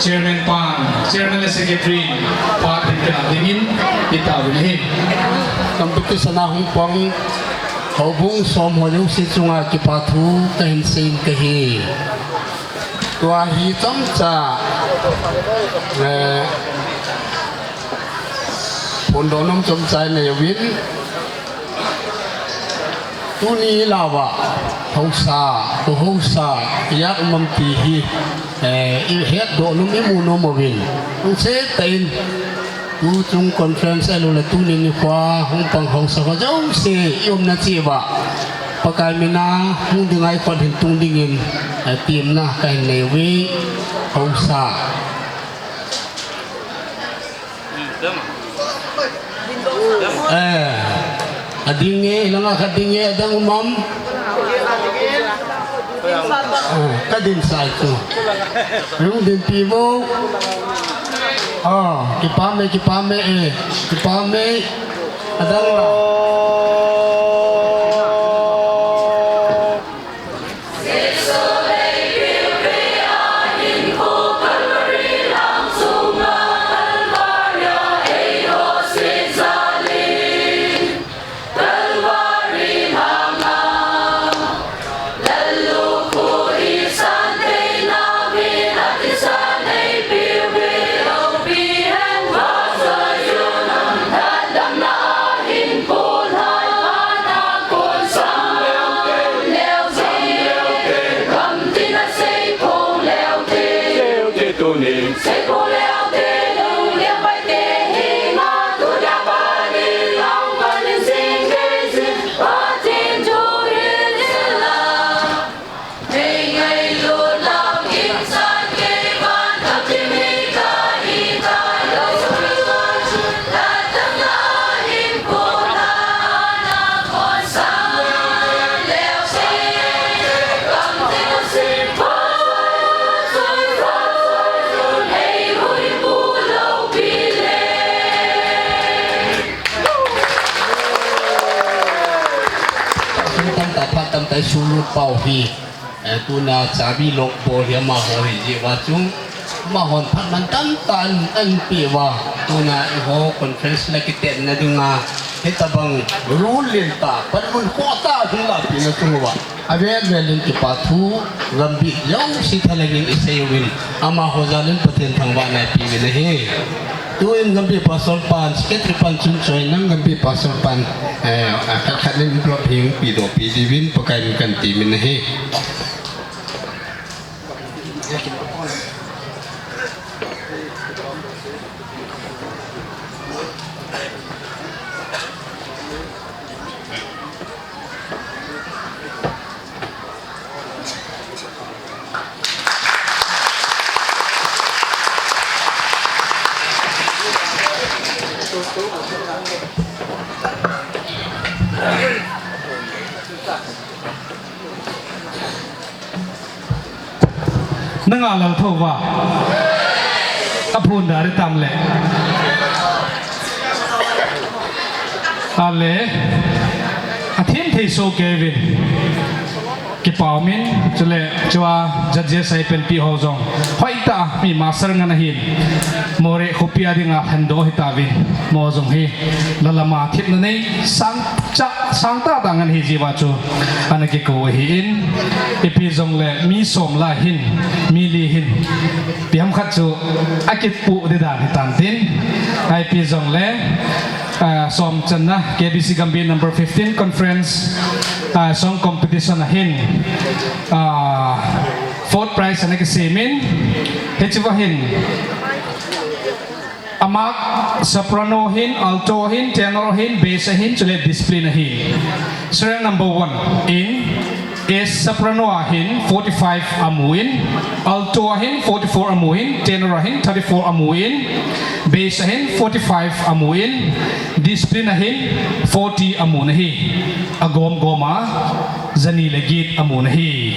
chairman pan, chairman le secretary pan hin kana dingin, hita uvin ahi. Competition a hung pang houbung som ho jouse chunga kipa thu kahin seiyin kahi. Tua hi chomcha, eh, phondoh nom chomcha inei uvin, tuni laova haosa, koi haosa, ijat um am ti hi, eh, ihetdoh nom, imu nom uvin, lungset tah in tuchung conference ahiloule tuni nikhoa hung pang haosa ho jouse, i umna cheh uva Pakai mina hung dinga ikhut hin tung dingin, eh, temna kahin nei uve, haosa. Eh, ading e, ilanga khat ding e, adang um am? Eh, kadinsa e tu. Hung dinpi uvo. Ah, kipa me, kipa me e, kipa me. Adang la. Taisulu pau hi, eh, tuna chabi lock bol hi amaho hi jeh uva chu, amahon phatman tamtah an, anpeh uva, tuna eiho conference la kitetna dinga, hitabang rule lentah, panmun khohtah hung lahpeh na chung uva, avel vel in kipa thu, gambih jouse thalheng in isei uvin, amaho jal in Pathen thangvahna ipe uvin ahi. Tuin gambih pastor pan, secretary pan chun choi nang gambih pastor pan, eh, khat khat in envelope hi hung pedoh peh diuvin Pakai min kan ti min ahi. Nanga lal thouva. Aphun da ri tam le. Ale. Athem thei soh kei uvin. Kipa umin, chule, chua, judges a ipengpi ho jong. Hoitah, mi master ngen ahin. Moreh khopi a dinga lhendoh hitauvin. Mo jong hi, la lama themna nei, sang, cha, sang tah tah ngen ahi jeh uva chu. Ana kikou ahin, ipi jongle mi som la hin, mi li hin, ipi ham khat chu akipoh ding dan hitan tin, ipi jongle, ah, som channa K B C Gambih number fifteen conference, ah, song competition a hin, ah, fourth prize ana kisem in, hiche va hin, Amah soprano ahin, alto ahin, tenor ahin, bass ahin, chule discipline ahin. Serial number one in, A soprano ahin forty-five amun, alto ahin forty-four amun, tenor ahin thirty-four amun, bass ahin forty-five amun, discipline ahin forty amun ahi. Agom gom a, jani le get amun ahi.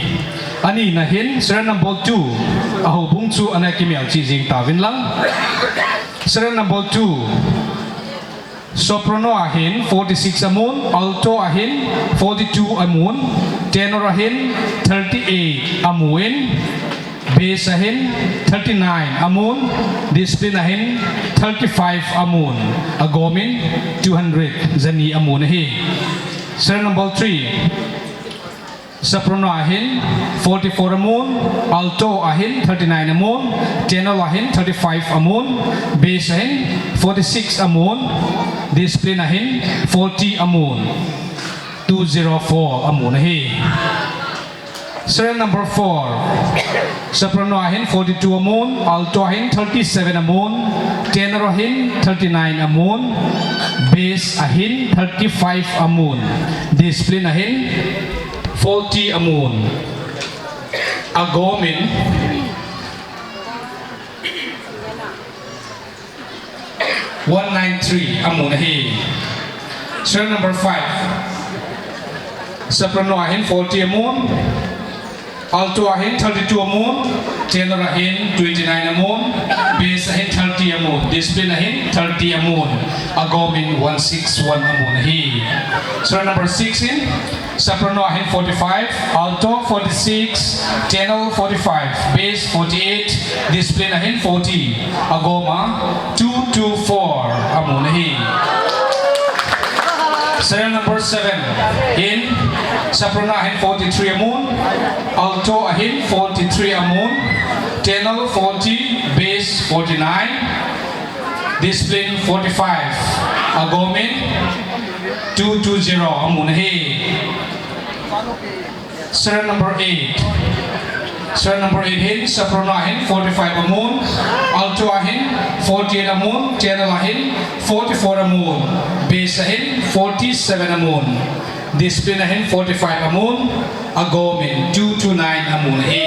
Anina hin, serial number two, ahoubung chu ana kimelchih jing tauvin lang. Serial number two, soprano ahin forty-six amun, alto ahin forty-two amun, tenor ahin thirty-eight amun, bass ahin thirty-nine amun, discipline ahin thirty-five amun, agomin two hundred, jani amun ahi. Serial number three, soprano ahin forty-four amun, alto ahin thirty-nine amun, tenor ahin thirty-five amun, bass ahin forty-six amun, discipline ahin forty amun, two zero four amun ahi. Serial number four. Soprano ahin forty-two amun, alto ahin thirty-seven amun, tenor ahin thirty-nine amun, bass ahin thirty-five amun, discipline ahin forty amun. Agomin one nine three amun ahi. Serial number five. Soprano ahin forty amun, alto ahin thirty-two amun, tenor ahin twenty-nine amun, bass ahin thirty amun, discipline ahin thirty amun, agomin one six one amun ahi. Serial number six in, soprano ahin forty-five, alto forty-six, tenor forty-five, bass forty-eight, discipline ahin forty, agoma two two four amun ahi. Serial number seven in, soprano ahin forty-three amun, alto ahin forty-three amun, tenor forty, bass forty-nine, discipline forty-five, agomin two two zero amun ahi. Serial number eight. Serial number eight hin, soprano ahin forty-five amun, alto ahin forty-eight amun, tenor ahin forty-four amun, bass ahin forty-seven amun, discipline ahin forty-five amun, agomin two two nine amun ahi.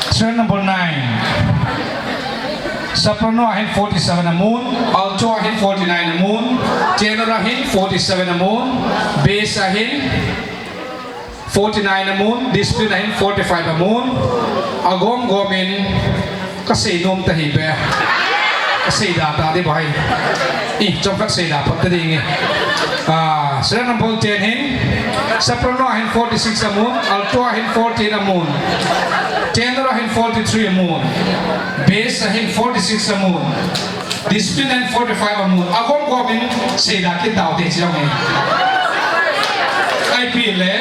Serial number nine. Soprano ahin forty-seven amun, alto ahin forty-nine amun, tenor ahin forty-seven amun, bass ahin forty-nine amun, discipline ahin forty-five amun, agom gomin, kasei nom tahih be. Kasei da ta di bai. I, chomkhat seida phat ta ding e. Ah, serial number ten hin, soprano hin forty-six amun, alto hin fourteen amun, tenor hin forty-three amun, bass hin forty-six amun, discipline hin forty-five amun. Agom gom in seida kit tau te chi jong e. Ipi le,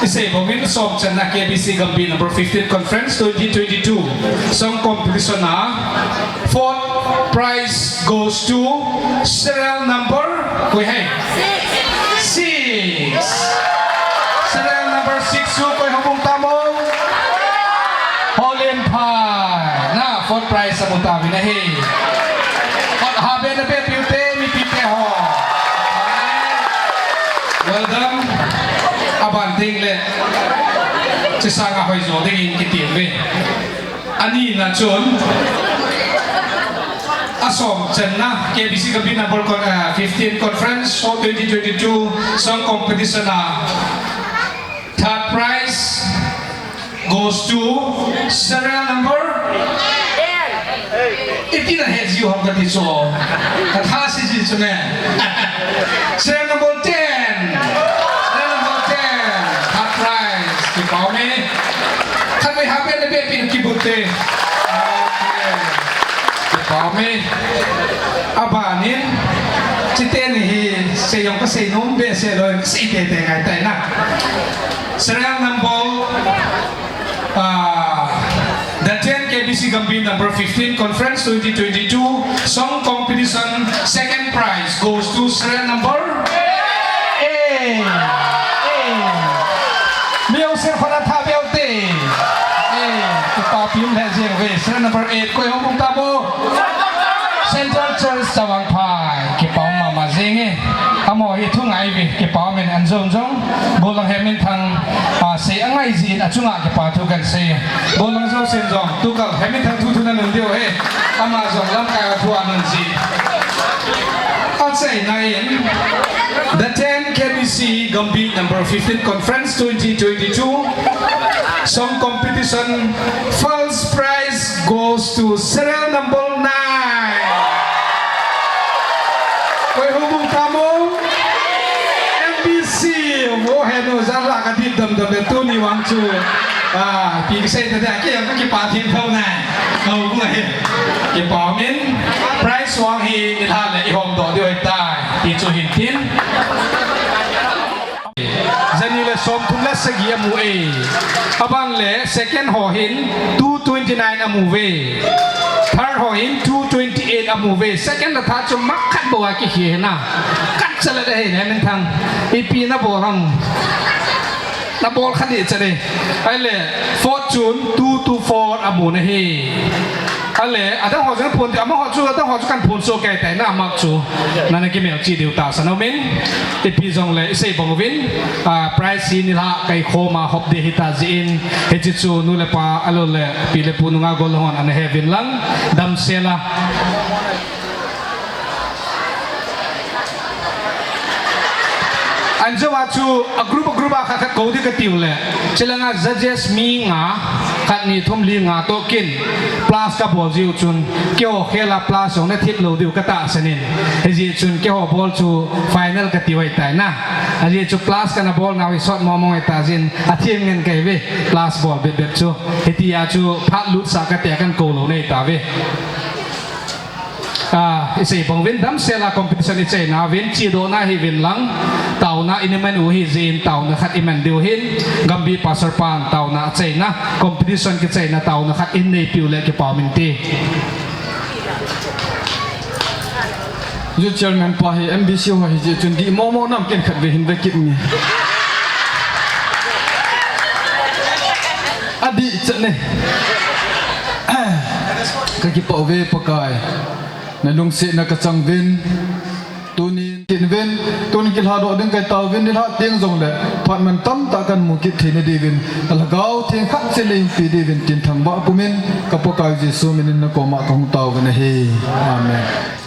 isei bang in som channa K B C Gambih number fifteen conference twenty twenty-two song competition a fourth prize goes to serial number, koi ham? Six. Serial number six chu koi hung um tam o? Holian Phai. Na, fourth prize amu tauvin ahi. Hot ha be na be piu te, mipi te ho. Well done. Aban ding le, chesanga hoi jo ding in kiti uve. Ani na chun, asom channa K B C Gambih number con-, ah, fifteen conference for twenty twenty-two song competition a third prize goes to serial number. Iti na he jiu ham kati chu. Katha si ji chu ne. Serial number ten. Serial number ten. Third prize. Kipah ume. Khatvei ha be na be pin kibut te. Okay. Kipah ume. Abanin. Chite ni hi sei jong kasei nom behseh lou, kasei tete ngai tai na. Serial number, ah, the ten K B C Gambih number fifteen conference twenty twenty-two song competition second prize goes to serial number. Eh, eh. Music for the Thabel Day. Eh, kipapi um le jeng uve. Serial number eight, koi hung um tam o? Central Church Chavang Phai. Kipah um mama jeng e. Amaho hi thu ngai uve. Kipah um in an jong jong. Gollhang Heminthang, ah, sei angai jin achunga kipa thu kan sei. Gollhang jousen jong. Tukal Heminthang thu thu na nun diu he. Ama jong lamkai a thu a nun ji. Achaina in, the ten K B C Gambih number fifteen conference twenty twenty-two song competition first prize goes to serial number nine. Koi hung um tam o? M B C, wo he no, jan la ka dit dam dam le tuni vang chu. Ah, pi kisei ta da, ke ka kipa thin thou nai. Hou ngai. Kipah um in, prize vang hi nilhah le i hom doh diu ahitai. Ti chu hin tin. Jani le somthum le sagi amu e. Aban le second ho hin two twenty-nine amu uve. Third ho hin two twenty-eight amu uve. Second le third chu mak khat bou a kikhel na. Khat cha le da he ne min thang. Ipi na bol ham. Na bol khat ni cha le. Ahile fourth chun two two four amu na hi. Ahile, adang ho chu kan phon, amaho chu, adang ho chu kan phon so kei tai na, amak chu. Nana kimel chi diu tahsan aumin. Ipi jong le, isei bang uvin, ah, prize hi nilhah kai khom a hop ding hita jeh in, hiche chu nu le pa, alou le, pi le pu nunga gollhang hon ana he uvin lang, damsel a. An jou a chu a group a group a khat khat kou ding kati u le. Chulanga judges mi nga, khat ni thum li nga toh kin plus ka bol jiu chun keiho khel a plus jong na thip lou diu ka tahsan in. Hijeh chun keiho bol chu final kati u ahitai na. Ajeh chu plus kana bol nau hi sot mong mong ahita jeh in athem ngen kahi uve plus bol bep bep chu. Hitia chu phat lut sah kate kan kou lou nei tauve. Ah, isei bang uvin damsel a competition ichaina uvin, chedohna hi uvin lang, taona in iman u hi jeh in taona khat iman diu hin, Gambih Pastor pan taona achaina, competition kichaina taona khat in neipiu le kipah um inte. Youth chairman pa hi M B C ho hijeh chun dih momo nam ken khat ve hin ve kit nge. Adih chat ne. Ka kipah uve Pakai. Na lungsetna ka chang uvin. Tunin kin uvin. Tunin kilhadoh ding kai tauvin, nilhah teng jongle phat man tamtah kan mu kit theina diuvin, Lhagao Theng khat cheh le umpi diuvin tin thangvah pumin ka Pakai Jesu minin na koma ka hung tauvin ahi. Amen.